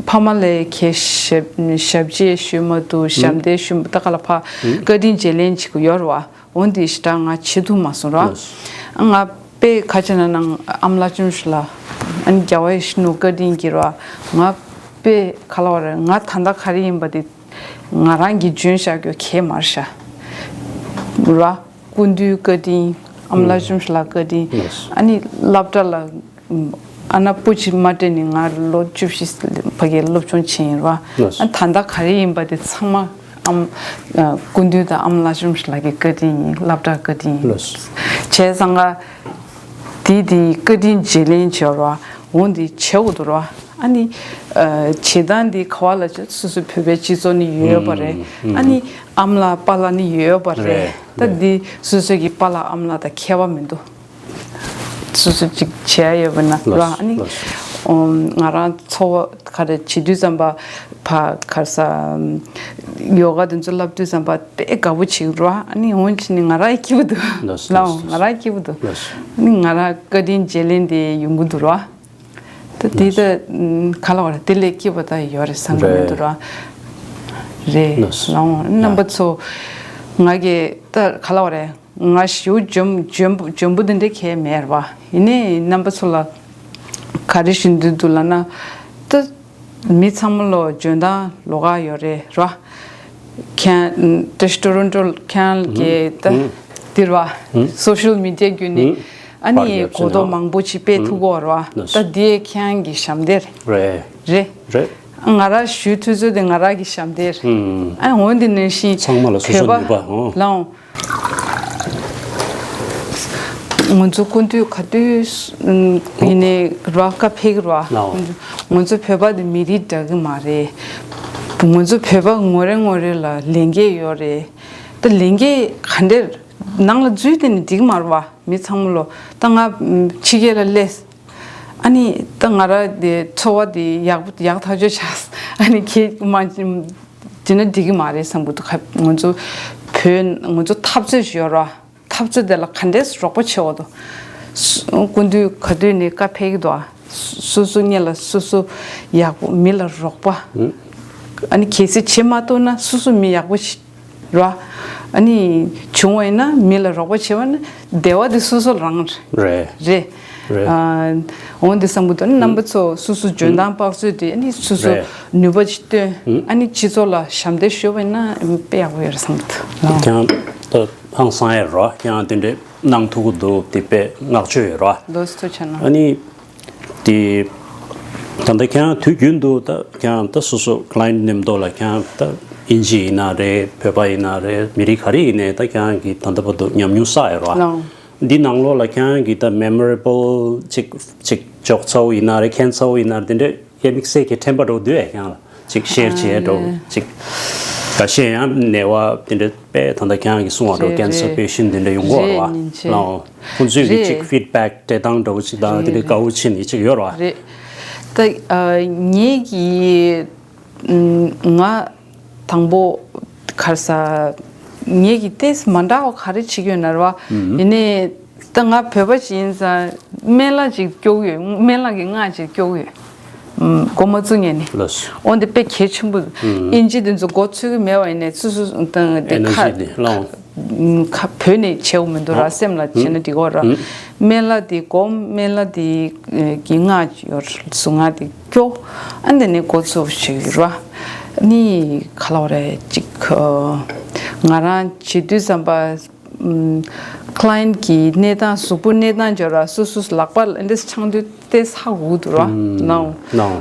ཕ་མ་ལ་ཁྱེད་ཞབས་ཞབས་རྗེས་ཞུ་མ་ཐུབ། ཞབས་འདེགས་ཞུ་མ་ཐུབ། ད་ག་ལ་ཕར་བཀའ་དྲིན་བརྗེ་ལེན་བྱེད་དགོས་ཡོད་རེད་བ། འོ་འདི་ཞེ་དྲག་ང་བྱེད་ཐུབ་མ་སོང་ར། ལགས། ང་དཔེ་ག་ཅི་ན་ནང་ཨ་མ་ལགས་བཅུ་བཞི་ལ་ཨ་ནི་རྒྱལ་བ་ཡིད་བཞིན་ནོར་བུ་བཀའ་དྲིན་གྱིས་ར། ང་དཔེ་ག་ལ་བ་རེད། ང་ད་ལྟ་ག་རེ་ཡིན་པ་དེ་ང་རང་གིས་འཇོན་བཞག་རྒྱུ་གས་མ་རེད་ཤག་ར། སྐུ་མདུན་བཀའ་དྲིན། ཨ་མ་ལགས་བཅུ་བཞི་ལགས་བཀའ་དྲིན། ལགས། ཨ་ནི་སློབ་གྲྭ་ལ་ཨ་ན་སྤུ་ཅིག་མ་སྤྲད་ནས་ང་ལོ་བཅུ་བཞི་ཕ་གིར་སློབ་སྦྱོང་བྱས་ཡིན་ར། ལགས། ཨ་ད་ལྟ་ག་རེ་ཡིན་པ་དེ་ཚང་མ་ཨམ་ཨ་སྐུ་མདུན་དང་ཨ་མ་ལགས་བཅུ་བཞི་ལགས་ཀྱི་བཀའ་དྲིན་ཡིན། སློབ་གྲྭ་བཀའ་དྲིན་ཡིན། ལགས། བྱས་ཙང་ང་ དེ་དེ་བཀའ་དྲིན་བརྗེ་ལེན་བྱེད་རོགས། འོང་དེ་བྱེད་དགོས་འདུག་རོགས། ཨ་ནི་ཨ་བྱེད་སྟངས་དེ་ག་བ་ལ་བྱེད། སོ་སོའི་བོད་པའི་སྤྱི་ཚོགས་ནི་ཡོད་པ་རེད། ཨ་ནི་ཨམ་ལགས་པཱ་ལགས་ནི་ཡོད་པ་རེད། རེད། ད་རེད། འདི་སོ་སོ་གི་པཱ་ལགས་ཨམ་ལགས་དང་ཁྱད་པར་མི་འདུག་སོ་སོ་ཅིག་བྱས་ཡོད་པ་ན་ལགས་ར། ཨ་ནི་ལགས། ཨོམ་ང་རང་འཚོ་བ་ག་རེ་བྱེད་དུས་ཙམ་པ་ཕ་གར་ས་ཡོ་ག་དེ་ཚོ་བསླབ་དུས་ཙམ་པ་དཔེ་དགའ་པོ་བྱེད་རོགས། ཨ་ནི་འོན་ཅི་ནི་ང་རང་ཡི་སྐྱིད་པོ་འདུག་ལགས་ལགས། ང་རང་ཡི་སྐྱིད་པོ་འདུག་ལགས། ཨ་ནི་ང་རང་བཀའ་དྲིན་བརྗེ་ལེན་དེ་ཡོང་གི་འདུག་རོགས། ད་དེ་ད་ག་ལ་བ་རེད། དེ་ལས་སྐྱིད་པ་ད་ཡོད་རེད་བསམ་གི་མི་འདུག་རོགས། རེད་ལགས། རྣམ་པ་ཚོ་ང་གི་ད་ག་ལ་བ་རེད། ང་ཞེ་པོ་འཇོན་འཇོན་པོ་འཇོན་པོ་དེ་འདྲ་གས་མེད་རེད་བ། ཡིན་ནའི་རྣམ་པ་ཚོ་ལ་ག་རེ་ཞུ་འདོད་འདུག་ལབ་ན། ད་མི་ཚང་མ་ལོ་འཇོན་ཐང་ལོགས་ཀ་ཡོད་རེད་ར། ཁྱེད་ད་ཊོ་རོན་ཊོ་ཁྱེད་གི་ད་འདིར་བ་སོ་ཤལ་མི་ཌི་ཡ་བརྒྱུད་ནས་ཨ་ནི་གོ་རྟོགས་མང་པོ་ཅིག་སྤེལ་ཐུབ་ཀྱི་ཡོད་རེད་བ། ད་འདི་ཁྱེད་གི་ཞབས་འདེགས་རེད། རེད། ང་རང་ཞུ་ཐུབ་ཚོད་དེ་ང་རང་གི་ཞབས་འདེགས་རེད། ཨ་འོན་ཏེ་ནང་བཞིན་ཚང་མ་ལ་སོ་སོ་བོད་པ་ནུས་པ་ལའང་། ང་ཚོ་སྐུ་མདུན་ག་དུས་ཡིན་ནའི་ར་བཀའ་ཕེབས་ར། ང་ཚོ་བོད་པ་དེ་མི་རིགས་འདྲ་གི་མ་རེད། ང་ཚོ་བོད་པ་ངོ་རེ་ངོ་རེ་ལ་ལས་འགན་ཡོད་རེད། ད་ལས་འགན་ག་འདྲ་ནང་ལ་འཛུལ་བསྡད་ནས་འགྲིག་མ་རེད་བ། མི་ཚང་མ་ལོ་ད་ང་ཕྱི་རྒྱལ་ལ་སླེབས། ཨ་ནི་ད་ང་ར་དེ་འཚོ་བ་དེ་ཡག་པོ་ཡག་ཐག་ཆོད་ཆགས། ཨ་ནི་ཁྱེད་མ་བྱས་ན་འགྲིག་གི་མ་རེད་བསམ་གི་འདུག་ཁ་ང་ཚོ་བོད་ང་ཚོ་འཐབ་རྩོད་ཞིག་ཡོད་ར། འཐབ་རྩོད་དེ་ལ་ག་འདྲས་རོགས་པ་བྱེད་འོ་དོ། སྐུ་མདུན་ག་དུས་ནས་བཀའ་ཕེབས་ཀྱི་འདུག་ཨ། སོ་སོ་སྔོན་ལ་སོ་སོ་ཡག་པོ་མི་ལ་རོགས་པ། ཨ་ནི་གལ་སྲིད་བྱེད་མ་ཐུབ་ན་སོ་སོ་མི་ཡག་པོ་ཞིག་ར། ཨ་ནི་བྱུང་བ་ཡིན་ན་མི་ལ་རོགས་པ་བྱེད་པ་ནི་བདེ་བ་དེ་སོ་སོ་རང་རེད། རེད། རེད། ཨ་འོན་ཏེ་བསམ་གི་འདུག་ཨ་ནི་རྣམ་པ་ཚོ་སོ་སོ་འཇོན་ཐང་དཔག་ཚོད་དེ་ཨ་ནི་སོ་སོ་རེད། ནུས་པ་ཅིག་བཏོན། ཨ་ནི་སྤྱི་ཚོགས་ལ་ཞབས་འདེགས་ཞུ་བ་ཡིན་ན་དཔེ་ཡག་པོ་ཡོད་རེད་བསམ་གི་འདུག་ཀྱང་ད་ཧང་སང་ཡ་རོ་ཀྱང་དེ་འདྲས་གནང་ཐུབ་གི་འདུག་དེ་དཔེ་བསྔགས་བརྗོད་ཡོད་རོ། ལོས་ཐུགས་ཆེ་གནང་། ཨ་ནི། དེ། ད་ལྟ་ཁྱེད་རང་དུས་རྒྱུན་དུ་ད་ཁྱེད་རང་ད་སོ་སོ་client་མཉམ་དུ་ལ་ཁྱེད་རང་ད་དབྱིན་ཇི་ཡིན་ན་རེད། བོད་པ་ཡིན་ན་རེད། མི་རིགས་ག་རེ་ཡིན་ནའི་ད་ཁྱེད་རང་གིས་ད་ལྟ་བར་དུ་ཉམས་མྱོང་བསགས་ཡོད་རེད་བ། ལགས། འདི་ནང་ལོགས་ལ་ཁྱེད་རང་གིས་ད་memorable་ཅིག་ཅིག་འཇོག་ཚར་བ་ཡིན་ན་རེད། མཁྱེན་ཚར་བ་ཡིན་ན་རེད། དེ་འདྲའི་དམིགས་བསལ་གྱི་དྲན་པ་འདྲ་བོ་འདུག་ཨེ་ཁྱེད་རང་ལ། ཅིག་ཤེར་བྱེད་འགྲོ་ཅིག་འགའ་ཤས་ཡང་ནེ་བ་དེ་འདྲ་དཔེ་ད་ལྟ་ཁྱེད་རང་གིས་གསུངས་པ་འགྲོ་cancer patient་དེ་འདྲ་ཡོང་གི་ཡོད་རེད་བ། ལའོ་ཁོང་ཚོས་ཀྱི་ཅིག་feedback་སྤྲད་སྟངས་འདྲ་བོ་ཅིག་དང་དེ་འདྲ་དགའ་བོ་ཕྱིན་ནས་ཅིག་ཡོད་རེད་བ། རེད། ད་ངེད་ཀྱི་ང་དང་པོ་གར་ས་ངེད་ཀྱི་ཏེས་མ་འདྲ་བ་ག་རེ་བྱེད་ཀྱི་ཡོད་ན་རེད་བ། ཡིན་ནའི། ད་ང་བོད་པ་ཞིག་ཡིན་ཙང་སྨན་བླ་ཅིག་སྐྱོ་གི་ཡོད། སྨན་བླ་གི་སྔགས་ཅིག་སྐྱོ་གི་ཡོད། འགོ་མ་བཙུགས་ངེས་ནས། ལགས་སོ། འོན་ཏེ་དཔེ་གལ་ཆེན་པོ། ཨིན་ཇི་དེ་ཚོ་འགོ་ཚུགས་ཀྱི་མེད་པ་ཡིན་ནའི་སུ་སུ་དང་དེ་ཁ་ཁ་བོད་ནས་བྱེད་འོ་མི་འདུག་ར། སེམས་ལ་བྱེད་ན་འགྲིག་གོ་ར། སྨན་བླ་དེ་སྒོམ། སྨན་བླ་དེ་གི་སྔགས་ཡོད་གཟུངས་སྔགས་དེ་སྐྱོ། ཨ་འདི་ནས་འགོ་ཚུགས་ཞིག་ར། ནི་ག་ལ་བ་རེད་ཅིག་ང་རང་བྱེད་དུས་ཙམ་པ། client་གི་གནས་སྟངས་གཟུགས་པོ་གནས་སྟངས་འབྱོར་ར་སོ་སོ་ལག་པ་ལ་འདྲེས་འཆང་དུས་ཏེ་ཧ་གོ་འདུག་ར། ནའོ་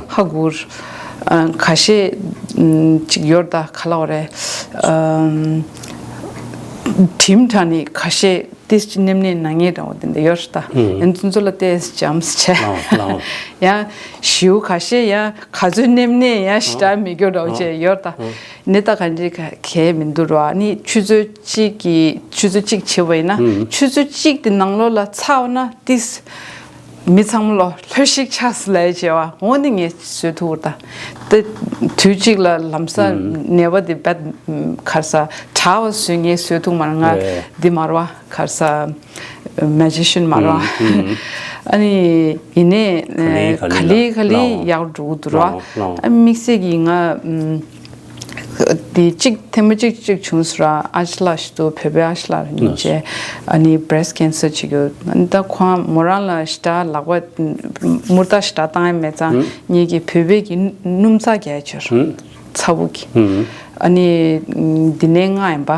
ཧ་གོ། ཁ་ཤས་ཅིག་ཡོད་ད་ག་ལ་བ་རེད། གྲིམ་དྲགས་ནས་ཁ་ཤས་ཏེ་ཅི་ནེམ་ནེ་ན་ངེས་འདྲ་བོ་དེ་འདྲ་ཡོད་ད། ཨན་ཙུན་ཙུ་ལ་ཏེ་ཇམས་ཆེ། ཡང་ཞིའུ་ཁ་ཤས་ཡང་ག་ཚོད་ནེམ་ནེ་ཡང་ཞི་དྲག་མི་སྐྱོ་འདྲ་བོ་ཅིག་ཡོད་ད། ནི་ད་ག་འདྲི་ག་གལ་མི་འདུག་ར། ནི་ཆུ་ཚོད་གཅིག་གི་ཆུ་ཚོད་གཅིག་བྱེད་པ་ཡིན་ན་ཆུ་ཚོད་གཅིག་དེ་ནང་ལོགས་ལ་ཚར་བ་ན་ཏིས་མི་ཚང་མ་ལོ་ལྷོད་ཤིག་ཆགས་སུ་ལས་བྱེད་བ་འོ་ནི་ངས་བཟོས་ཐུབ་ད། དེ་དུས་གཅིག་ལ་ལམ་སང་ནད་པ་དེ་བད་ཁར་ས་དྲག་བ་བཟོས་ངས་བཟོས་ཐུབ་མ་ང་འདི་མར་བ་ཁར་ས་magician་མར་བ། ཨ་ནི་ཡིན་ནས་ག་ལེ་ག་ལེ་ཡག་འགྲོ་འདུག་ར། ཨ་དམིགས་བསལ་གྱི་ང་དེ་གཅིག་ཐེངས་མ་གཅིག་གཅིག་བྱུང་སོང་ར། ཨ་ཅི་ལགས་ཤི་ཏུ་བོད་པའི་ཨ་ཅི་ལགས་རིན་ཆེ་ཨ་ནི་breast cancer་བྱེད་རྒྱུ་ཨ་ནི་ད་ཁོང་མོ་རང་ལ་ཞི་དྲག་ལག་པ་མུར་ད་ཞི་དྲག་བཏང་ཡ་མེད་ཙང་ངེད་ཀྱི་བོད་པའི་གི་སྣུམ་ཚྭ་རྒྱག་ཕྱིར་ཚ་བོ་གི་ཨ་ནི་འདི་ནས་ང་ཡིན་པ་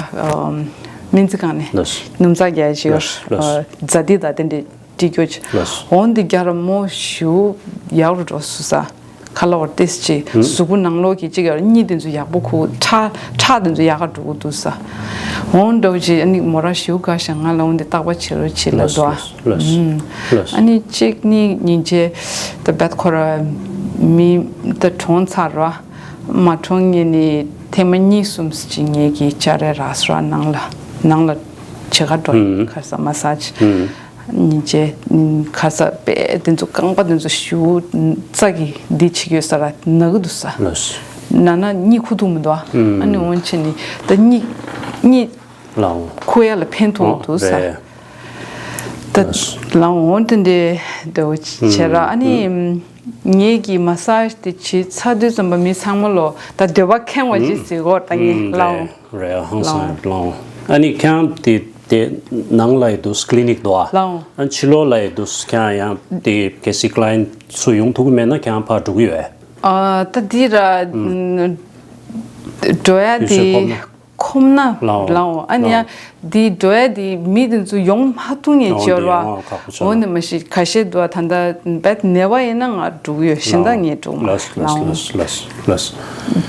སྨན་རྩིས་ཁང་ནས་སྣུམ་ཚྭ་རྒྱག་ཕྱིར་ཛ་ཏི་ད་དེ་འདྲས། སྤྲི་རྒྱུ་ཆེ། འོན་ཏེ་རྒྱ་ར་མོ་ཞུ་ཡག་རུ་འགྲོ་སུ་ས། ཁ་ལོ་བར་ཏེས་ཅི་གཟུགས་པོ་ནང་ལོགས་ཀྱི་ཅིག་ཡོད་གཉིད་དེ་ཚོ་ཡག་པོ་ཁུག་ཁྲག་ཁྲག་དེ་ཚོ་ཡག་ག་འགྲོ་གི་འདུག་ས། འོང་འགྲོ་ཅི་ཨ་ནི་མོ་ར་ཞུ་ག་ཤ་ང་ལ་འོང་དེ་རྟག་པ་བྱེད་རོགས་བྱེད་ལ་ལོས་འགྲོ། ལོས་ལོས། ཨ་ནི་གཅིག་ནི་ཉིན་བྱེད་ད་བད་ཁོ་ར་མི་ད་གྲོངས་ཚར་ར་མ་གྲོངས་ངེས་ནི་ཐེངས་མ་གཉིས་གསུམ་ཅིག་ངེད་ཀྱི་ཅ་རེ་ར་སོ་ར་ནང་ལ་ནང་ལ་བྱེད་ག་འགྲོ་ཡིན་ཁ་ས་མ་ས་ཅི། ཉིན་བྱེད་ཁ་ས་པས་དེ་ཚོ་རྐང་པ་དེ་ཚོ་ཞུ་རྩ་གི་འདི་བྱེད་ཡོད་ས་ར་ན་གི་འདུག་ས། ལོས། ན་ན་གཉིད་ཁུག་ཐུབ་མི་འདུག་ཨ། ཨ་ནི་འོན་ཆེ་ནི་ད་གཉིད་གཉིད་ལའོ། ཁུག་ཡ་ལ་ཕན་ཐོགས་འདུག་ས། རེད། ད་ལའོ་འོན་ཏེ་འདི་འདོད་བྱེད་ར་ཨ་ནི་ངེད་ཀྱི་མ་སཱ་ཇི་དེ་བྱེད་ཚར་དུས་ཙམ་པ་མི་ཚང་མ་ལོ་ད་འདོད་པ་ཁེངས་བ་ཅིག་ཟེར་གོ་ད་ངེད་ལའོ། རེད་ཧང་སང་ལའོ། ཨ་ནི་ཁྱང་དེ་དེ་ནང་ལ་ཡི་འདུག་ཀླི་ནིག་འདུག་ཨ། ལའོ། ཨ་ཕྱི་ལོགས་ལ་ཡི་འདུག་ཁྱང་ཡང་དེ་གལ་སྲིད་ཀླ་ཡན་ཚུ་ཡོང་ཐུབ་ཀྱི་མེད་ན་ཁྱང་ཕར་འགྲོ་གི་ཡོད། ཨ་ད་འདི་ར་འགྲོ་ཡ་དུས་ཚོད་དེ་ཁོམ་ན། ཁོམ་ན་ལའོ། ལའོ་ཨ་ནི་ཡ་འདི་འགྲོ་ཡ་དེ་མི་དེ་ཚོ་ཡོང་མ་ཐུབ་ངེས་ཅོར་བ། འོ་ནི་མ་ཤི་ཁ་ཤས་འདུག་ད་ད་བད་ནེ་བ་ཡིན་ན་ང་འགྲོ་གི་ཡོད་གཞན་དག་ངས་འགྲོ་མ་ལོས་ལོས་ལོས་ལོས་ལོས།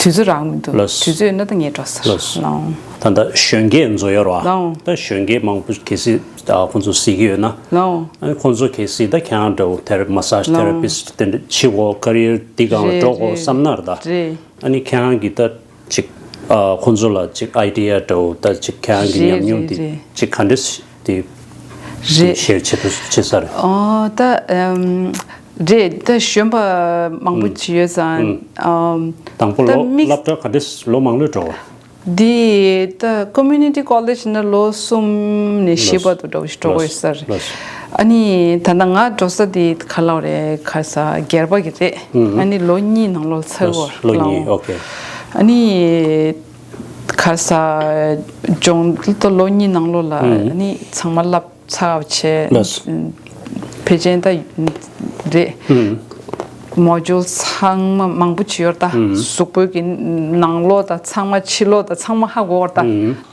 དུས་ཚོད་རག་མི་འདུག་ལོས། དུས་ཚོད་ཡོད་ན་ད་ངས་འགྲོ་ས་ལོས། ལའོ། ད་ད་གཞོན་སྐྱེས་འཛོ་ཡོད་ར། ལའོ། ད་གཞོན་སྐྱེས་མང་པོ་གལ་སྲིད་ད་ཁོང་ཚོ་གཟིགས་ཀྱི་ཡོད་ན། ལའོ། ཨ་ཁོང་ཚོ་གལ་སྲིད་ད་ཁྱང་འགྲོ་ཐེ་ར་མ་སཱ་ཇི་ཐེ་ར་པི་སི་ཊི་དེ་འདྲ་ཕྱི་གོ་ཀ་རི་ཡར་འདི་སྒང་ལ་འགྲོ་དགོས་བསམ་ན་ར་ད། རེད། ཨ་ནི་ཁྱང་གི་ད་ཅིག་ཨ་ཁོང་ཚོ་ལ་ཅིག་ཨའི་ཌི་ཡ་འདྲ་བོ་ད་ཅིག་ཁྱང་གི་རེད་ཉམས་མྱོང་རེད་དེ་རེད། ཅིག་ག་འདྲས་དེ་རེད། ཤེར་བྱེད་དུ་བྱེད་ས་རེད། ཨོ་ད་ཨམ་རེད་ད་གཞོན་པ་མང་པོ་ཅིག་ཡོད་ཙང་ཨམ་དང་པོ་ད་ལོ་དམིགས་སློབ་གྲྭ་ག་འདྲས་ལོ་མང་ལོས་འགྲོ་བ། འདི་ད་ཀོ་མུ་ནི་ཊི་ཀོ་ལེཇ་ནང་ལོ་གསུམ་ནས་བཞི་བར་དུ་འགྲོ་འགྲོ་དགོས་ས་རེད། ལོས། ཨ་ནི་ད་ལྟ་ང་འགྲོ་ས་དེ་ག་ལ་རེད་ཁ་ས་སྒེར་པ་གི་རེད། ཨ་ནི་ལོ་གཉིས་ནང་ལོགས་ཚར་བར་ལོ་གཉིས་ལའོ། ཨོ་ཁེ། ཨ་ནི་ཁ་ས་སྦྱོང་ད་ལོ་གཉིས་ནང་ལོགས་ལ་ཨ་ནི་ཚང་མ་བསླབ་ཚར་བྱས། ལོས། ཕལ་ཆེར་ད་རེད། མོ་ཇུལ་ཚང་མ་མང་པོ་བྱེད་ཡོད་ད། གཟུགས་པོའི་གི་ནང་ལོགས་ད་ཚང་མ་ཕྱི་ལོགས་ད་ཚང་མ་ཧ་གོ་བར་ད་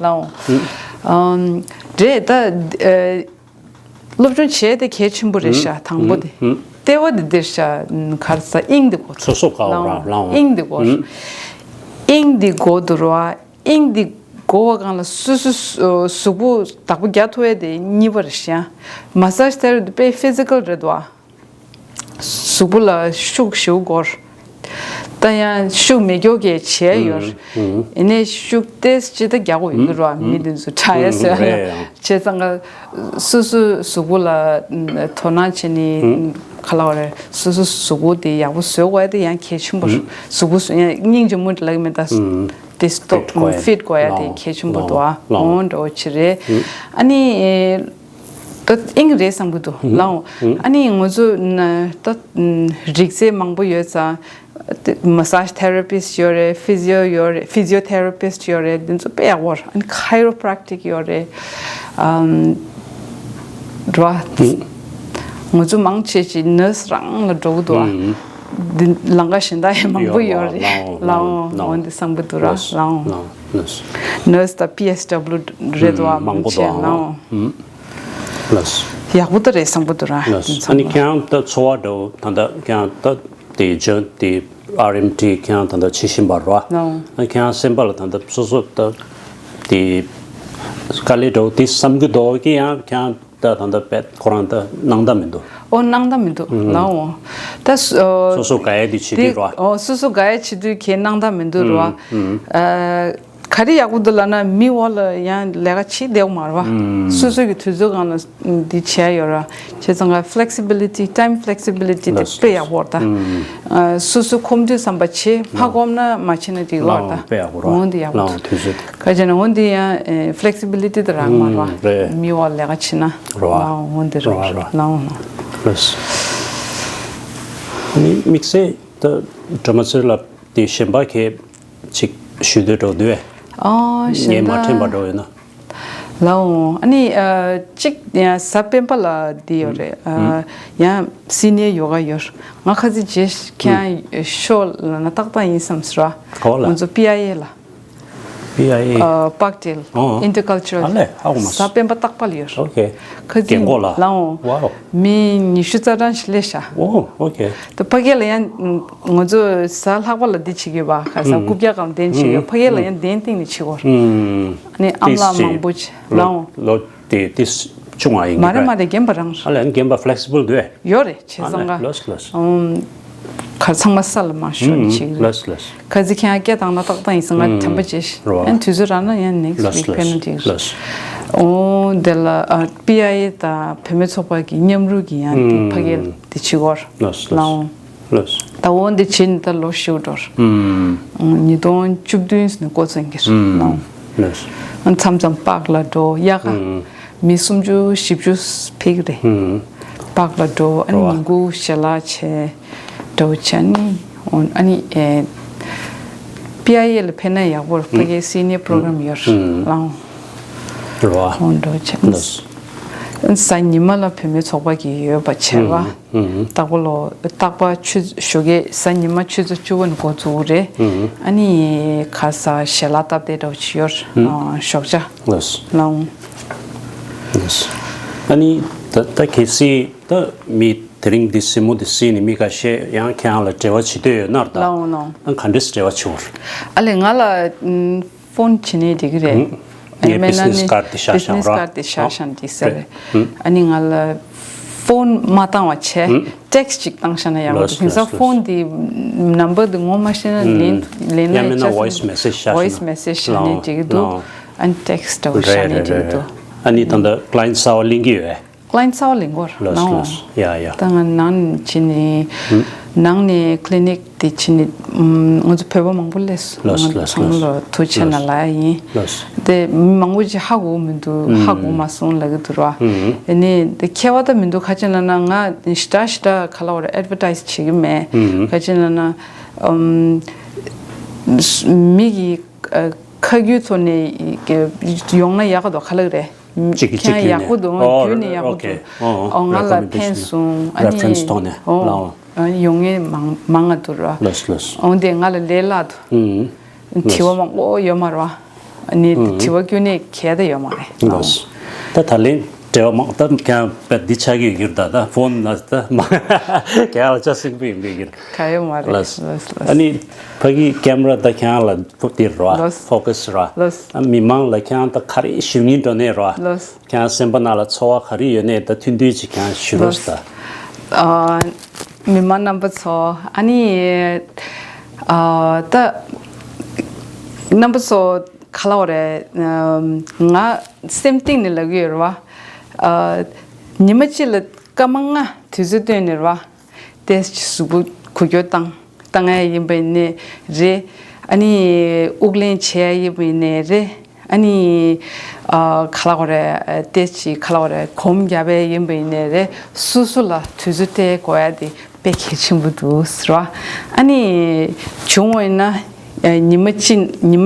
ལའོ། ཨམ་རེད་ད། སློབ་སྦྱོང་བྱས་ཏེ་གལ་ཆེན་པོ་རེད་ཤག་དང་པོ་དེ། ལྟེ་བ་དེ་འདིར་ཤག་གར་ས་དབྱིངས་དེ་གོ། སོ་སོ་ག་བ་ར་ལའོ། དབྱིངས་དེ་གོ། དབྱིངས་དེ་གོ་དུ་ར། དབྱིངས་འདི་གོ་བ་གང་ལ་སོ་སོ་གཟུགས་པོ་བདག་པོ་རྒྱག་ཐུབ་ཡ་དེ་གཉིས་པ་རེད་ཤག་མ་སཱ་ཇི་ཐེ་ར་པི་དཔེ་ཕི་ཟི་ཀལ་རེད་དོ། གཟུགས་པོ་ལ་ཤུགས་ཞེ་པོ་འགོར། ད་ཡང་ཤུགས་མེད་མཁན་གྱི་བྱས་ཡོད། ཡིན་ནའི་ཤུགས་ཏོག་ཙམ་ཅིག་ད་རྒྱག་དགོས་ཡོད་ཀྱི་རེད་བ། མི་འདི་ཚོ་དྲག་ཡ་ཟེར་ཡ་ལ་བྱས་ཙང་ཀ་སོ་སོའི་གཟུགས་པོ་ལ་དོ་སྣང་བྱས་ནས་ག་ལ་བ་རེད། སོ་སོའི་གཟུགས་པོ་དེ་ཡག་པོ་བཟོ་དགོས་ཡ་དེ་ཡང་གལ་ཆེན་པོ་རེད། གཟུགས་པོ་བཟོ་ཡ་སྙིང་རྗེ་མོ་ལབ་ཀྱི་མེད་ད། ཏིས་ཏོག་ཕིཊ་དགོས་ཡ་ཕིཊ་དགོས་ཡ་དེ་ལའོ་གལ་ཆེན་པོ་འདུག་ཨ། ལའོ་འོང་འགྲོ་ཆེ་རེད། ཨ་ནི་ད་དབྱིངས་རེད་བསམ་གི་འདུག་ལའོ། ཨ་ནི་ང་ཚོ་ན་ད་རིག་རྩལ་མང་པོ་ཡོད་ཙང་། མ་སཱ་ཇི་ཐེ་ར་པིསཊ་ཡོད་རེད། ཕི་ཟི་ཡོ་ཡོད་རེད། ཕི་ཟི་ཡོ་ཐེ་ར་པིསཊ་ཡོད་རེད། འདི་ཚོ་དཔེ་ཡག་པོ་རེད། ཨ་ནི་ཁའི་རོ་པྲེག་ཊིག་ཡོད་རེད། ཨམ། རེད་བ། ང་ཚོ་མང་ཆེ་ཅིག་ནར་སི་རང་ལ་འགྲོ་གི་འདུག་ཨ། འདི་ལམ་ཁ་གཞན་དག་ཡང་མང་པོ་ཡོད་རེད། ལའོ་ལའོ་འོན་ཏེ་བསམ་གི་འདུག་ར་ལའོ། ནར་སི་དང་པི་ཨེས་ཌབ་ལུ་རེད་འདུག་ཨ། མང་ཆེ་ལའོ། ཡག་པོ་ད་རེད་བསམ་གི་འདུག་ར། ཨ་ནི་ཁྱེད་རང་ད་འཚོ་བ་འདྲ་བོ་ད་ལྟ་ཁྱེད་རང་ད་དེ་ཇོན་དེ་ཨར་ཨེམ་ཊི་ཁྱེད་རང་ད་ལྟ་བྱེད་བཞིན་པ་རེད་བ། ཨ་ཁྱེད་རང་སེམས་པ་ལ་ད་ལྟ་སོ་སོ་ད་དེ་དཀའ་ལས་འདྲ་བོ་དེ་བསམ་གི་འདུག་གི་ཡང་ཁྱེད་རང་ད་ད་ལྟ་བེད་ཁོ་རང་ད་སྣང་དག་མི་འདུག་ཨོ་སྣང་དག་མི་འདུག་ལའོ། ད་སོ་སོ་ག་ཡ་དེ་བྱེད་དུས་རེད་བ། ཨོ་སོ་སོ་ག་ཡ་བྱེད་དུས་ཁྱེད་སྣང་དག་མི་འདུག་རེད་བ། ག་རེ་ཡག་པོ་འདུག་ལབ་ན་མི་འོག་ལ་ཡང་ལས་ཀ་བྱེད་བདེ་བོ་མ་རེད་བ། སོ་སོ་གི་དུས་ཚོད་སྒང་ལ་འདི་བྱས་ཡོད་ར། བྱས་ཙང་ཀ་ཕི་ལེག་སི་བི་ལི་ཊི་ཊའིམ་ཕི་ལེག་སི་བི་ལི་ཊི་དེ་དཔེ་ཡག་པོ་རེད་ད། སོ་སོ་ཁོམ་དུས་བསམ་པ་བྱེད་མ་ཁོམ་ན་མ་བྱེད་ན་འགྲིག་གི་རེད་ད། དཔེ་ཡག་པོ་རེད། འོན་ཏེ་ཡག་པོ་འདུག་དུས་ཚོད་དེ། ག་བྱས་ན་འོན་ཏེ་ཡང་ཕི་ལེག་སི་བི་ལི་ཊི་དེ་རག་མ་རེད་བ། མི་འོག་ལས་ཀ་བྱེད་ན་རེད་བ། འོན་ཏེ་རེད་རེད་ལའོ། དམིགས་བསལ་ད་སྒྲོལ་མ་ཚེ་རིང་ལགས་དེ་གཞན་པ་གས་ཅིག་ཞུ་འདོད་འགྲོ་འདུག་ཨེ། ཨོ་ངས་མ་དྲན་པ་འགྲོ་ཡོད་ན། ལའོ། ཨ་ནི་ཨ་གཅིག་ཡང་གཟའ་སྤེན་པ་ལ་འདི་ཡོད་རེད། ཨ་ཡང་སི་ནི་ཡར་ཡོ་ག་ཡོད། ང་ཁ་ཚིག་རྗེས་ཁྱེད་ཤོ་ལ་ན་ཏག་ཏག་ཡིན་བསམ་སོང་ར། ག་བ་ལ། ང་ཚོ་པི་ཨའི་ཨེ་ལ། པི་ཨའི་ཨེ། ཨ། པག་ཊེལ། ཨོ། ཨིན་ཊར་ཀལ་ཅར་ཨལ། ཨ་ལས། ཧ་གོ་མ་སོང་། གཟའ་སྤེན་པ་རྟག་པར་ཡོད། ཨོ་ཁེ། ཁ་ཚིག་རྒན་གོག་ལ། ལའོ། ཝའོ། མི་ཉི་ཤུ་རྩ་གྲངས་ཤིག་སླེབས་ཤག་ཨོ། ཨོ་ཁེ། ད་ཕ་གི་ལ་ཡང་ང་ཚོ་གཟའ་ལྷག་པ་ལ་འདི་བྱེད་ཀྱི་ཡོད་པ། ག་ས་ཨུམ། རྐུབ་བཀྱག་གམ་གདན་བྱེད་ཀྱི་ཡོད། ཨུམ། ཕ་གི་ལ་ཡང་གདན་སྟེང་ནས་བྱེད་ཀྱི་ཡོད། ཨུམ། ཨ་ནི་ཨ་མ་ལགས་མང་པོ་ཅིག་ལའོ། ལོ་དེ་དེ་ཆུང་བ་ཡིན་མ་རེད་མ་རེད། རྒན་པ་རང་། ཨ་ལས་རྒན་པ་ཕི་ལེག་སི་བལ་འདུག་ཡོད་རེད། བྱས་ཙང་ཀ་ལོས་ལོས། ཨུམ། གར་ཚང་མ་ས་ལ་མ་ཤོར་ནས་བྱེད་ཀྱི་རེད། ལོས་ལོས། ཁ་ཚིག་ཁྱེད་སྐད་བཏང་ན་ཏག་ཏག་ཡིན་ཟེར། ང་དྲན་པ་བརྗེད་ཤག་ཨ་ནི་དུས་ཚོད་རག་ན་ཡང་ནེག་སི་ཝིག་ཕེབས་ན་འགྲིག་རེད། ཨོ་དེ་ལ་ཨ། པི་ཨའི་ཨེ་དང་བུད་མེད་ཚོགས་པ་གི་མཉམ་རུབ་ཀྱི་ཡང་དེ་ཕ་གིར་དེ་བྱེད་ཀྱི་ཡོད་རེད། ལོས་ལོས། ལའོ། ལོས། ད་འོ་འདི་བྱས་ནས་ད་ལོ་བཞི་འགྲོ་རེད། ཉིས་སྟོང་བཅུ་བདུན་ནས་འགོ་བཙུགས་ཀྱི་རེད། ལའོ། ལོས། མཚམས་མཚམས་པག་ལ་འགྲོ། དབྱར་ཁ་མི་སུམ་ཅུ་བཞི་བཅུ་ཕེབས་ཀྱི་རེད། པག་ལ་འགྲོ། ཨ་ནི་ཉིན་གུང་ཞལ་ལག་བྱས་འགྲོ་བྱས། ཨ་ནི་ཨ་ནི་ཨེ། པི་ཨའི་ཨེ་ལ་ཕེབས་ན་ཡག་པོ་རེད། ཕ་གིའི་སི་ནི་ཡར་པོ་རོ་གྲམ་ཡོད་རེད། ལའོ། རེད་བ། འོ་འགྲོ་བྱས། ལོས། གཟའ་ཉི་མ་ལ་བུད་མེད་ཚོགས་པ་གི་ཡོད་པ་བྱས་པ། རྟག་པ་ལོ། རྟག་པ་ཆུ་ཞོགས་ཀས་གཟའ་ཉི་མ་ཆུ་ཚོད་བཅུ་པ་ནས་འགོ་བཙུགས་རེད། ཨ་ནི་ཁ་ས་ཞལ་ལག་སྟབས་བདེ་འདྲ་བོ་ཅིག་ཡོད། ཨ། ཞོགས་ཇ། ལོས། ལའོ། ལོས། ཨ་ནི་ད་ད་གལ་སྲིད་ད་མི་དེ་རིང་འདི་སྲིན་མོ་འདི་སྲིད་ནས་མི་ཁ་ཤས་ཡང་ཁྱེད་རང་ལ་འབྲེལ་བ་བྱེད་འདོད་ཡོད་ན་ད། ལའོ་ལའོ། ཨ་ག་འདྲས་འབྲེལ་བ་བྱེད་དགོས་རེད། ཨ་ལས་ང་ལ་ཨམ། ཕོན་བྱས་ནའི་འགྲིག་གི་རེད། ངའི་མེད་ན་བི་ཛི་ནེ་སི་ནི་ཀར་དེ་བཞག་བྱས་ན་ར། བི་ཛི་ནེ་སི་ཀར་དེ་བཞག་བྱས་ན་འགྲིག་ས་རེད། ཨ་ནི་ང་ལ་ཕོན་མ་བཏང་བ་བྱས། ཊེག་སི་ཅིག་བཏང་བཞག་ན་ཡག་པོ་འདུག། དེང་སང་ཕོན་དེ་ནམ་བར་དེ་ངོ་མ་ཤེས་ན་ལེན་ལེན་ན་ཡང་མིན་ན་ཝོ་ཡི་སི་མེ་སེ་ཇི་བཞག་བཞག་ན། ཝོ་ཡི་སི་མེ་སེ་ཇི་བཞག་ནའི་འགྲིག་གི་འདུག། ཨ་ནི་ཊེག་སི་འདྲ་བོ་བཞག་ནའི་འགྲིག་གི་འདུག། ཨ་ནི་ད་ལྟ་ཀླ་ཡན་ཊི་གསར་པ་ལེན་གྱི་ཡོད་པས། ཀླ་ཡན་ཊི་གསར་པ་ལེན་གྱི་ཡོད་རེད། ལོས་ལོས། ཡ་ཡ། ད་ང་ནང་ནས་བྱས་ནས། ནང་ནས་ཀི་ལི་ནིག་དེ་བྱས་ནས། ང་ཚོ་བོད་པ་མང་པོ་སླེབས་སོང་། ལོས་ལོས། ཚང་མ་ལ་ཐུགས་རྗེ་ཆེ་ལབ་ཡ་ཡིན། ལོས། དེ་མི་མང་པོ་ཅིག་ཧ་གོ་མི་འདུག། ཧ་གོ་མ་སོང་ལབ་ཀྱི་འདུག་ར། ཨ་ནི་དེ་ཁྱད་པར་ད་མི་འདུག། ག་ཅི་ལབ་ན་ང་ཞེ་དྲག་ཞེ་དྲག་ག་ལབ་དགོས་རེད། ཨེཌ་ཝར་ཊའིཛ་བྱེད་ཀྱི་མེད། ག་ཅི་ལབ་ན། ཨམ། མི་གི་ཁ་རྒྱུན་ཐོག་ནས་ཡོང་ན་ཡག་ག་འདུག་ག་ལབ་རེད། གཅིག་གིས་གཅིག་ཁྱེད་ཡག་པོ་འདུག། ཨོ་རྒྱུན་ནས་ཡག་པོ་འདུག། ཨོ་ང་ལ་ཕན་སོང་། ཨ་ནི་རེ་ཀོ་མེན་ཌེ་ཤན་རེ་ཕ་རེན་སི་ཐོག་ནས་ལའོ། ཡོང་མཁན་མང་མང་ང་འདུག་ར། ལོས་ལོས། ཨོ་འདི་ང་ལ་ལས་སླ་འདུག། དྲི་བ་མང་པོ་ཡོད་མ་རེད་བ། ཨ་ནི་དྲི་བ་སྐྱོན་ནས་གལ་ཏེ་ཡོད་མ་རེད། ལོས། ད་ད་ལན་འབྲེལ་བ་མང་ད་ཀྱང་པད་འདི་ཆགས་ཀྱི་ཡོད་ཀྱི་རེད། ད་ད་ཕོན་ན་ད་མ་ཀྱང་ལ་ཆ་སྲིན་པོ་ཡིན་པའི་ཡོད་ཀྱི་རེད། ག་ཡོད་མ་རེད། ལོས། ལོས་ལོས། ཨ་ནི་ཕ་གི་ཀེམ་ར་ད་ཁྱེད་རང་ལ་ཕོ་དེ་རེད་བ། ལོས། ཕོ་ཀ་སི་རེད་བ། ལོས། ཨ་མི་མང་ལ་ཁྱེད་རང་ད་ག་རེ་ཞུ་སྙིང་འདོད་ནའི་རེད་བ། ལོས། ཁྱེད་རང་སེམས་པ་ནང་ལ་ཚོར་བ་ག་རེ་ཡོད་ནའི་ད་ཐུང་ཐུང་ཅིག་ཁྱེད་རང་ཞུ་རོགས་ད། ཨ། མི་མང་རྣམ་པ་ཚོ། ཨ་ནི། ཨ། ད། རྣམ་པ་ཚོ་ག་ལབ་དགོས་རེད། ང་སེམས་གཏིང་ནས་ལབ་ཀྱི་ཡོད་རེད་བ། ཨ། ཉི་མ་གཅིག་ལ་སྐར་མ་ལྔ་དུས་ཚོད་བཏོན་ནས་རེད་བ། ཏོག་ཙམ་གཟུགས་པོ་འགུལ་སྐྱོད་བཏང་བཏང་ཡ་ཡིན་པ་ཡིན་ནའི་རེད། ཨ་ནི་དབུགས་ལེན་བྱེད་ཡ་ཡིན་པ་ཡིན་ནའི་རེད། ཨ་ནི་ཨ་ག་ལབ་དགོས་རེད། ཏོག་ཙམ་ག་ལབ་དགོས་རེད། སྒོམ་རྒྱབ་ཡ་ཡིན་པ་ཡིན་ནའི་རེད། སོ་སོ་ལ་དུས་ཚོད་སྤྲད་དགོས་ཡ་དེ་དཔེ་གལ་ཆེན་པོ་འདུག་ཟེར་བ། ཨ་ནི་བྱུང་བ་ཡིན་ན་ཉི་མ་གཅིག་ཉི་མ་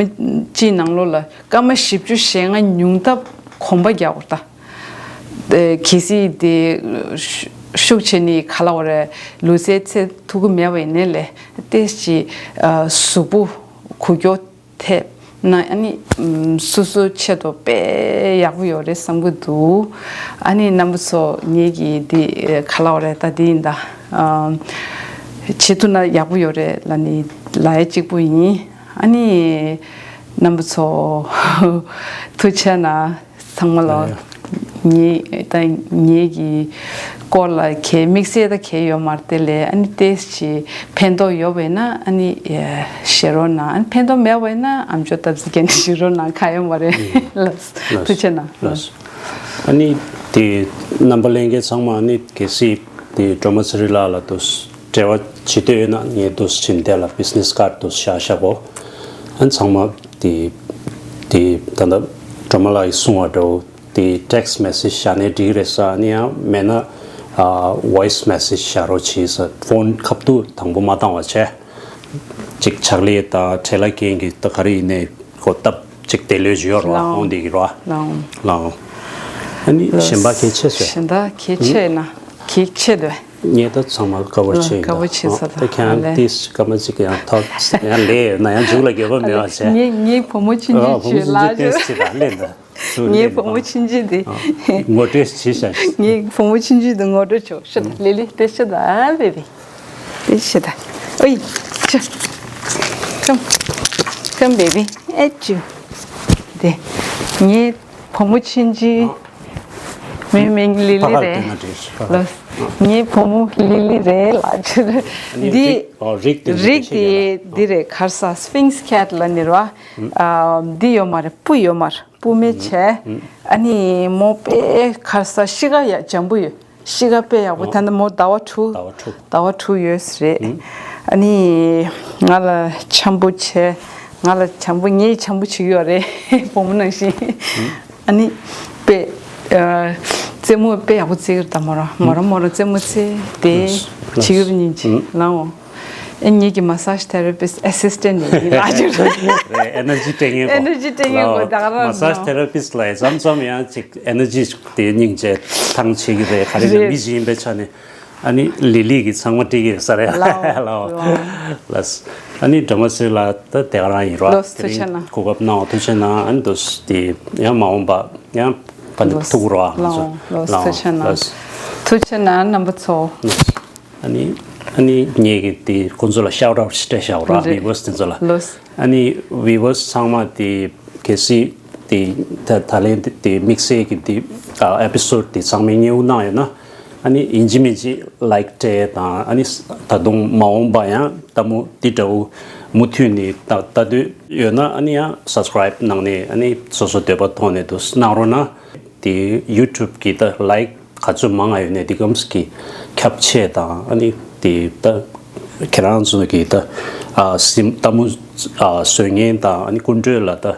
གཅིག་ནང་ལོགས་ལ་སྐར་མ་བཞི་བཅུ་ཞེ་ལྔ་ཉུང་མཐའ་གོམ་པ་རྒྱག་དགོས་ད། གལ་སྲིད་དེ་ཤུགས་ཆེ་ནི་ག་ལབ་དགོས་རེད། ལུས་རྩལ་རྩེད་ཐུབ་ཀྱི་མེད་པ་ཡིན་ནའི་ལས་ཏོག་ཙམ་གཟུགས་པོ་འགུལ་སྐྱོད་ཐེབས་ན་ཨ་ནི་སོ་སོའི་ཆེད་དུ་དཔེ་ཡག་པོ་ཡོད་རེད་བསམ་གྱི་འདུག། ཨ་ནི་རྣམ་པ་ཚོ་ངེད་ཀྱི་འདི་ག་ལབ་དགོས་རེད། ད་འདི་ཡིན་ད། བྱེད་ཐུབ་ན་ཡག་པོ་ཡོད་རེད་ལབ་ནི་ལབ་ཡ་གཅིག་པུ་ཡིན། ཨ་ནི་རྣམ་པ་ཚོ་ཐུགས་རྗེ་གནང་། ཚང་མ་ལ། ཡ་ཡ། ངེད་ད་ངེད་ཀྱི་སྐོར་ལ་གའི་དམིགས་བསལ་ད་གའི་ཡོད་མ་རེད་དེ་ལས། ཨ་ནི་ཏོག་ཙམ་ཕན་ཐོགས་ཡོད་པ་ཡིན་ན་ཨ་ནི་བཤད་རོགས་གནང་། ཨ་ནི་ཕན་ཐོགས་མེད་པ་ཡིན་ན་ཨམ་ཅོག་སྟབས་གཟིགས་བྱས་ནས་ཞུ་རོགས་གནང་། ག་ཡོད་མ་རེད་ལགས། ཐུགས་རྗེ་གནང་ལགས། ཨ་ནི་དེ་རྣམ་པ་ལྷན་རྒྱས་ཚང་མ་ཨ་ནི་གལ་སྲིད་དེ་སྒྲོལ་མ་ཚེ་རིང་ལགས་ལ་དུ་འབྲེལ་བ་བྱེད་འདོད་ཡོད་ན་ངས་དུ་བྱིན་དེ་ལ་བི་ཛི་ནེ་སི་ཀར་དུ་བཞག་བཞག་གོ། ཨ་ནི་ཚང་མ་དེ་དེ་ད་ལྟ་སྒྲོལ་མ་ལགས་ཀྱིས་གསུངས་པ་འདྲ་བོ། དེ་ཊེག་སི་མེ་སེ་ཇི་བཞག་ནའི་འགྲིག་རེད་ཟེར། ཨ་ནི་ཡང་མེད་ན་ཨ་ཝོ་ཡི་སི་མེ་སེ་ཇི་བཞག་རོགས་བྱེད་ཟེར། ཕོན་ཁ་ཐུག་དང་པོ་མ་བཏང་བ་བྱས། ཅིག་ཕྱག་ལས་དང་བྲེལ་བ་རྐྱེན་གྱིས་ད་ག་རེ་ཡིན་ནའི་གོ་སྟབས་ཅིག་དེ་ལོས་ཡོད་རོགས། ལའོ། འོང་དེ་གི་རོགས། ལའོ། ལའོ། ཨ་ནི་གཞན་པ་གལ་ཆེ་ཟེར། གཞན་དག་གལ་ཆེ་ན་གལ་ཆེ་དོ། ངས་ད་ཚང་མ་དགའ་པོ་བྱས་ཡིན། དགའ་པོ་བྱས་ས་ད་ད་ཁྱེད་རང་ལས། ཏིས་སྐར་མ་གཅིག་ཡང་ཐོབ་ཡང་ལས་ཡོད་ན་ཡང་མཇུག་ལ་རྒྱལ་པོ་མེད་པ་བྱས། ངས་ངའི་བུ་མོ་ཆུང་ཆུང་ཨ་བུ་མོ་ཆུང་ཆུང་ལ་ཏིས་ཅི་ད་ལས་ད། ངའི་བུ་མོ་ཆུང་ཆུང་དེ། ངོ་སྤྲོད་བྱེད་ཤག་ངའི་བུ་མོ་ཆུང་ཆུང་དེ་ངོ་སྤྲོད་ཆོག་ཤི་ད་ལི་ལི་དེ་ཤི་ད་བེ་བི། དེ་ཤི་ད། ཨོའི། ཆུ། ཀམ། ཀམ་བེ་བི། ཨེ་ཅུ། དེ། ངའི་བུ་མོ་ཆུང་ཆུང་། མིང་མིང་ལི་ལི་རེད། ལོས། ངའི་བུ་མོ་ལི་ལི་རེད་ལ་ཆུ། འདི། རིགས་དེ་འདི་རེད་གར་ས་Sphinx Cat ལ་ནི་ར། འདི་ཡོད་མ་རེད། སྤུ་ཡོད་མ་རེད། སྤུ་མེད་བྱས། ཨ་ནི་མོ་དཔེ་གར་ས་གཤིས་ཀ་ཡ་འཇམ་པོ་ཡོད། གཤིས་ཀ་དཔེ་ཡག་པོ་ད་ནི་མོ་ཟླ་བ་དྲུག་ཟླ་བ་དྲུག་ཟླ་བ་དྲུག་ཡོད་ས་རེད། ཨ་ནི་ང་ལ་འཆམ་པོ་བྱས། ང་ལ་འཆམ་པོ་ངས་འཆམ་པོ་བྱེད་ཀྱི་ཡོད་རེད། བུ་མོ་ནང་བཞིན། ཨ་ནི་དཔེ་རྩེད་མོ་དཔེ་ཡག་པོ་རྩེ་གི་རེད་ད་མོ་རང་མོ་རང་མོ་རང་རྩེད་མོ་རྩེ་དེ་བྱེད་ཀྱི་རེད་སྙིང་རྗེ་ལའོ། ཨེ་ངེད་ཀྱི་massage therapist assistant ཡིན་ལ་ཅིག་རེད། Energy སྤྲད་མཁན་གོ། Energy སྤྲད་མཁན་གོ་ད་ག་རང་massage therapist ལ་མཚམས་མཚམས་ཡང་ཅིག་energy དེ་སྙིང་རྗེ་ཐང་ཆད་ཀྱི་རེད། ག་རེ་ཡང་མི་ཞིག་ཡིན་པའི་ཆ་ནས་ཨ་ནི་ལི་ལི་གི་ཚང་མ་སྤྲད་ཀྱི་ཡོད་ས་རེད། ལའོ། ལའོ། ལས། ཨ་ནི་སྒྲོལ་མ་སེར་ལགས་ད་དེ་ག་རང་ཡིན་རོགས། ལོས་ཐུགས་རྗེ་གནང་། གོ་སྐབས་གནང་བ་ཐུགས་རྗེ་གནང་། ཨ་ནི་དུ་དེ་ཡང་མ་འོངས་པ་ཡང་ཕན་ཐོགས་རོགས། ལའོ་ལོས་ཐུགས་རྗེ་གནང་། ཐུགས་རྗེ་གནང་རྣམ་པ་ཚོ། ཨ་ནི་ཨ་ནི་ངེད་ཀྱི་དེ་ཁོང་ཚོ་ལ་shout out ཞིག་སྤྲད་བཞག་ར། རེད། Viewers དེ་ཚོ་ལ། ལོས། ཨ་ནི་viewers ཚང་མ་དེ་གལ་སྲིད་དེ་ད་ད་ལན་དེ་དམིགས་བསལ་གྱི་དེ་episode དེ་ཚང་མས་མཉེས་པོ་གནང་ཡོད་ན་ཨ་ནི་ཡིན་གཅིག་མིན་གཅིག་like སྤྲད་དང་ཨ་ནི་ད་དུང་མ་འོངས་པ་ཡང་ལྟད་མོ་འདི་འདྲ་བོ་མུ་མཐུད་ནས་ལྟ་ལྟ་འདོད་ཡོད་ན་ཨ་ནི་ཡང་subscribe གནང་ནས་ཨ་ནི་སོ་སོ་འདོད་པ་ཐོག་ནས་དུ་གནང་རོགས་གནང་། དེ་YouTube གི་ད་like ག་ཚོད་མང་ང་ཡོད་ནས་དེ་གམ་གི་ཁྱབ་ཆེ་དང་ཨ་ནི་དེ་ད་ཁྱེད་རང་ཚོ་གི་ད་ཨ་སེམས་ལྟད་མོ་ཨ་བཟོ་མཁན་དང་ཨ་ནི་སྐུ་མགྲོན་ལ་ད་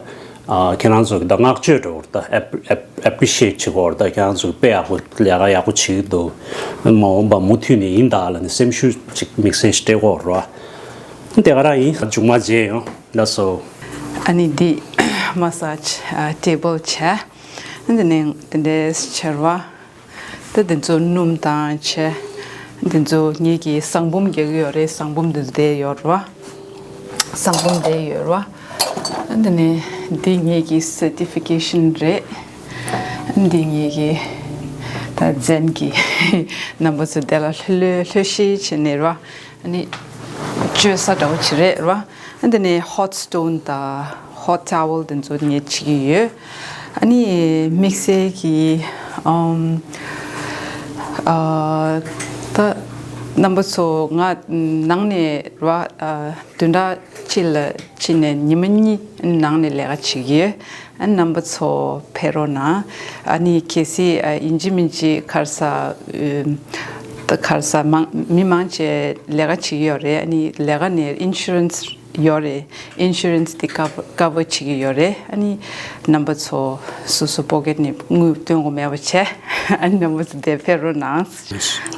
ཨ་ཁྱེད་རང་ཚོ་གི་ད་བསྔགས་བརྗོད་འགྲོ་བར་ད་ཨེབ་ཨེབ་appreciate བྱེད་དགོས་ར། ད་ཁྱེད་རང་ཚོ་དཔེ་ཡག་པོ་ལས་ཀ་ཡག་པོ་བྱེད་ཀྱི་འདུག་མ་འོངས་པ་མུ་མཐུད་ནས་ཡིན་ད་ལ་ནི་སེམས་ཤུགས་ཅིག་དམིགས་བསལ་ཞིག་སྤྲད་དགོས་ར། དེ་ག་རང་ཡིན། མཇུག་མ་མཇལ་ཡོང་། ལགས་སོ། ཨ་ནི་འདི་massage ཨ་table བྱས། ཨ་འདི་ནས་དེ་འདྲས་བྱས་ར། ད་དེ་ཚོ་སྣུམ་དང་བྱས། དེ་ཚོ་ངེད་ཀྱི་བཟང་འབུམ་རྒྱག་གི་ཡོད་རེད། བཟང་འབུམ་དེ་ཚོ་བསྡད་ཡོད་ར། བཟང་འབུམ་བསྡད་ཡོད་ར། ཨ་འདི་ནས་འདི་ངེད་ཀྱི་certification རེད། ཨ་འདི་ངེད་ཀྱི་ད་རྫན་གྱི་རྣམ་པ་ཚོ་དེ་ལ་ལྷོད་ལྷོད་ལྷོད་ཤིག་བྱས་ནས་ར། ཨ་ནི་བཅོས་ས་འདྲ་བོ་ཅིག་རེད་ར། ཨ་འདི་ནས་hot stone དང་hot towel དེ་ཚོ་ངས་བྱེད་ཀྱི་ཡོད། ཨ་ནི་དམིགས་བསལ་གྱི་ཨམ་ཨ་ད་རྣམ་པ་ཚོ་ང་ནང་ནས་ར་ཨ་བདུན་ཕྲག་གཅིག་ལ་གཅིག་ནས་ཉི་མ་གཉིས་ནང་ནས་ལས་ཀ་བྱེད་ཀྱི་ཡོད། ཨ་རྣམ་པ་ཚོ་ཕེབས་རོགས་གནང་། ཨ་ནི་གལ་སྲིད་ཨ་ཡིན་གཅིག་མིན་གཅིག་གར་ས་ཨུམ་ད་གར་ས་མང་མི་མང་ཆེ་ལས་ཀ་བྱེད་ཀྱི་ཡོད་རེད། ཨ་ནི་ལས་ཀ་ནས་insurance ཡོད་རེད། insurance དེ་cover cover བྱེད་ཀྱི་ཡོད་རེད། ཨ་ནི་རྣམ་པ་ཚོ་སོ་སོ་pocket ནས་དངུལ་བཏོན་དགོས་མེད་པ་བྱས། ཨ་ནི་རྣམ་པ་ཚོ་དེ་ཕེབས་རོགས་གནང་།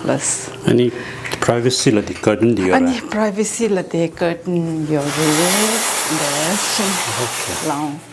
ལགས། ཨ་ནི་privacy ལ་དེ་curtain དེ་ཡོད་ཨ་རེད། ནི་privacy ལ་དེ་curtain ཡོད་རེད། ལགས། Okay. ལགས།